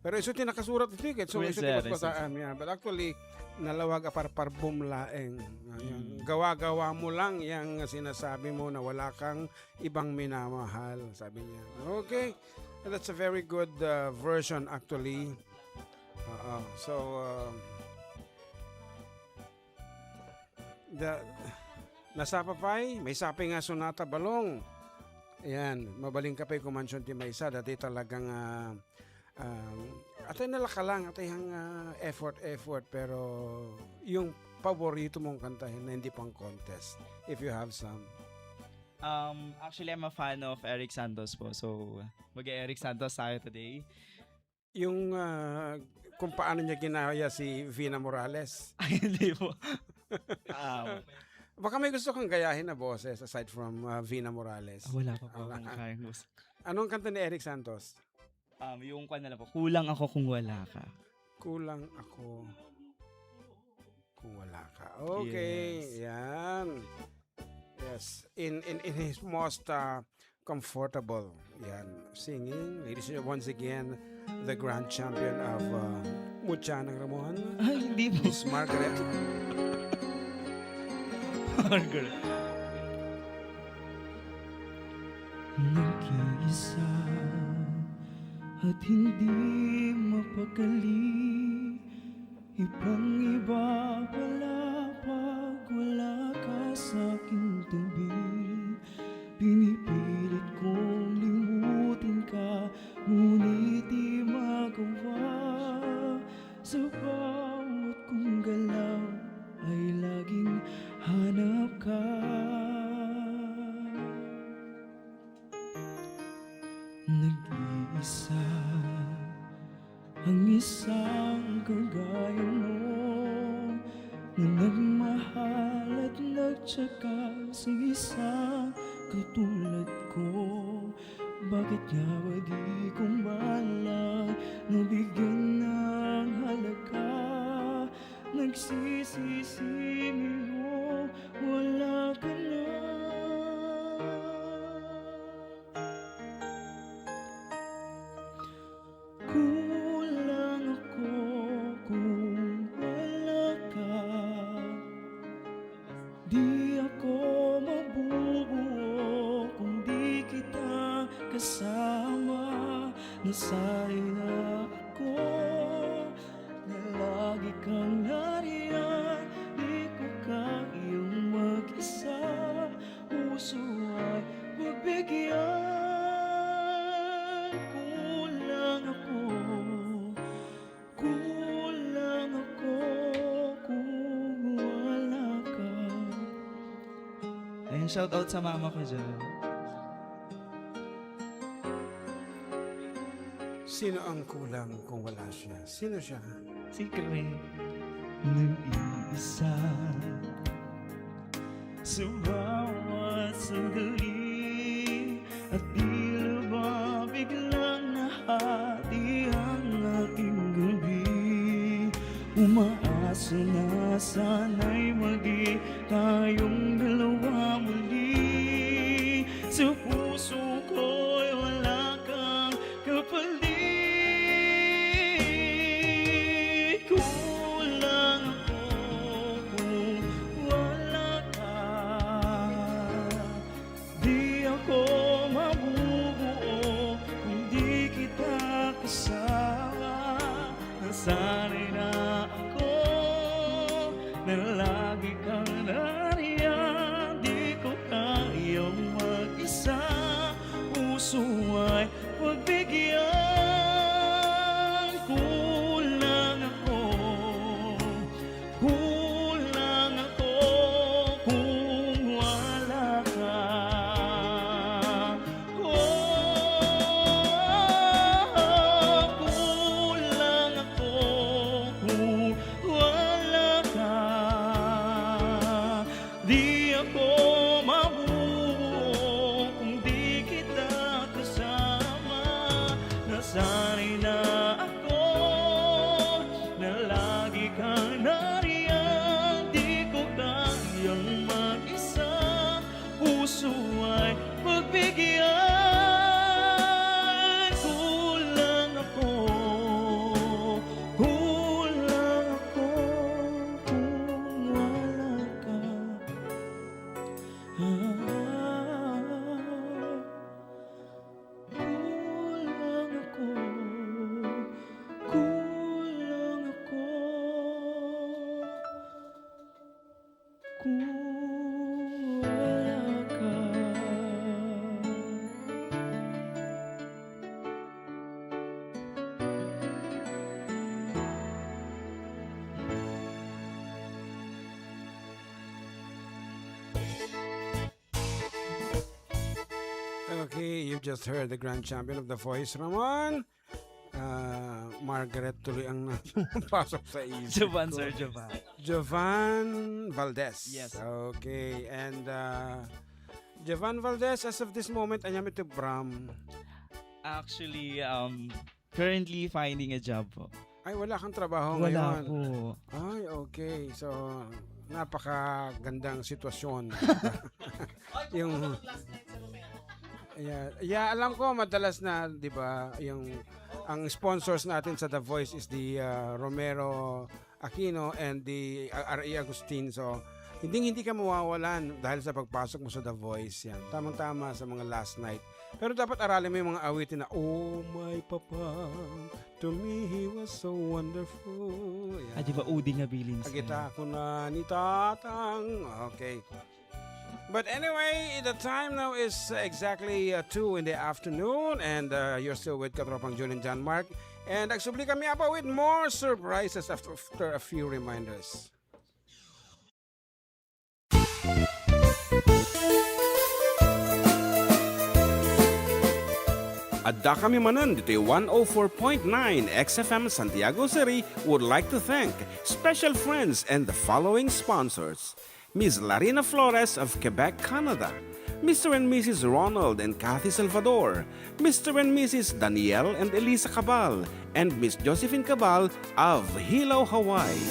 Pero isu ti nakasurat iti ticket, so isu ti sir, paspasaam niya. But actually, nalawag a parparbum laeng. Ayan. Gawa-gawa mo lang yang sinasabi mo na wala kang ibang minamahal, sabi niya. Okay. That's a very good, uh, version, actually. Oo. So, uh, the, nasapa pay, maysapay nga sonata, Balong. Ayan, mabalinka pay kumansion ti maysa, dati talagang, ah, ah, atay nalaka lang, atay hang, ah, effort, effort, pero yung paborito mong kantahin na hindi pang contest, if you have some. Um, actually, I'm a fan of Eric Santos po. So, mag-Eric Santos tayo today. Yung, ah, kung paano niya ginaya si Vina Morales. Ay, hindi po. Um, Baka may gusto kang gayahin na boses aside from, ah, Vina Morales. Ah, wala pa po Wala akong ka. kayang gusto. Anong kanta ni Eric Santos? Um, yung kwan na lang po, Kulang Ako Kung Wala Ka. Kulang ako kung wala ka. Okay, Yes. yan. Yes, in, in, in his most, uh, comfortable, yan, singing. Ladies and gentlemen, once again, the grand champion of, uh, Mutya ng Ramon, Ay, hindi po. Miss Margaret. Margaret. Nag-iisa at hindi mapakali, ibang-iba pala pag wala ka sa aking tabi. Pinipilit kong limutin ka, ngunit di magawa. Sa bawat kong galaw ay laging hanap ka. Nag-iisa ang isang kagaya mo na nagmahal at nagtyaga sa isang katulad ko. Bakit nga ba di ko man lang nabigyan ng halaga? Nagsisisi ngayong wala ka na. Kulang ako kung wala ka. Di ako mabubuo kung di kita kasama. Nasanay na ako na lagi kang nariyan. Di ko kayang mag-isa. Puso ay pagbigyan. Kulang ako, kulang ako kung Shout out sa mama ko dyan. Sino ang kulang kung wala siya? Sino siya? Secret. Nag-iisa. Sa bawat sandali at tila ba biglang nahati ang aking gabi. Umaasa na sana'y maging tayong dalawa muli. Sa puso ko'y wala kang kapalit. Kulang ako kung wala ka. Di ako mabubuo kung di kita kasama. Nasanay na ako na lagi kang nariyan. Di ko kayang mag-isa. Puso ay pagbigyan. Kulang ako. Kulang ako kung wala ka. Oh, kulang ako kung wala ka. Di ako mabubuo kung di kita kasama. Nasanay na ako na lagi kang nariyan. Di ko kayang mag-isa. Puso ay pagbigyan. Kulang ako. Kulang ako kung wala ka. Ah, kulang ako, kulang ako, kung wala ka. Okay, you've just heard the grand champion of The Voice, Ramon. Ah, Margaret tuloy ang napasok sa isip Jovan, ko. Sir Jovan. Jovan Valdez. Yes. Okay, and, ah, Jovan Valdez, as of this moment, ania met ti ubram? Actually, um, currently finding a job po. Ay, wala kang trabaho Wala ngayon? po. Ay, okay. So, napakagandang sitwasyon. Yung, yeah, yeah, alam ko madalas na, 'di ba, yung ang sponsors natin sa The Voice is the, ah, Romero Aquino and the, ah, R A Agustin. So, hindi, hindi ka mawawalan dahil sa pagpasok mo sa The Voice. Yan. Tamang-tama sa mga last night. Pero dapat aralin mo yung mga awitin na, "Oh, my papa, to me he was so wonderful." Yan. Ah, di ba, udi nga bilin, sir? Agita ko na ni Tatang. Okay. But anyway, the time now is exactly, uh, two in the afternoon, and, uh, you're still with Katropang Jun and John Mark. And agsubli kami pa with more surprises after, after a few reminders. Adda kami manen ditoy one oh four point nine X F M Santiago City would like to thank special friends and the following sponsors. Miss Larina Flores of Quebec, Canada, Mister and Missus Ronald and Kathy Salvador, Mister and Missus Daniel and Elisa Cabal, and Miss Josephine Cabal of Hilo, Hawaii,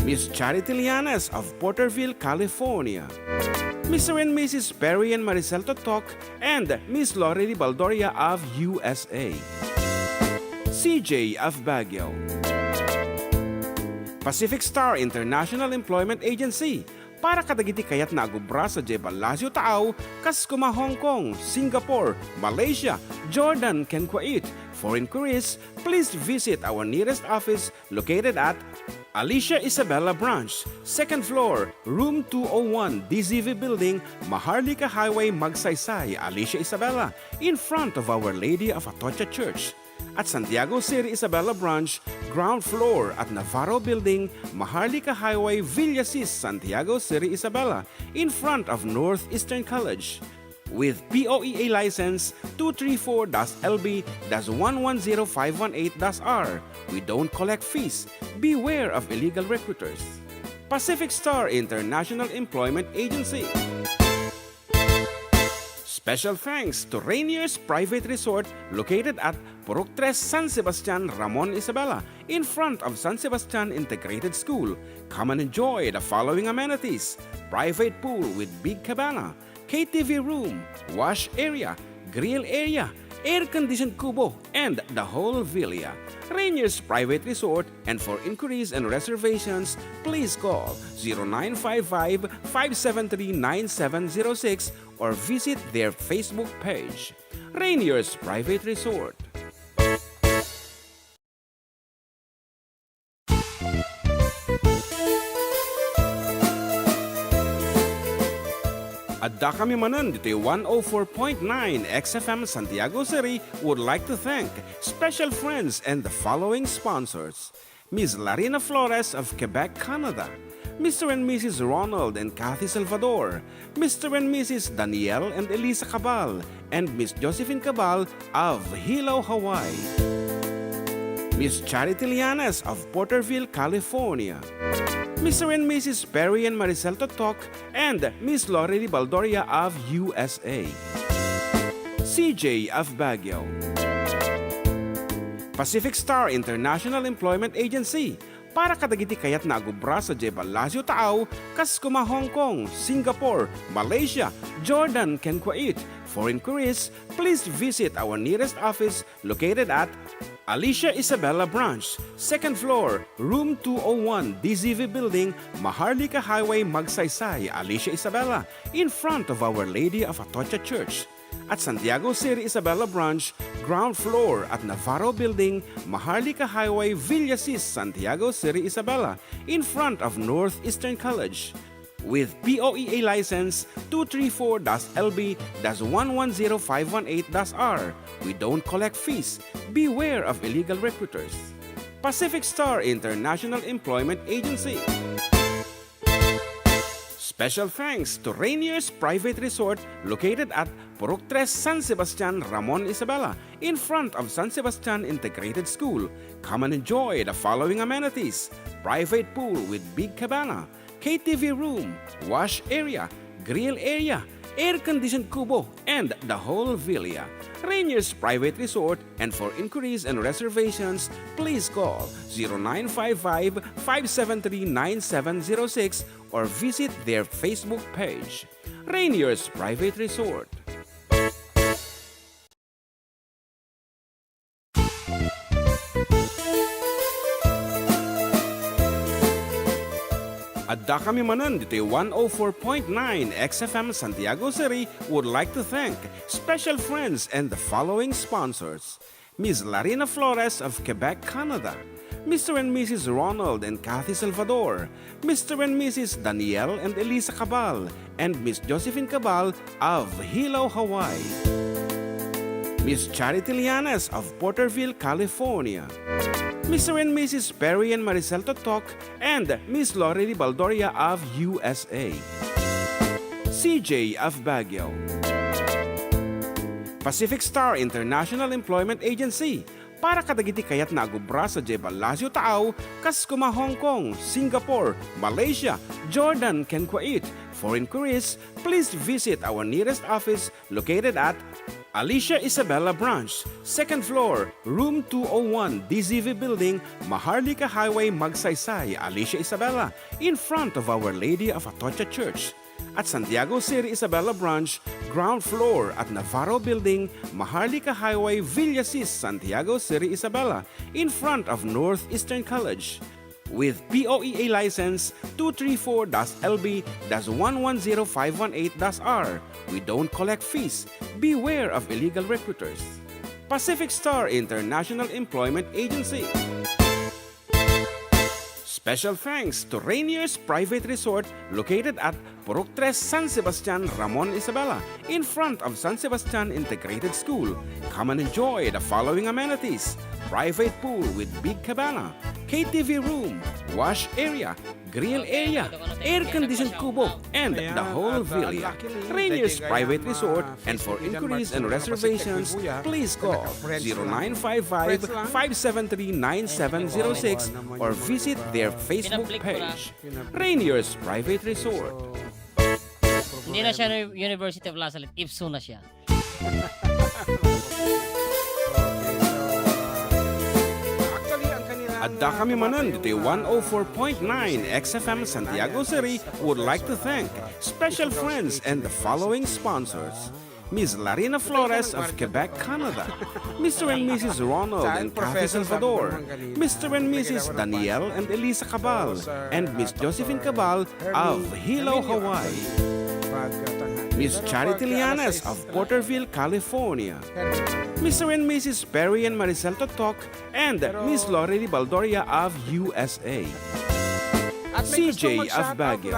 Miss Charity Llanes of Porterville, California, Mister and Missus Perry and Maricel Totok, and Miss Lori Di Baldoria of U S A, C J of Baguio, Pacific Star International Employment Agency, para kadagiti kayatna a gubra sadiay Palacio Taaw, kas kuma Hong Kong, Singapore, Malaysia, Jordan, ken Kuwait. For inquiries, please visit our nearest office located at Alicia Isabela Branch, second floor, room two oh one, D Z V Building, Maharlika Highway, Magsaysay, Alicia Isabela, in front of Our Lady of Atocha Church. At Santiago City Isabela Branch, ground floor at Navarro Building, Maharlika Highway, Villasis, Santiago City Isabela, in front of Northeastern College. With P O E A license two three four dash L B dash one one zero five one eight dash R, we don't collect fees. Beware of illegal recruiters. Pacific Star International Employment Agency. Special thanks to Rainier's Private Resort, located at Purok Tres, San Sebastian, Ramon Isabela, in front of San Sebastian Integrated School. Come and enjoy the following amenities: private pool with big cabana, K T V room, wash area, grill area, air-conditioned kubo, and the whole villa. Rainier's Private Resort, and for inquiries and reservations, please call zero nine five five, five seven three, nine seven zero six or visit their Facebook page. Rainier's Private Resort. Adda kami manen ditoy one oh four point nine X F M Santiago City would like to thank special friends and the following sponsors: Miss Larina Flores of Quebec, Canada, Mister and Missus Ronald and Kathy Salvador, Mister and Missus Daniel and Elisa Cabal, and Miss Josephine Cabal of Hilo, Hawaii, Miss Charity Lianes of Porterville, California, Mister and Missus Perry and Maricel Totok, and Miss Lorely Baldoria of U S A, C J of Baguio, Pacific Star International Employment Agency, para kadagiti kayatna a agubra sadiay ballasiw taaw, kas koma Hong Kong, Singapore, Malaysia, Jordan, ken Kuwait. For inquiries, please visit our nearest office located at Alicia Isabela Branch, second floor, room two oh one, D Z V Building, Maharlika Highway, Magsaysay, Alicia Isabela, in front of Our Lady of Atocha Church. At Santiago City Isabela Branch, ground floor at Navarro Building, Maharlika Highway, Villasis, Santiago City Isabela, in front of Northeastern College. With P O E A license two three four dash L B dash one one zero five one eight dash R, we don't collect fees. Beware of illegal recruiters. Pacific Star International Employment Agency. Special thanks to Rainier's Private Resort, located at Purok Tres, San Sebastian, Ramon Isabela, in front of San Sebastian Integrated School. Come and enjoy the following amenities: private pool with big cabana, K T V room, wash area, grill area, air-conditioned kubo, and the whole villa. Rainier's Private Resort, and for inquiries and reservations, please call zero nine five five, five seven three, nine seven zero six or visit their Facebook page, Rainier's Private Resort. Adda kami manen ditoy one oh four point nine X F M Santiago City would like to thank special friends and the following sponsors: Miss Larina Flores of Quebec, Canada, Mister and Missus Ronald and Kathy Salvador, Mister and Missus Daniel and Elisa Cabal, and Miss Josephine Cabal of Hilo, Hawaii, Miss Charity Lianes of Porterville, California, Mister and Missus Perry and Maricel Totok, and Miss Lorely Baldoria of U S A, C J of Baguio, Pacific Star International Employment Agency, para kadagiti kayatna a gubra sadiay ballasiw taaw, kas koma Hong Kong, Singapore, Malaysia, Jordan, ken Kuwait. For inquiries, please visit our nearest office located at Alicia Isabela Branch, second floor, room two oh one, D Z V Building, Maharlika Highway, Magsaysay, Alicia Isabela, in front of Our Lady of Atocha Church. At Santiago City Isabela Branch, ground floor at Navarro Building, Maharlika Highway, Villasis, Santiago City Isabela, in front of Northeastern College. With P O E A license two three four dash L B dash one one zero five one eight dash R, we don't collect fees. Beware of illegal recruiters. Pacific Star International Employment Agency. Special thanks to Rainier's Private Resort, located at Purok Tres, San Sebastian, Ramon, Isabela, in front of San Sebastian Integrated School. Come and enjoy the following amenities: private pool with big cabana, K T V room, wash area, grill area, air-conditioned kubo, and the whole villa. Rainier's Private Resort, and for inquiries and reservations, please call zero nine five five, five seven three, nine seven zero six or visit their Facebook page. Rainier's Private Resort. Hindi na siya University of La Salette, IPSU na siya. Adda kami manen ditoy one oh four point nine X F M Santiago City would like to thank special friends and the following sponsors: Miss Larina Flores of Quebec, Canada, Mister and Missus Ronald and Kathy Salvador, Mister and Missus Daniel and Elisa Cabal, and Miss Josephine Cabal of Hilo, Hawaii, Miss Charity Lianes of Porterville, California, Mister and Missus Perry and Maricel Totok, and Miss Lorely Baldoria of U S A. C J of Baguio.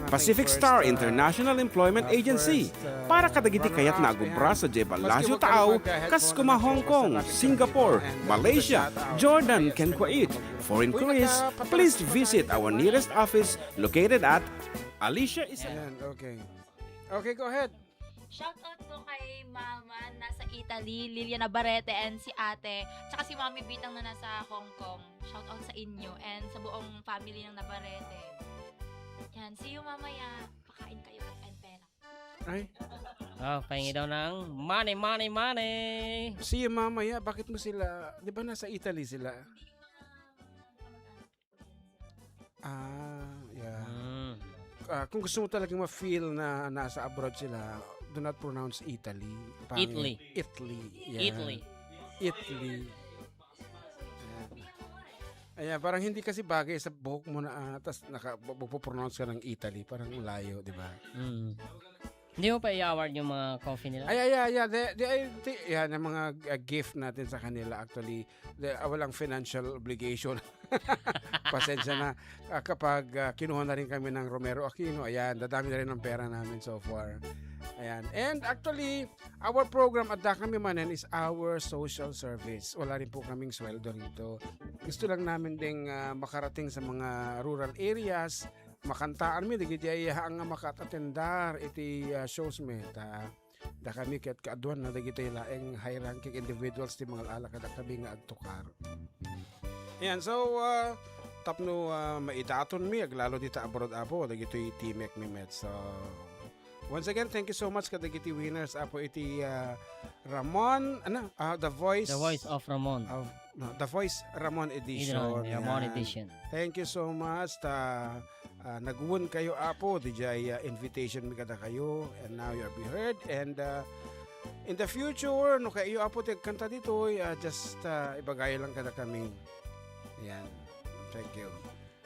Pacific Star International Employment Agency, para kadagiti kayat nga agubra sadiay ballasiw taaw, kas kuma Hong Kong, Singapore, Malaysia, Jordan, ken Kuwait. For inquiries, please visit our nearest office located at Alicia Isabel. Ayan, okay. Okay, go ahead. Shout out po kay Mama, nasa Italy, Liliana Barrete, and si Ate, tsaka si Mami Bitang na nasa Hong Kong. Shout out sa inyo and sa buong family ng Nabarrete. Yan, see you mamaya. Pakain kayo and pera. Ay. Oh, pahingi daw ng money, money, money. See you mamaya. Bakit mo sila, di ba nasa Italy sila? Hindi, mga, mga kamag-anak ko din sila. Ah, yeah. Mm. Ah, kung gusto mo talagang ma-feel na nasa abroad sila, do not pronounce Italy. Pangit. Italy. Italy. Yeah. Italy. Italy. Ayan. Ayan, parang hindi kasi bagay sa buhok mo na, ah, tas naka-, magpo-pronounce ka ng Italy. Parang layo, di ba? Mm. Hindi mo pa i-award yung mga coffee nila? Ay, ay, ay, ay, di, di, ay, di, yan, ang mga, ah, gift natin sa kanila, actually, di, ah, walang financial obligation. Pasensya na. Ah, kapag, ah, kinuha na rin kami ng Romero Aquino, ayan, dadami na rin ang pera namin so far. Ayan. And actually, our program, Adda Kami Manen, is our social service. Wala rin po kaming sweldo rito. Gusto lang namin ding, ah, makarating sa mga rural areas, makantaan mi, dagiti ay nga makaat-attendar iti, ah, shows mi. Ta, dakami ket kaaduan na dagiti laeng high-ranking individuals ti mangal-ala kadakami nga agtukar. Ayan, so, ah, tapno, ah, maidaton mi, aglalo dita abroad, Apo, dagitoy timek mi met. So, once again, thank you so much kadagiti winners, Apo, iti, ah, Ramon, ano, ah, The Voice The Voice of Ramon. of, no, The Voice Ramon Edition. Edition, Ramon Yan. Edition. Thank you so much. Ta, ah, nagwon kayo, Apo, dijay, ah, invitation mi kadakayo, and now you are be heard. And, ah, in the future, no kayo, Apo, ti agkanta ditoy, ah, just, ah, ibagayo lang kadakami. Yan. Thank you.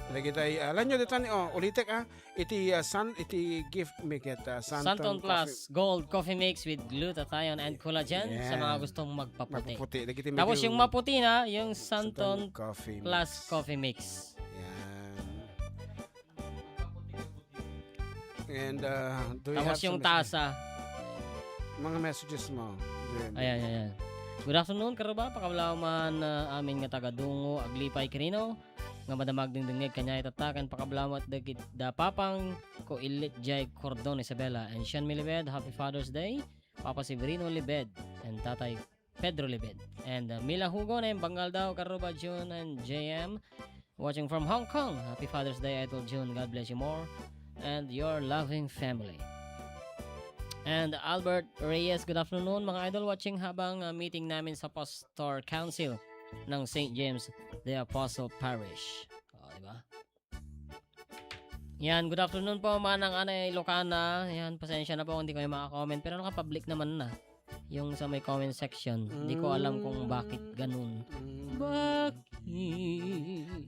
Lagi tayo, ah, lanyo dito ni, oh, ulitek, ah, iti, ah, San, iti gift mi ket, ah, Santon Santon Plus Coffee. Gold Coffee Mix with glutathione and collagen sa Yeah. mga gustong magpaputi. Magpaputi. Lagi tayo Tapos medyo yung maputi na, yung Santon Santon Coffee Plus Mix. Coffee Mix. Yan. And, uh, do you Tapos have yung some tasa. Mga messages mo, Jeremy? Ayan, ayan, ayan. Good afternoon, Karuba. Pakablaw man, uh, amin nga taga Dungo, Aglipay, Quirino, nga madamag dingdingeg kanya itatakan pakablaw met dagit da papang ko Ilit Jay Cordon Isabela and Sean Milibed. Happy Father's Day, Papa Severino Libed and Tatay Pedro Libed. And, uh, Mila Hugo na yung Bangal daw, Karuba June and J M. Watching from Hong Kong. Happy Father's Day, Idol June. God bless you more and your loving family. And Albert Reyes, good afternoon, mga idol. Watching habang, uh, meeting namin sa Pastor Council ng Saint James the Apostle Parish. Oh, di ba? Yan, good afternoon po, Manang Anay Lucana. Yan, pasensya na po kung hindi kayo makakomment, pero naka-public naman na yung sa may comment section. Di ko alam kung bakit ganun. Mm. Bakit?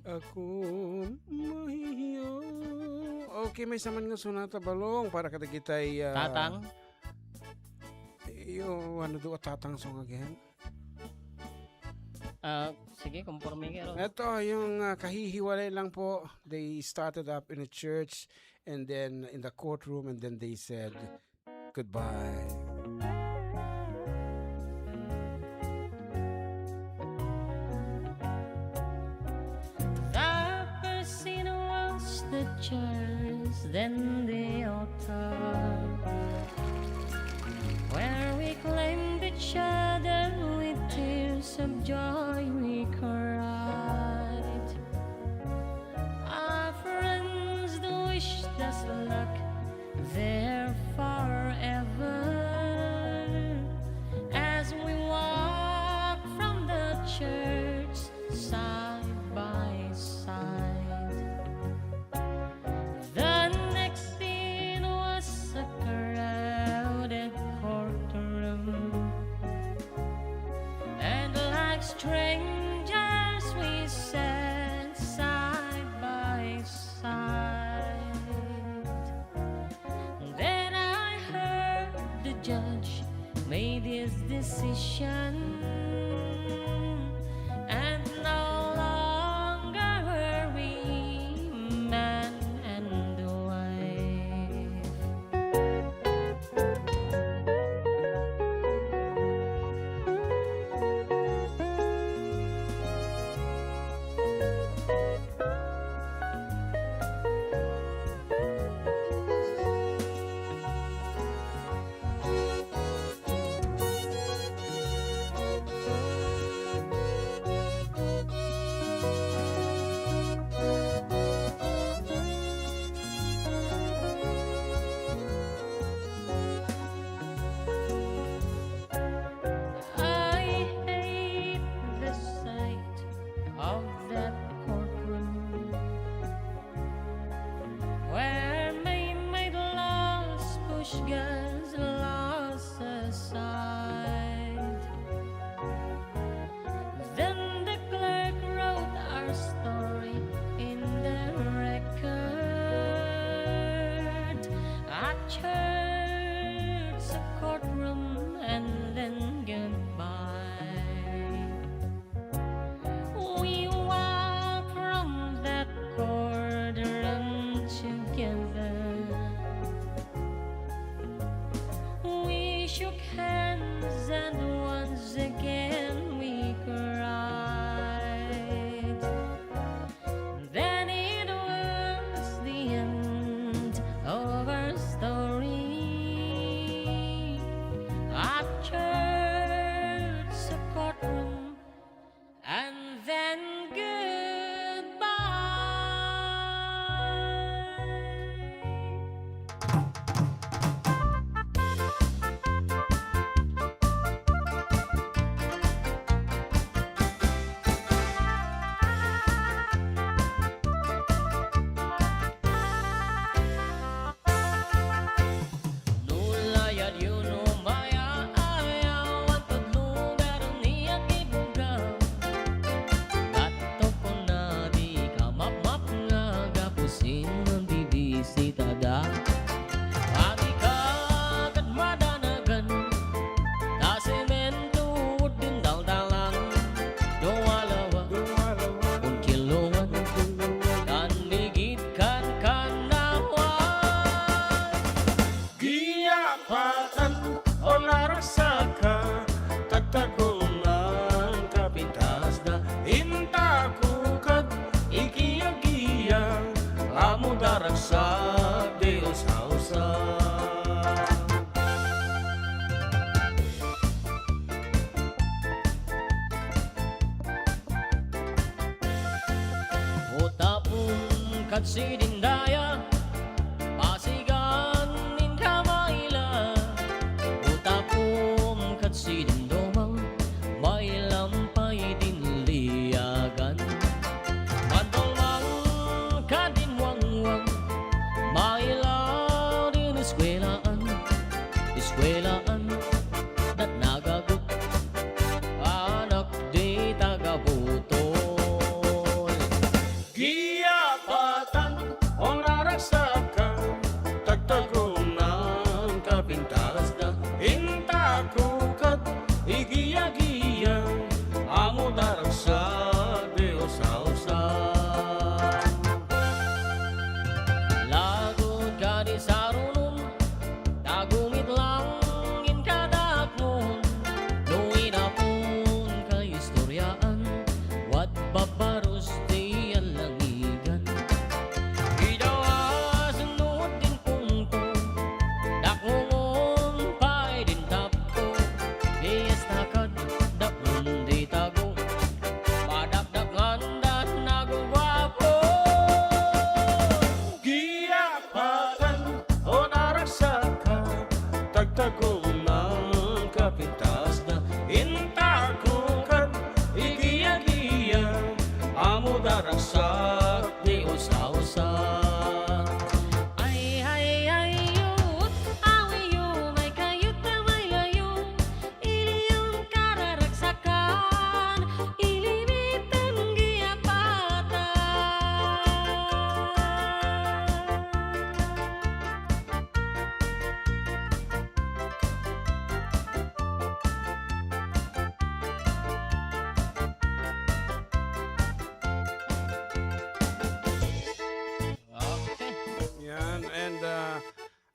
Ako mahihiya. Okay, may saman nga sonata, Balong, para kadagitay, ah, Tatang? Yo, ano do a Tatang song again? Ah, sige, konforme kayo. Ito, yung, ah, kahihiwalay lang po. They started up in a church and then in the courtroom and then they said, "Goodbye." The first scene was the church, then the altar, where we claimed each other with tears of joy we cried. Our friends wished us luck there forever as we walk from the church side by side. The next scene was a crowded courtroom, and like strangers we sat side by side. Then I heard the judge made his decision, and no longer were we man and wife. I hate the sight of that courtroom, where men made laws, push guns, laws aside. Then the clerk wrote our story in the record. A church, a courtroom, and then goodbye. We walk from that courtroom together. We shook hands and once again we cried. Then it was the end of our story. A church, a courtroom, and then goodbye. No layad yo no maya-ayaw, antad lugar ni Akibuga. Gatto kona di ka mapmap nga gapu sin bibisitada. Adi ka ket madanagan, ta semento din daldalan. Dualawa, dualawa, unkilongan, kan ligid kan kanaway. Giapatan, o naraksaka, tagtagonan kapitasda, intaku kad ikiagia, amo daragsak di usausa. Utapon kad sidin daya, pasigan inka maila. Utapon kad sidin dumang, mailam pay din liagan. Mantulmang kad din wangwang, mailaw din eskuelaan. Eskuelaan, dat nagagut, anak di taga-Butol. Giapatan, o naraksaka,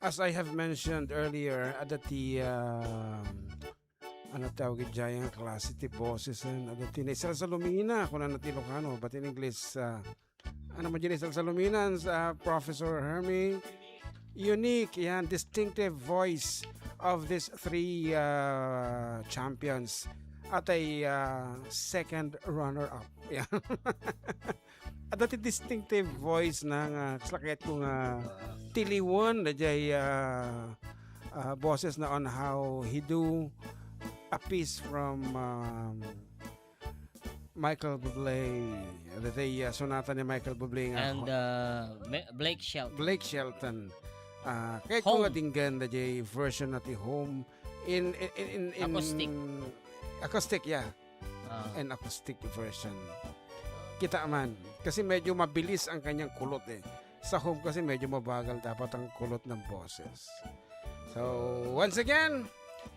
As I have mentioned earlier, adda ti, um, ano tawag iti nga klase ti boses, eh, adda ti naisalsalumina, kunana ti Ilocano, but in English, uh, ano mo dyan, naisalsalumina, uh, Professor Hermie? Unique, yan, distinctive voice of these three, uh, champions at a, uh, second runner-up. Yan. Adda ti distinctive voice na nga, kasla kayatko nga tiliwen, dayjay, ah, ah, boses na on how he do a piece from, um, Michael Bublé, dayjay, ah, sonata ni Michael Bublé nga And, Ho- uh, Me- Blake Shelton. Blake Shelton. Ah, kayatko nga Home. Dinggan, dayjay version na ti Home in, in, in, in, in Acoustic. Acoustic, yeah. Ah. And acoustic version. Kita man. Kasi medyo mabilis ang kanyang kulot eh. Sa Home kasi medyo mabagal dapat ang kulot ng boses. So, once again,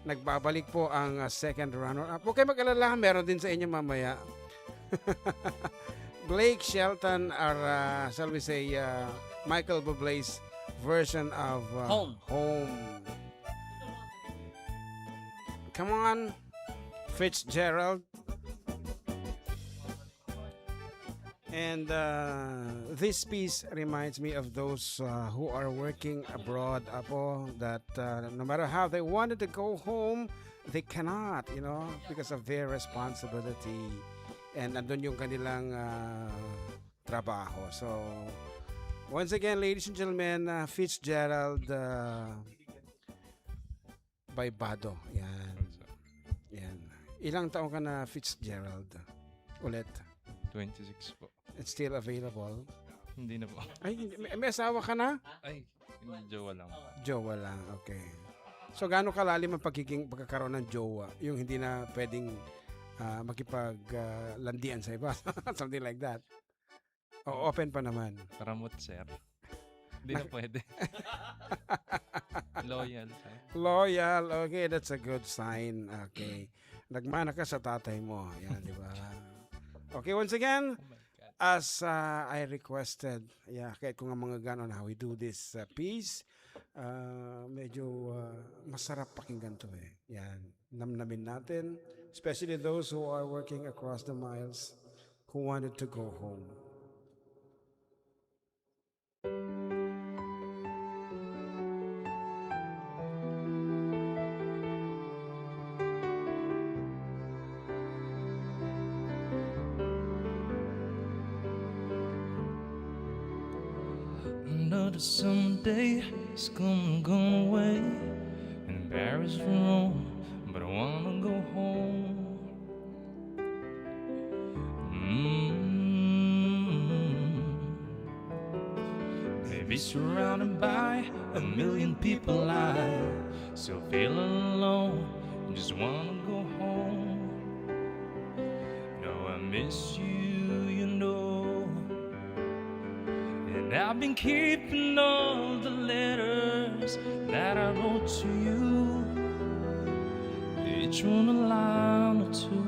nagbabalik po ang, uh, second runner-up. Huwag kayo mag-alala, meron din sa inyo mamaya. Blake Shelton or, uh, shall we say, uh, Michael Bublé's version of, uh, Home. Home. Come on, Fitzgerald. And, uh, this piece reminds me of those, uh, who are working abroad, apo, that, uh, no matter how they wanted to go home, they cannot, you know, because of their responsibility. And andun yung kanilang, uh, trabaho. So, once again, ladies and gentlemen, uh, Fitzgerald, uh, Baybado. Yan. Yan. Ilang taon ka na, Fitzgerald? Ulit. Twenty-six po. It's still available? Hindi na po. Ay, hindi. May, may asawa ka na? Ay, hindi, jowa lang. Jowa lang, okay. So, gaano kalalim ang pagiging, pagkakaroon ng jowa? Yung hindi na pwedeng, ah, makipag, ah, landian sa iba? Something like that. O, open pa naman. Paramot, sir. Hindi na pwede. Loyal, sir. Loyal. Okay, that's a good sign. Okay. Nagmana ka sa tatay mo. Yan, di ba? Okay, once again, Oh my God. as, uh, I requested, yeah, kahit ko nga mga ganon, how we do this, uh, piece, uh, medyo, uh, masarap pakinggan to eh. Yan. Namnamin natin, especially those who are working across the miles, who wanted to go home. Another summer day has come and gone away in Paris and Rome, but I wanna go home. Mm. Maybe surrounded by a million people, I still feel alone. Just wanna go home. No, I miss you, you know. And I've been keeping all the letters that I wrote to you, each one a line or two.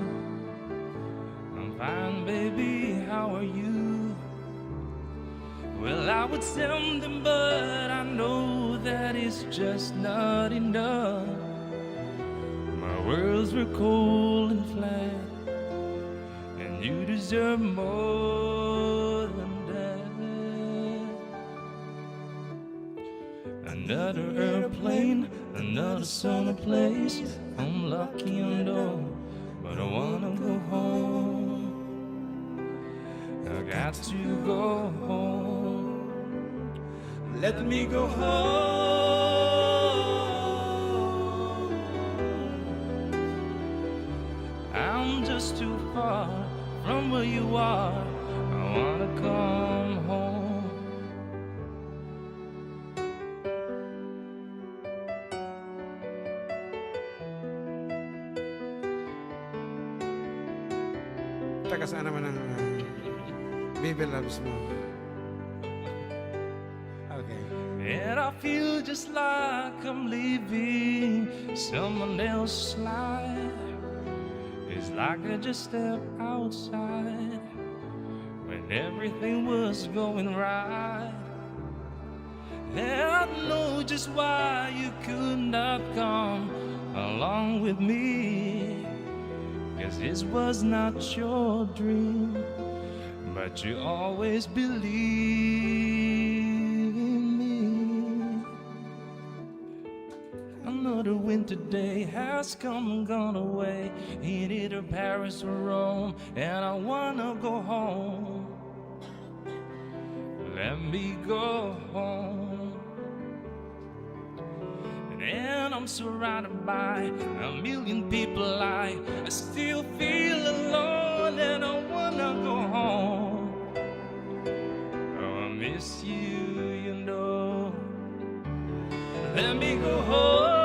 I'm fine, baby, how are you? Well, I would send them, but I know that it's just not enough. My words were cold and flat, and you deserve more than that. Another airplane, another sunny place. I'm lucky, I know, but I wanna go home. I got to go home. Let me go home. I'm just too far from where you are. I wanna come home. Taga saan naman ang, ah, Baby Loves mo? Okay. And I feel just like I'm living someone else's life. It's like I just stepped outside when everything was going right. I know just why you could not come along with me. 'Cause this was not your dream, but you always believe in me. Another winter day has come and gone away in either Paris or Rome, and I wanna go home. Let me go home. And I'm surrounded by a million people. I, I still feel alone, and I wanna go home. Oh, I miss you, you know. Let me go home.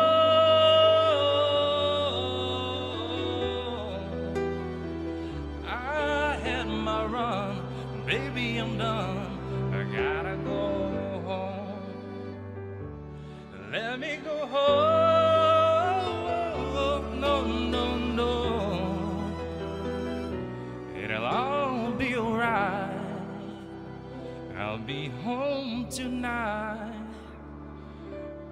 I had my run, baby, I'm done. I gotta go home. Let me go home. No, no, no. It'll all be alright. I'll be home tonight.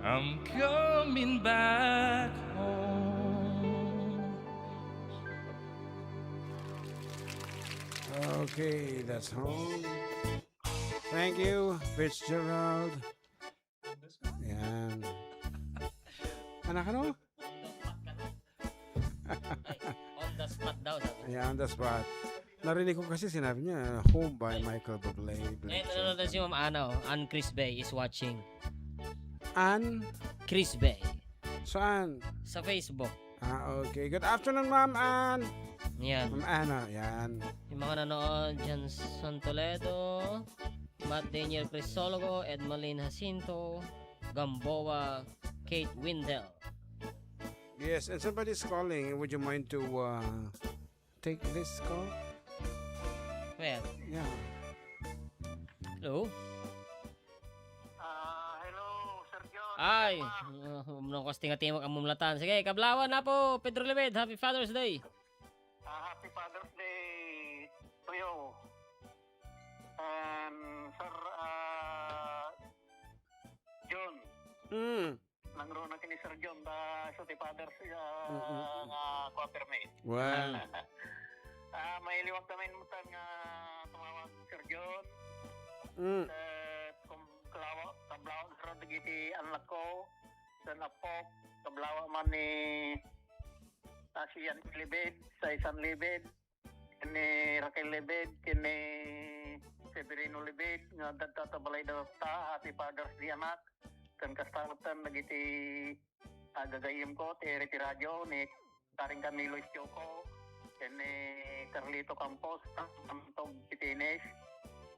I'm coming back home. Okay, that's home. Thank you, Fitzgerald. Yan. Anak, ano? On the spot daw, sabi. Yan, on the spot. Narinig ko kasi sinabi niya, Home by Michael Bublé. Eh, nanonood na si Ma'am Ana, oh. Ann Chris Bay is watching. Ann? Chris Bay. Saan? Sa Facebook. Ah, okay. Good afternoon, Ma'am Ann. Yan. Ma'am Ana, yan. Yung mga nanood, Johnson Toledo, Matt Daniel Crisologo, Edmalyn Jacinto, Gamboa, Kate Windel. Yes, and somebody's calling. Would you mind to uh, take this call? Well, Yeah. Hello? Ah, hello, Sir John. Ay, Ma'am. uh, no, kas tinga-tinga ka mumlatan. Sige, kablawan na po, Pedro Lebed. Happy Father's Day. Ah, happy Father's Day to you. And Sir ah, John, Mm. nangruna kini Sir John, da so ti Father's ah, Mm, mm, mm. nga quarter mate. Well, Ah, mailiwak kami mutan nga tumawag Sir John. mm. Eh, kum- kalawa, kablawa garo dagiti anak ko, san apok, kablawa man ni ah, si Yan Libid, sa isan Libid, ni Raquel Libid, kini Severino Libid, nga dadta ta balay da ta, happy Father's Day anak, kan kasta metten dagiti ah, gagayyem ko, ti iri ti radio, ni Karing Camilo Choco, ken ni Carlito Campos, Antog Pitines,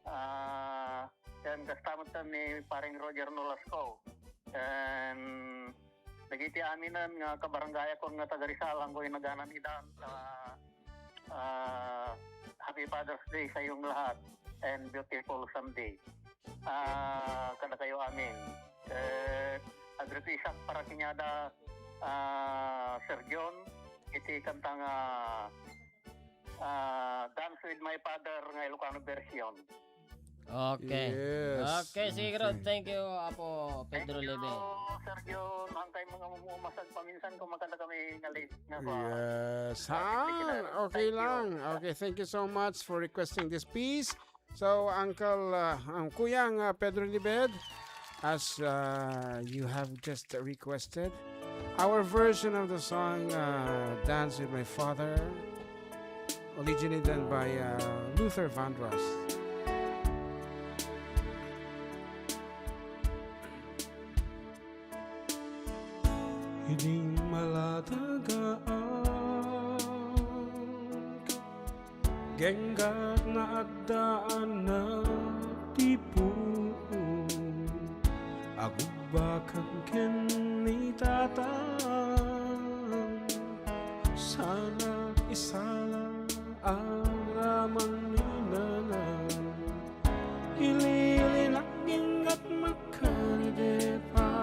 ah, ken kasta metten ni Paring Roger Nolasco. Ken dagiti aminen nga kabarangayakon nga taga Rizal, anggo inaganan idan, ah, ah, happy Father's Day sa iyong lahat and beautiful Sunday. Ah, kada kayo amin. Eh, agripisak para kinyada ah, Sir John, iti kanta nga ah, Dance with My Father nga Ilocano version. Okay. Yes. Okay, sige, Okay. Rod. Thank you, Apo Pedro Thank you, Lebed. Sir John. Hangkay mga umumasag paminsan kung makanta kami nga late nga ba. Yes. Thank you, Han, sir. okay Thank you. lang. Okay, thank you so much for requesting this piece. So, Uncle, uh, um, Kuyang uh, Pedro Libed, as uh, you have just requested, our version of the song uh, Dance with My Father, originally done by uh, Luther Vandross. Iding malatagaan, genggak na agdaan na ti puon. Agubakan ken ni tatang, sana isala aramang ni nanang. Ililinak inggat makaridepa.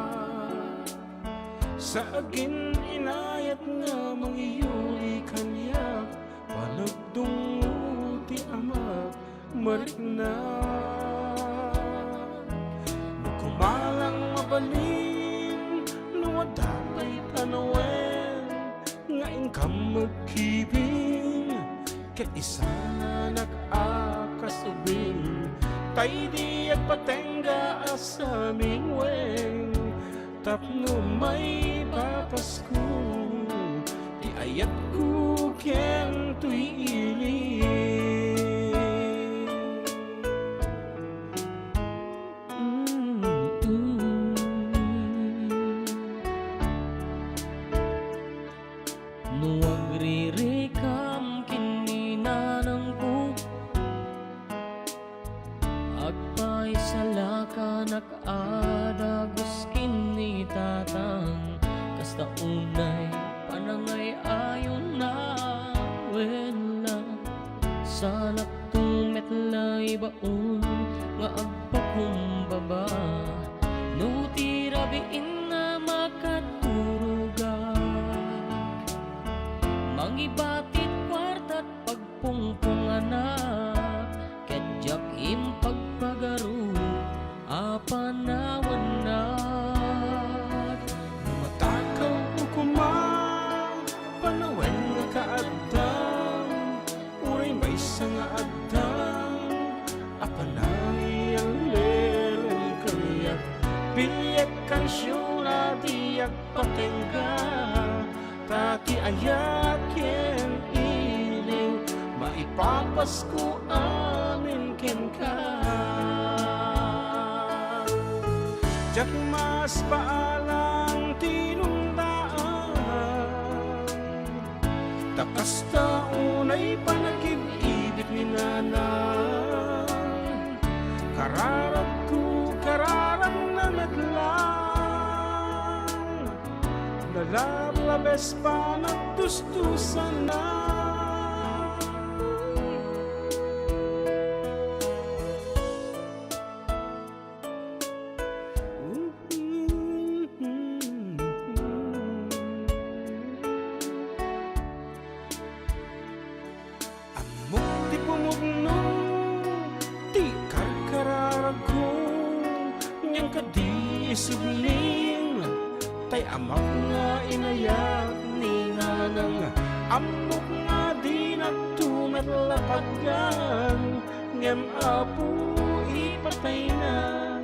Sa agin inayat nga mangiyuli kaniak, panagdungngo ti amak marikna. Kumala Balin no adda pay panawen nga inkam agkibing, ket isananak a kasubing, tay di agpatengga a samingweng tapno maipapasko ti ayatko ken toy ili. No agririkam ken ni nanangko, agpaisalakan a dagus ken ni tatang, kasta unay panangay-ayonna, wen la, salakto met la ibaon nga agpakumbaba. No ti rabiin a makaturogak, mangibatit kuartat pagpungpunganak, ket diak impagpagarup a panawannak. No matakaw koma, panawen nga kaaddam, uray maysa nga addam a panangiallelen kaniak, biliek kansiona diak patengga, ta ti ayat ken iling maipapasko amin kenka. Diak masbaalang ti nungnaan, ta kasta unay panagib-ibit ni nanang. Kararagko, kararagna met lang. Nalablabes panagtustusanna. Ammok ti pumudno ti karkararagko, ngem kadi isubling, tay amak nga inayat ni nanang. Ammok nga dinakto met la patgan, ngem Apo, ipatayna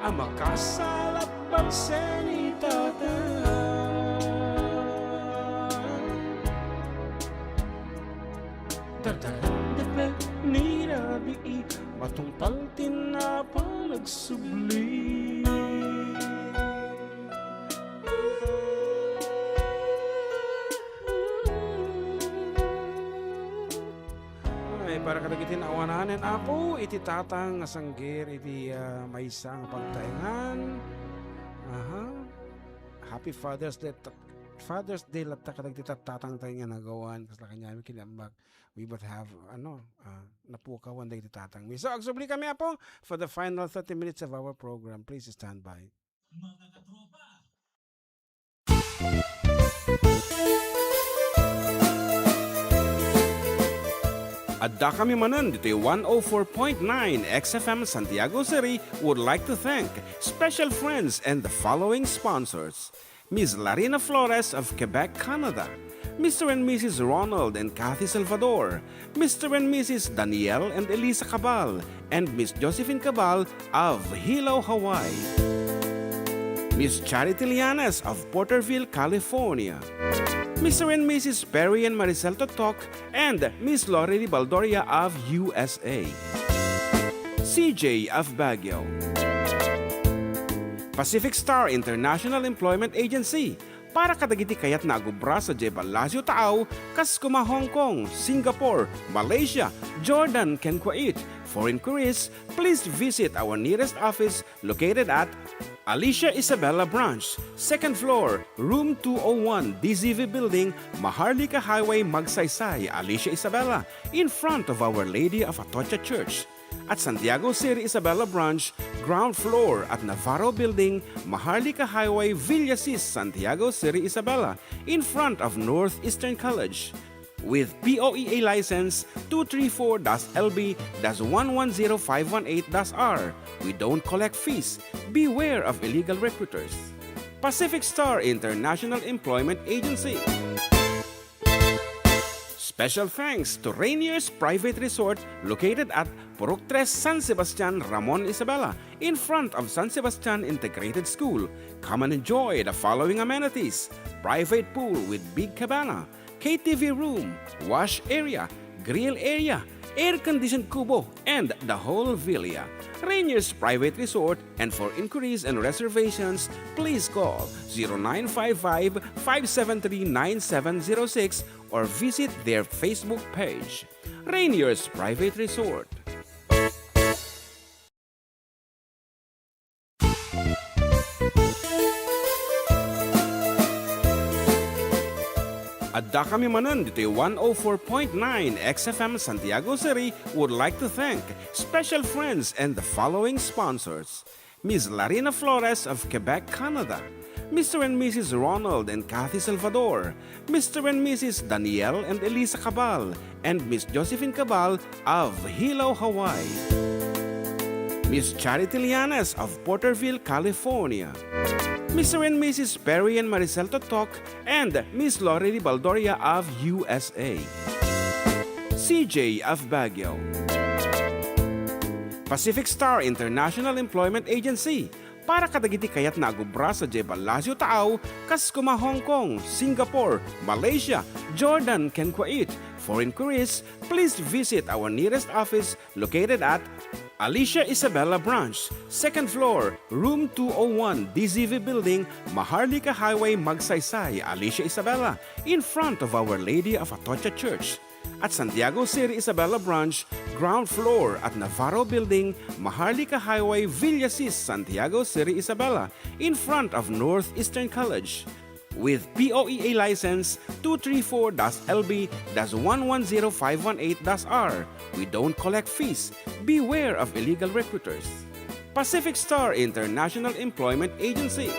a makasala pansen ni tatang. Dardaranda pay ni rabii, matungpal ti napan agsubli. Ay, para kadagiti naawananen, Apo, iti tatang nga sanggir iti, ah, maysa nga pagtaengan. Aha. Happy Father's Day. Father's Day latta kadagiti tattatang tayo nga nagawan. Kasla kaniami kinaambak. We would have, ano, ah, napukawan dagiti tatang. So, agsubli kami, Apo, for the final thirty minutes of our program. Please stand by. Mga katropa, Addakami manen ditoy one oh four point nine X F M Santiago City would like to thank special friends and the following sponsors: Miss Larina Flores of Quebec, Canada, Mister and Missus Ronald and Kathy Salvador, Mister and Missus Daniel and Elisa Cabal, and Miss Josephine Cabal of Hilo, Hawaii. Miss Charity Lianes of Porterville, California. Mister and Missus Perry and Maricel Totok and Miss Lori Ribaldoria of U S A. C J of Baguio. Pacific Star International Employment Agency, para kadagiti kayatna a agubra sadiay Palacio Taaw, kas kuma Hong Kong, Singapore, Malaysia, Jordan, ken Kuwait. For inquiries, please visit our nearest office located at Alicia Isabela Branch, second floor, room two oh one, D Z V Building, Maharlika Highway, Magsaysay, Alicia Isabela, in front of Our Lady of Atocha Church. At Santiago City Isabela Branch, ground floor at Navarro Building, Maharlika Highway, Villasis, Santiago City Isabela, in front of Northeastern College. With P O E A license two three four dash L B dash one one zero five one eight dash R, we don't collect fees. Beware of illegal recruiters. Pacific Star International Employment Agency. Special thanks to Rainier's Private Resort located at Purok Tres, San Sebastian, Ramon, Isabela, in front of San Sebastian Integrated School. Come and enjoy the following amenities: private pool with big cabana, K T V room, wash area, grill area, air-conditioned kubo, and the whole villa. Rainier's Private Resort, and for inquiries and reservations, please call zero nine five five, five seven three, nine seven zero six or visit their Facebook page. Rainier's Private Resort. Addakami manen ditoy one oh four point nine X F M Santiago City would like to thank special friends and the following sponsors: Miss Larina Flores of Quebec, Canada, Mister and Missus Ronald and Kathy Salvador, Mister and Missus Daniel and Elisa Cabal, and Miss Josephine Cabal of Hilo, Hawaii. Miss Charity Lianes of Porterville, California. Mister and Missus Perry and Maricel Totok and Miss Lorely Baldoria of U S A. C J of Baguio. Pacific Star International Employment Agency, para kadagiti kayatna a agubra sadiay ballasiw taaw, kas koma Hong Kong, Singapore, Malaysia, Jordan, ken Kuwait. For inquiries, please visit our nearest office located at Alicia Isabela Branch, second floor, room two oh one, D Z V Building, Maharlika Highway, Magsaysay, Alicia Isabela, in front of Our Lady of Atocha Church. At Santiago City Isabela Branch, ground floor at Navarro Building, Maharlika Highway, Villasis, Santiago City Isabela, in front of Northeastern College. With P O E A license two three four dash L B dash one one zero five one eight dash R, we don't collect fees. Beware of illegal recruiters. Pacific Star International Employment Agency.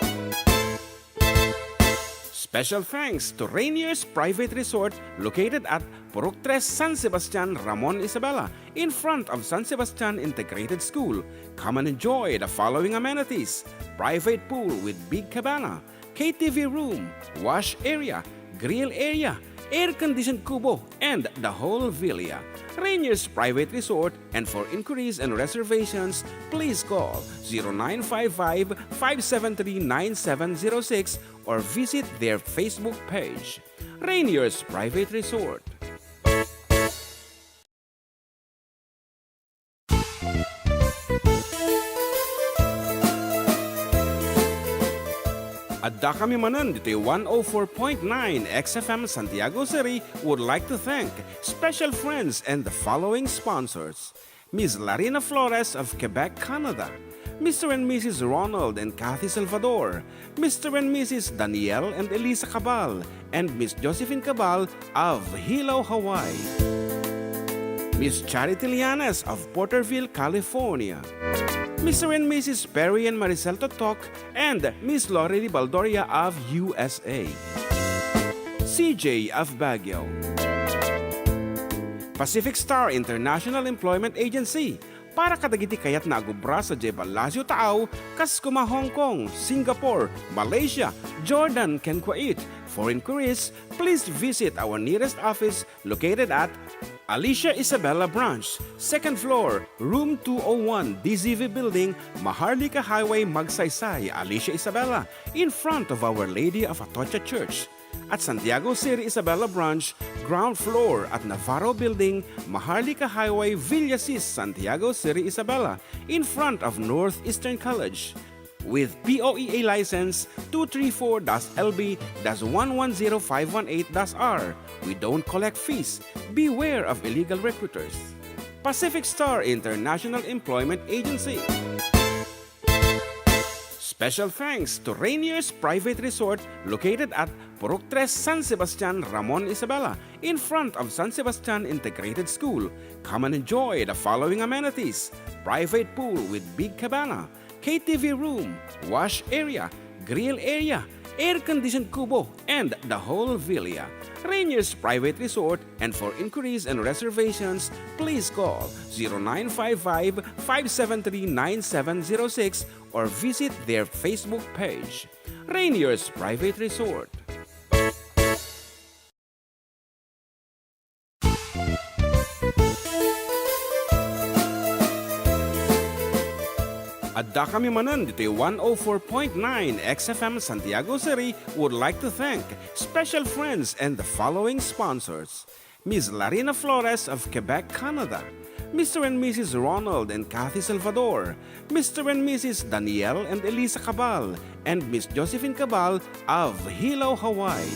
Special thanks to Rainier's Private Resort located at Purok Tres, San Sebastian, Ramon, Isabela, in front of San Sebastian Integrated School. Come and enjoy the following amenities: private pool with big cabana, K T V room, wash area, grill area, air-conditioned kubo, and the whole villa. Rainier's Private Resort, and for inquiries and reservations, please call zero nine five five, five seven three, nine seven zero six or visit their Facebook page. Rainier's Private Resort. Addakami manen ditoy one oh four point nine X F M Santiago City would like to thank special friends and the following sponsors: Miss Larina Flores of Quebec, Canada, Mister and Missus Ronald and Kathy Salvador, Mister and Missus Daniel and Elisa Cabal, and Miss Josephine Cabal of Hilo, Hawaii, Miss Charity Lianes of Porterville, California, Mister and Missus Perry and Maricel Totok, and Miss Lorely Baldoria of U S A, C J of Baguio. Pacific Star International Employment Agency, para kadagiti kayatna a agubra sadiay ballasiw taaw, kas koma Hong Kong, Singapore, Malaysia, Jordan, ken Kuwait. For inquiries, please visit our nearest office located at Alicia Isabela Branch, second floor, room two oh one, D Z V Building, Maharlika Highway, Magsaysay, Alicia Isabela, in front of Our Lady of Atocha Church. At Santiago City Isabela Branch, ground floor at Navarro Building, Maharlika Highway, Villasis, Santiago City Isabela, in front of Northeastern College. With P O E A license two three four dash L B dash one one zero five one eight dash R, we don't collect fees. Beware of illegal recruiters. Pacific Star International Employment Agency. Special thanks to Rainier's Private Resort located at Purok Tres, San Sebastian, Ramon, Isabela, in front of San Sebastian Integrated School. Come and enjoy the following amenities: private pool with big cabana, K T V room, wash area, grill area, air-conditioned kubo, and the whole villa. Rainier's Private Resort, and for inquiries and reservations, please call zero nine five five, five seven three, nine seven zero six or visit their Facebook page. Rainier's Private Resort. Adda kami manen ditoy one oh four point nine X F M Santiago City would like to thank special friends and the following sponsors: Miss Larina Flores of Quebec, Canada, Mister and Missus Ronald and Kathy Salvador, Mister and Missus Daniel and Elisa Cabal, and Miss Josephine Cabal of Hilo, Hawaii.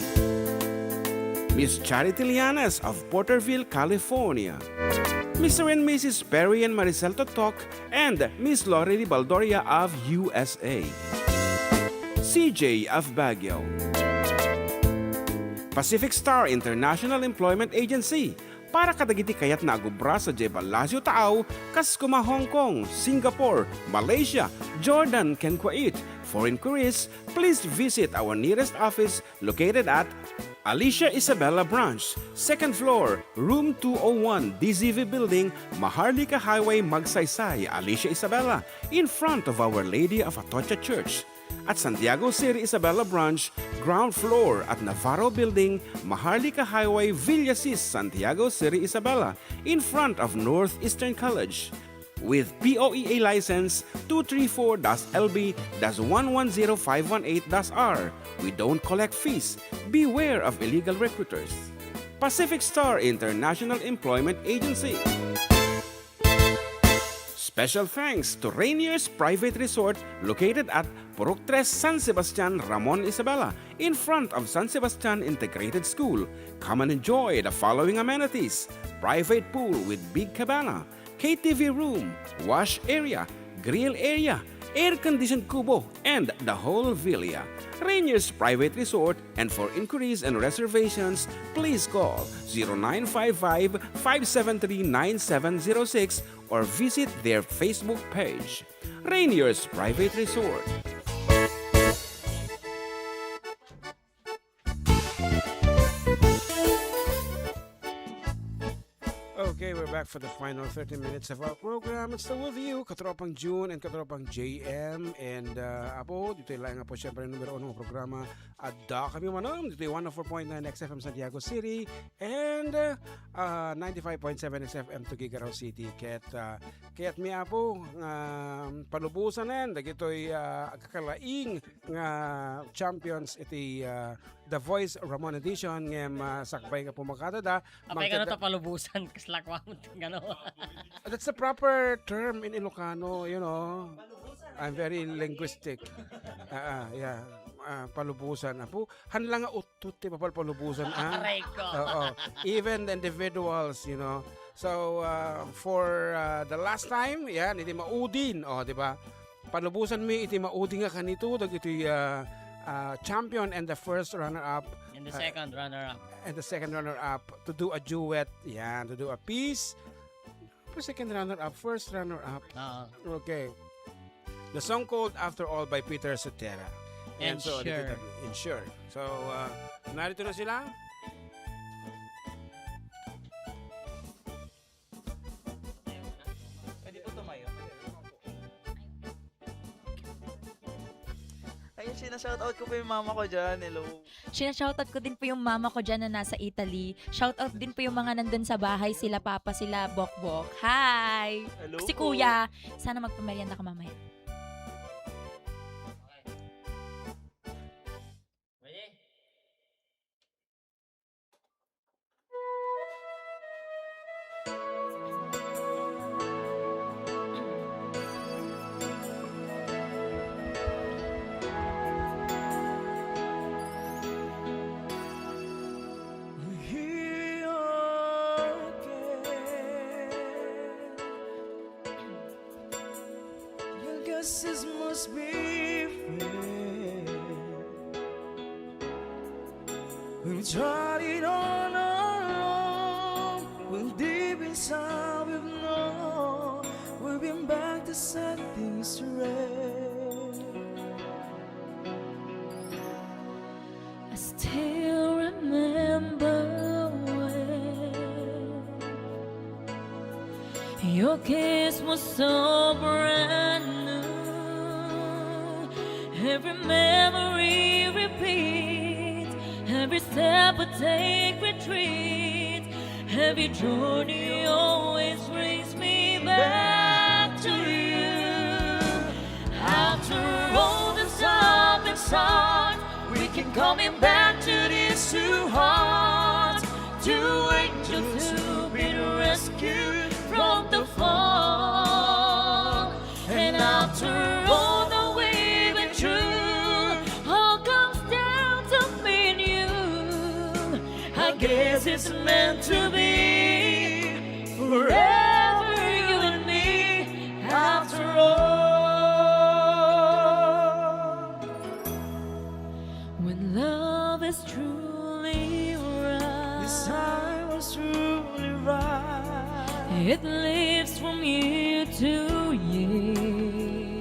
Miss Charity Lianes of Porterville, California. Mister and Missus Perry and Maricel Totok and Miss Lorely Baldoria of U S A. C J of Baguio. Pacific Star International Employment Agency, para kadagiti kayatna a agubra sadiay ballasiw taaw, kas koma Hong Kong, Singapore, Malaysia, Jordan, ken Kuwait. For inquiries, please visit our nearest office located at Alicia Isabela Branch, second floor, room two oh one, D Z V Building, Maharlika Highway, Magsaysay, Alicia Isabela, in front of Our Lady of Atocha Church. At Santiago City Isabela Branch, ground floor at Navarro Building, Maharlika Highway, Villasis, Santiago City Isabela, in front of Northeastern College. With P O E A license two three four dash L B dash one one zero five one eight dash R, we don't collect fees. Beware of illegal recruiters. Pacific Star International Employment Agency. Special thanks to Rainier's Private Resort located at Purok Tres, San Sebastian, Ramon Isabela, in front of San Sebastian Integrated School. Come and enjoy the following amenities: private pool with big cabana, K T V room, wash area, grill area, air-conditioned kubo, and the whole villa. Rainier's Private Resort, and for inquiries and reservations, please call zero nine five five, five seven three, nine seven zero six or visit their Facebook page, Rainier's Private Resort. Okay, we're back for the final thirty minutes of our program. It's still with you, Katropang June and Katropang J M. And, uh, apo, ditoy laeng nga po, siyempre, numero uno nga programa. Adda kami manen ditoy one oh four point nine X F M Santiago City and, uh, uh, ninety-five point seven X F M Tuguegarao City. Ket, uh, kayatmi, apo, nga palubosanen dagitoy, uh, agkakalaing nga champions iti, uh, The Voice Ramon Edition, ngem, ah, sakbay nga pumakadada. Apay kano ta palubosan, kasla ko amon ti kano. That's the proper term in Ilocano, you know. I'm very linguistic. Ah, ah, yeah. Ah, palubosan. Apo, han la nga uttot ti papalpalubosan, ah. Aray ko. Oo. Even the individuals, you know. So, uh, for, uh, the last time, yan, iti maudin, oh, di ba? Palubosanmi iti maudi nga kanito dagiti, ah, ah, champion and the first runner-up, And the ah, second runner-up. and the second runner-up to do a duet. Yan, to do a piece. Second runner-up, first runner-up. Oo. Okay. The song called After All by Peter Cetera. Yan, so, Ensure. Dito, Ensure. So, ah, narito na sila. Pwede po tumayo. Ayun, sina-shoutout ko po yung mama ko dyan. Hello. Sina-shoutout ko din po yung mama ko dyan na nasa Italy. Shoutout din po yung mga nandun sa bahay, sila papa, sila bokbok. Hi! Hello Si po. Kuya, sana magpamerienda ka mamaya. Your guesses must be fair. We've tried it all along, when deep inside we've known we've been back to set things straight. Kiss was so brand new. Every memory repeat. Every step I take retreat. Every journey always brings me back to you. After all the stop and start, we keep coming back to these two hearts. Two angels who've been rescued from the fall. And after all that we've been through, all comes down to me and you. I guess it's meant to be. Forever you and me, after all. When love is truly right, this time was truly right. It lives from year to year.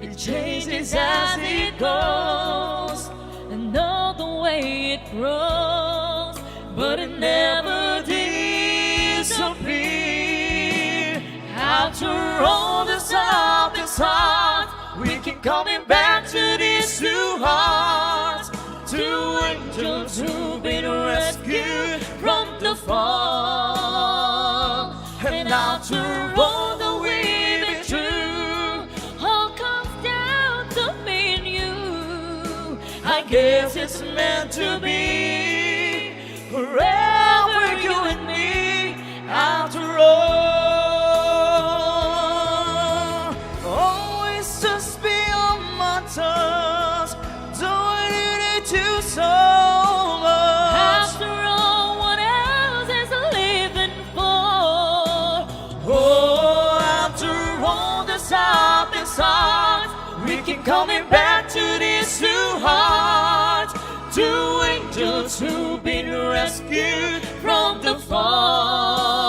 It changes as it goes, and all the way it grows, but it never disappears. After all the stop and start, we keep coming back to these two hearts. Two angels who've been rescued from the fall. And after all that we've been through, all comes down to me and you. I guess it's meant to be. Forever you and me, after all. Always just be on my tongue. Don't need you so much. After all, what else is living for? Oh, after all the stop and start, we keep coming back to these two hearts. Two angels who've been rescued from the fall.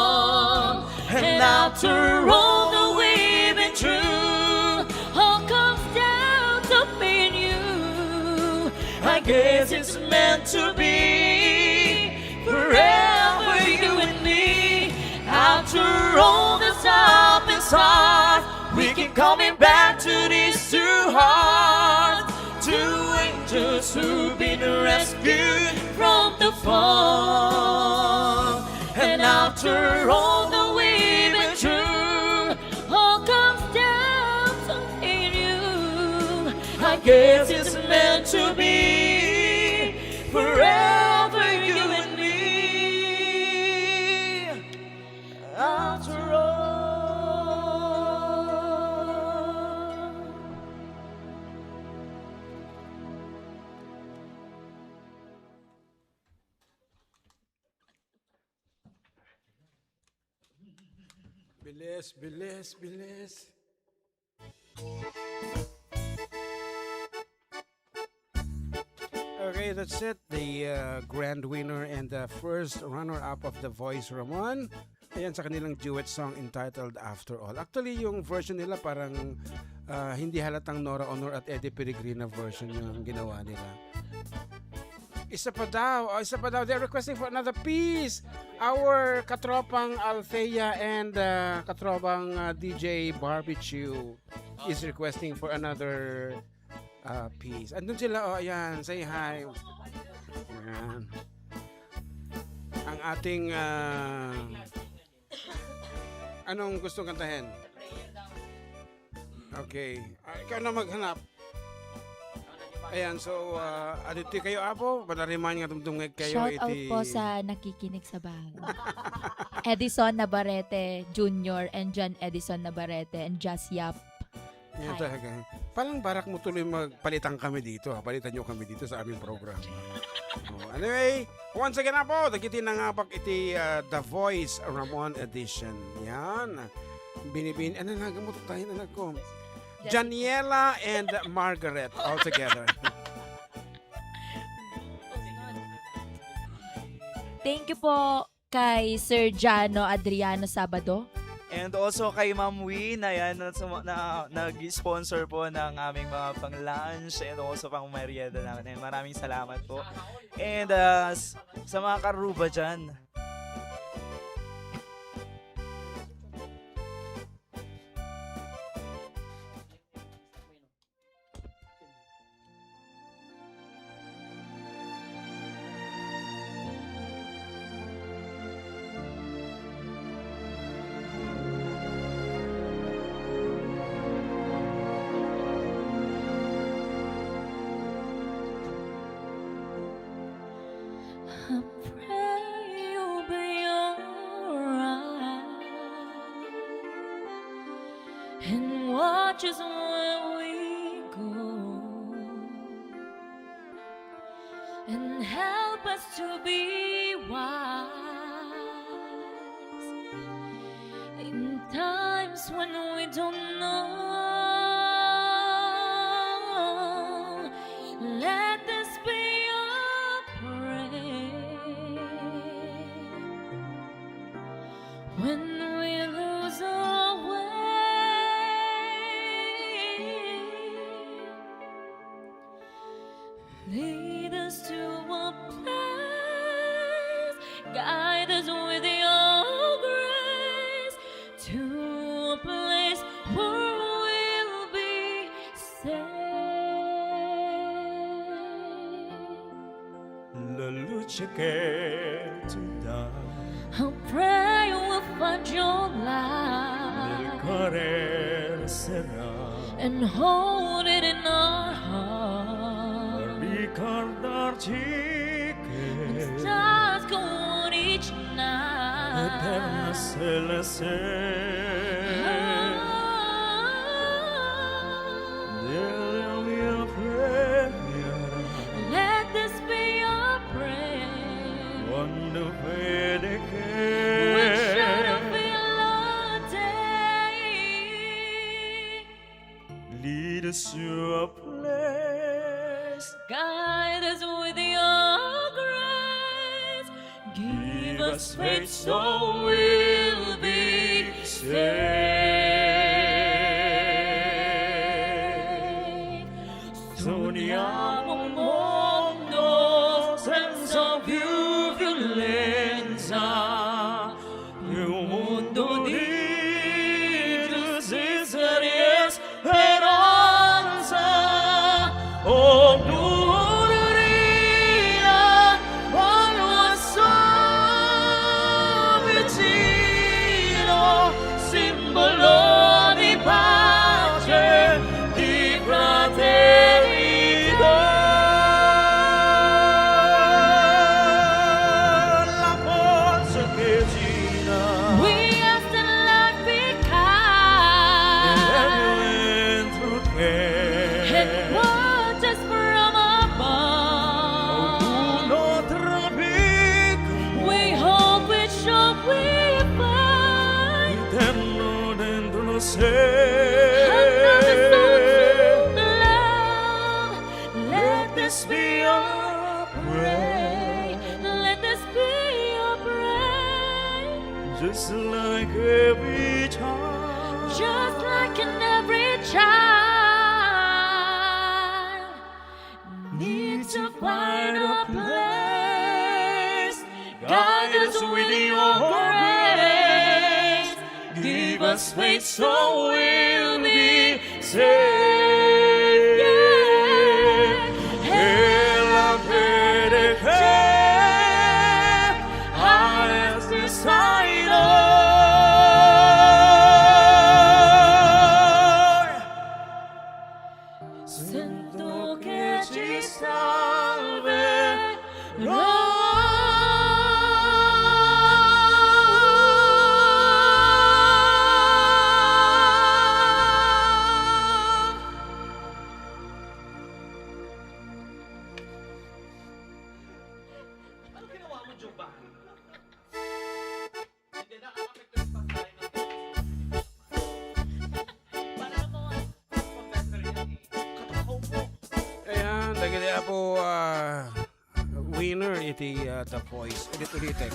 And after all that we've been through, all comes down to me and you. I guess it's meant to be. Forever you and me. After all the stop and start, we keep coming back to these two hearts. Two angels who've been rescued from the fall. And after all that we've been through, all comes down to me and you. I guess it's meant to be. Forever you and me. After all. Bilis, bilis, bilis. Okay, that's it. The uh, grand winner and the first runner-up of The Voice, Ramon. Ayan, sa kanilang duet song entitled After All. Actually, yung version nila parang ah, hindi halatang Nora Aunor at Eddie Peregrina version yung ginawa nila. Isa pa daw, oh, isa pa daw. They're requesting for another piece. Our katropang Althea and uh, katropang uh, D J Barbecue is requesting for another uh, piece. Andun sila, oh, ayan, say hi. Ayan. Ang ating, uh, anong gustong kantahin? Okay. Ah, ikaw na maghanap. Ayan, so, ah, adtoy kayo, Apo, panariman nga dumdumngeg kayo. Shout out iti po sa nakikinig sa bahay. Edison Navarrete Junior and John Edison Navarrete and Jazz Yap. Yan talaga. Palang barak mo tuloy magpalitan kami dito, ha? Palitan nyo kami dito sa aming programa. Oh, anyway, once again, Apo, dagiti nangabak iti ah, The Voice Ramon Edition. Yan. Binibin, ano na, gamot tayo na ko. Janiela and Margaret all together. Thank you po kay Sir Jano Adriano Sabado. And also kay Ma'am Wee na yan, na, na, nag-sponsor po ng aming mga pang-lunch and also pang-merienda namin. And maraming salamat po. And ah, s- sa mga karuba dyan, and watch us where we go, and help us to be wise in times when we don't know. Let this be our prayer when we lose our way. Lead us to a place, guide us with your grace to a place where we'll be safe. La luce che tu dai. I pray we'll find your light. Nel cuore sarà. And hold it in our heart. Ricordarci che. Stars go on each night. Eterna se la se. Ah. Della mia preghiera. Let this be our prayer. Quando vede che. We shall feel our day. Lead us to a place. Guide us with your grace. Give us faith so we'll be saved. Sogniamo un mondo senza più violenza, un mondo di giustizia e speranza. Oh, gloria, quando sto vicino, simbolo di pace, di fraternità. La forza che gira. We ask that life be kind. Nel mio dentro te. And watch us from above. Uno tra piccolo. We hope we shall we find. Eterno dentro sé. Another soul to love. Let this be our prayer. Let this be our prayer. Just like every child. Just like in every child. Need to find a place. Guide us with your grace. Give us faith so we'll be saved. Yeah. E la fede che ha destinado. Sento che ci salverà. Ano ginawa mo, Giovanni? Ayan, dagiti apo, ah, winner iti, ah, The Voice. Ulit-ulitek.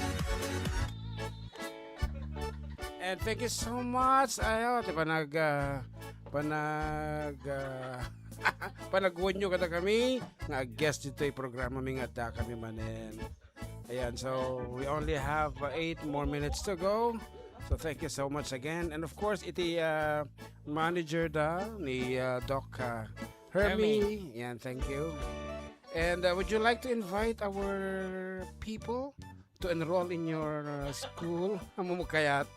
And thank you so much. Ayo, ti panag, ah, panag, ah, panagwenyo kadakami nga ag-guest ditoy programami nga addakami manen. Ayan, so we only have, uh, eight more minutes to go. So thank you so much again. And of course, iti, uh, manager da ni, uh, Doc, uh, Hermie. Hermie. Ayan, thank you. And, uh, would you like to invite our people to enroll in your, uh, school? Amo mo kayat.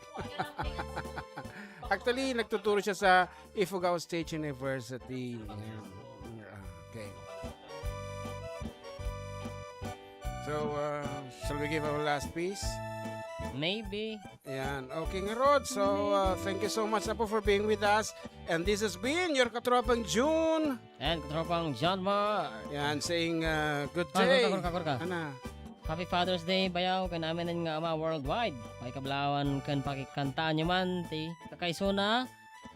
Actually, nagtuturo siya sa Ifugao State University. Ayan. Okay. So, uh, shall we give our last piece? Maybe. Yan. Okay, ngarud. So, uh, thank you so much, Apo, for being with us. And this has been your Katropang June. And Katropang John Mar. Yan, saying, uh, good day. Korka, korka, korka. Ana. Happy Father's Day, bayaw, ken amin nga ama worldwide. Pakikablawan ken pakikantaanyo man ti kakaisuna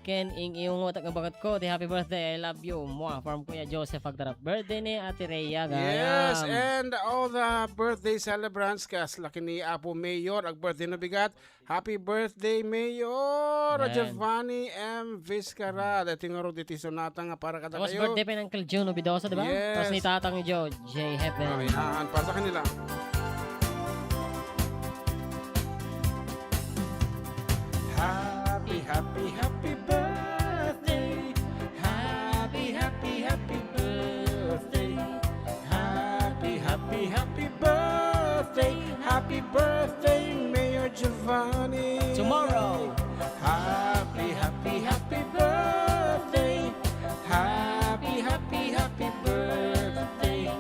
ken ing-iungot nga baketko ti happy birthday, I love you, mwah, from Kuya Joseph Agtarap. Birthday ni Ate Rhea, gayam. Yes, and all the birthday celebrants, kas laki ni Apo Mayor, ag-birthday no bigat. Happy birthday, Mayor Amen. Giovanni M. Vizcarra. Dati nga ro diti sonata nga para kada Tapos kayo. Birthday pa ni Uncle June Obidosa, di ba? Yes. Tapos ni Tatang Joe J. Heaven. Ayan, para sa kanila. Happy, happy, happy birthday. Happy, happy, happy birthday. Happy, happy, happy birthday. Happy birthday, Mayor Giovanni. Tomorrow. Happy, happy, happy birthday. Happy, happy, happy birthday.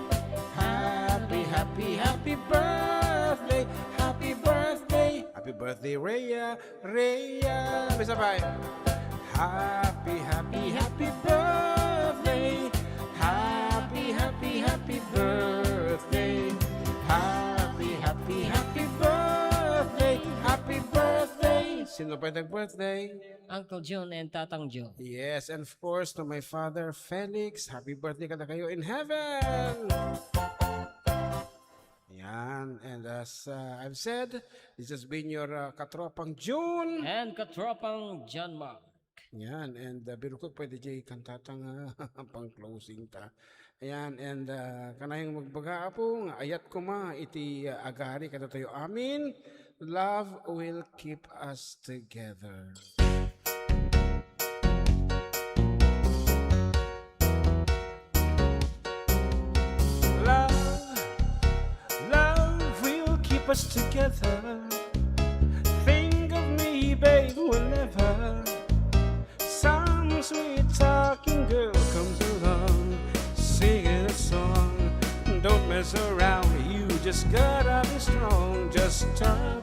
Happy, happy, happy birthday. Happy birthday. Happy birthday, Rhea. Rhea. May sabay. Happy, happy, happy birthday. Happy, happy, happy birthday. Happy, happy, happy birthday. Happy birthday. Sino pa yung birthday? Uncle June and Tatang Joe. Yes, and of course to my father, Felix. Happy birthday kada kayo in heaven. Yan. And as, uh, I've said, this has been your, uh, Katropang June. And Katropang John Mark. Yan. And, uh, biro ko pwede jay kantata nga pang-closing ta. Ayan. And, uh, kanayong magbaga, Apo, nga ayat koma iti, uh, agari kadatayo amin. Love will keep us together. Love, love will keep us together. Think of me, babe, whenever some sweet talking girl comes along, singing a song. Don't mess around, you just gotta be strong. Just talk,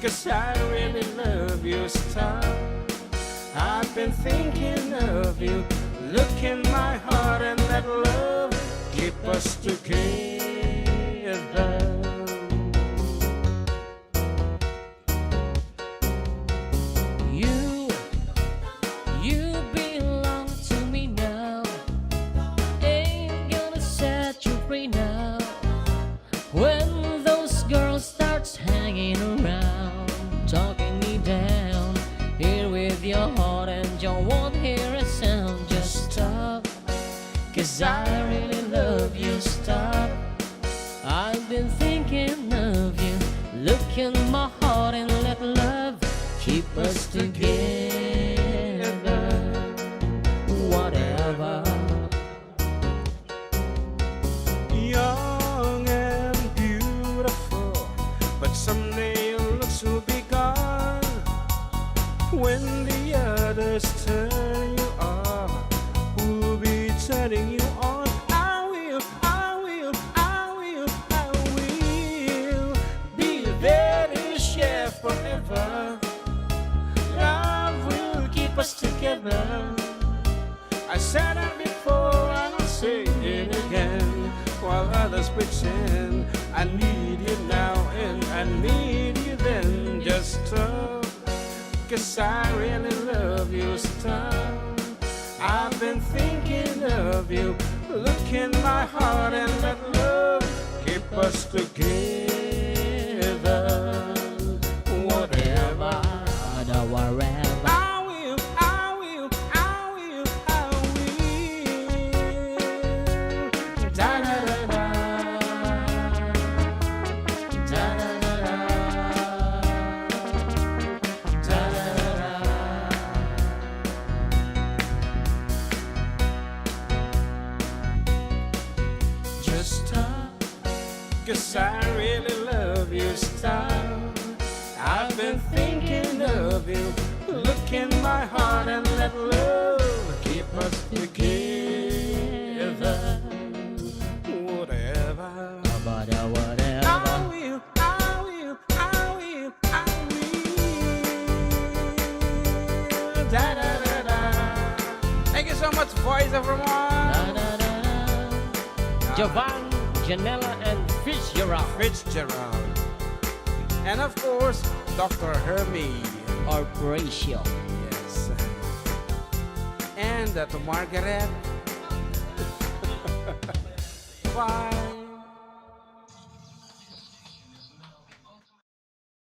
'cause I really love you, stop. I've been thinking of you. Look in my heart and let love keep us together. You, you belong to me now. Ain't gonna set you free now. When those girls starts hanging around, talking me down, here with your heart and you won't hear a sound. Just stop, 'cause I really love you. Stop, I've been thinking of you. Look in my heart and let love keep us together. Whatever. Young and beautiful, but someday your looks will be gone. When the others turn you off, who'll be turning you on? I will, I will, I will, I will be there to share forever. Love will keep us together. I said it before and I'll say it again. While others pretend, I need you now and I need you then. Just stop, 'cause I really love you. Stop, I've been thinking of you. Look in my heart and let love keep us together. Whatever. Whatever. I will, I will, I will. Da-da-da-da. Da-da-da-da. Da-da-da-da. Just stop, 'cause I really love you. Stop, I've been thinking of you. Look in my heart and let love keep us together. Whatever. Whatever. I will, I will, I will. Da-da-da-da. Thank you so much, Voice of Ramon. Da-da-da-da. Javan, Janela, and Fitzgerald. Fitzgerald. And of course, Doctor Hermie. Or Horatio. Yes. And uh, to Margaret. Bye.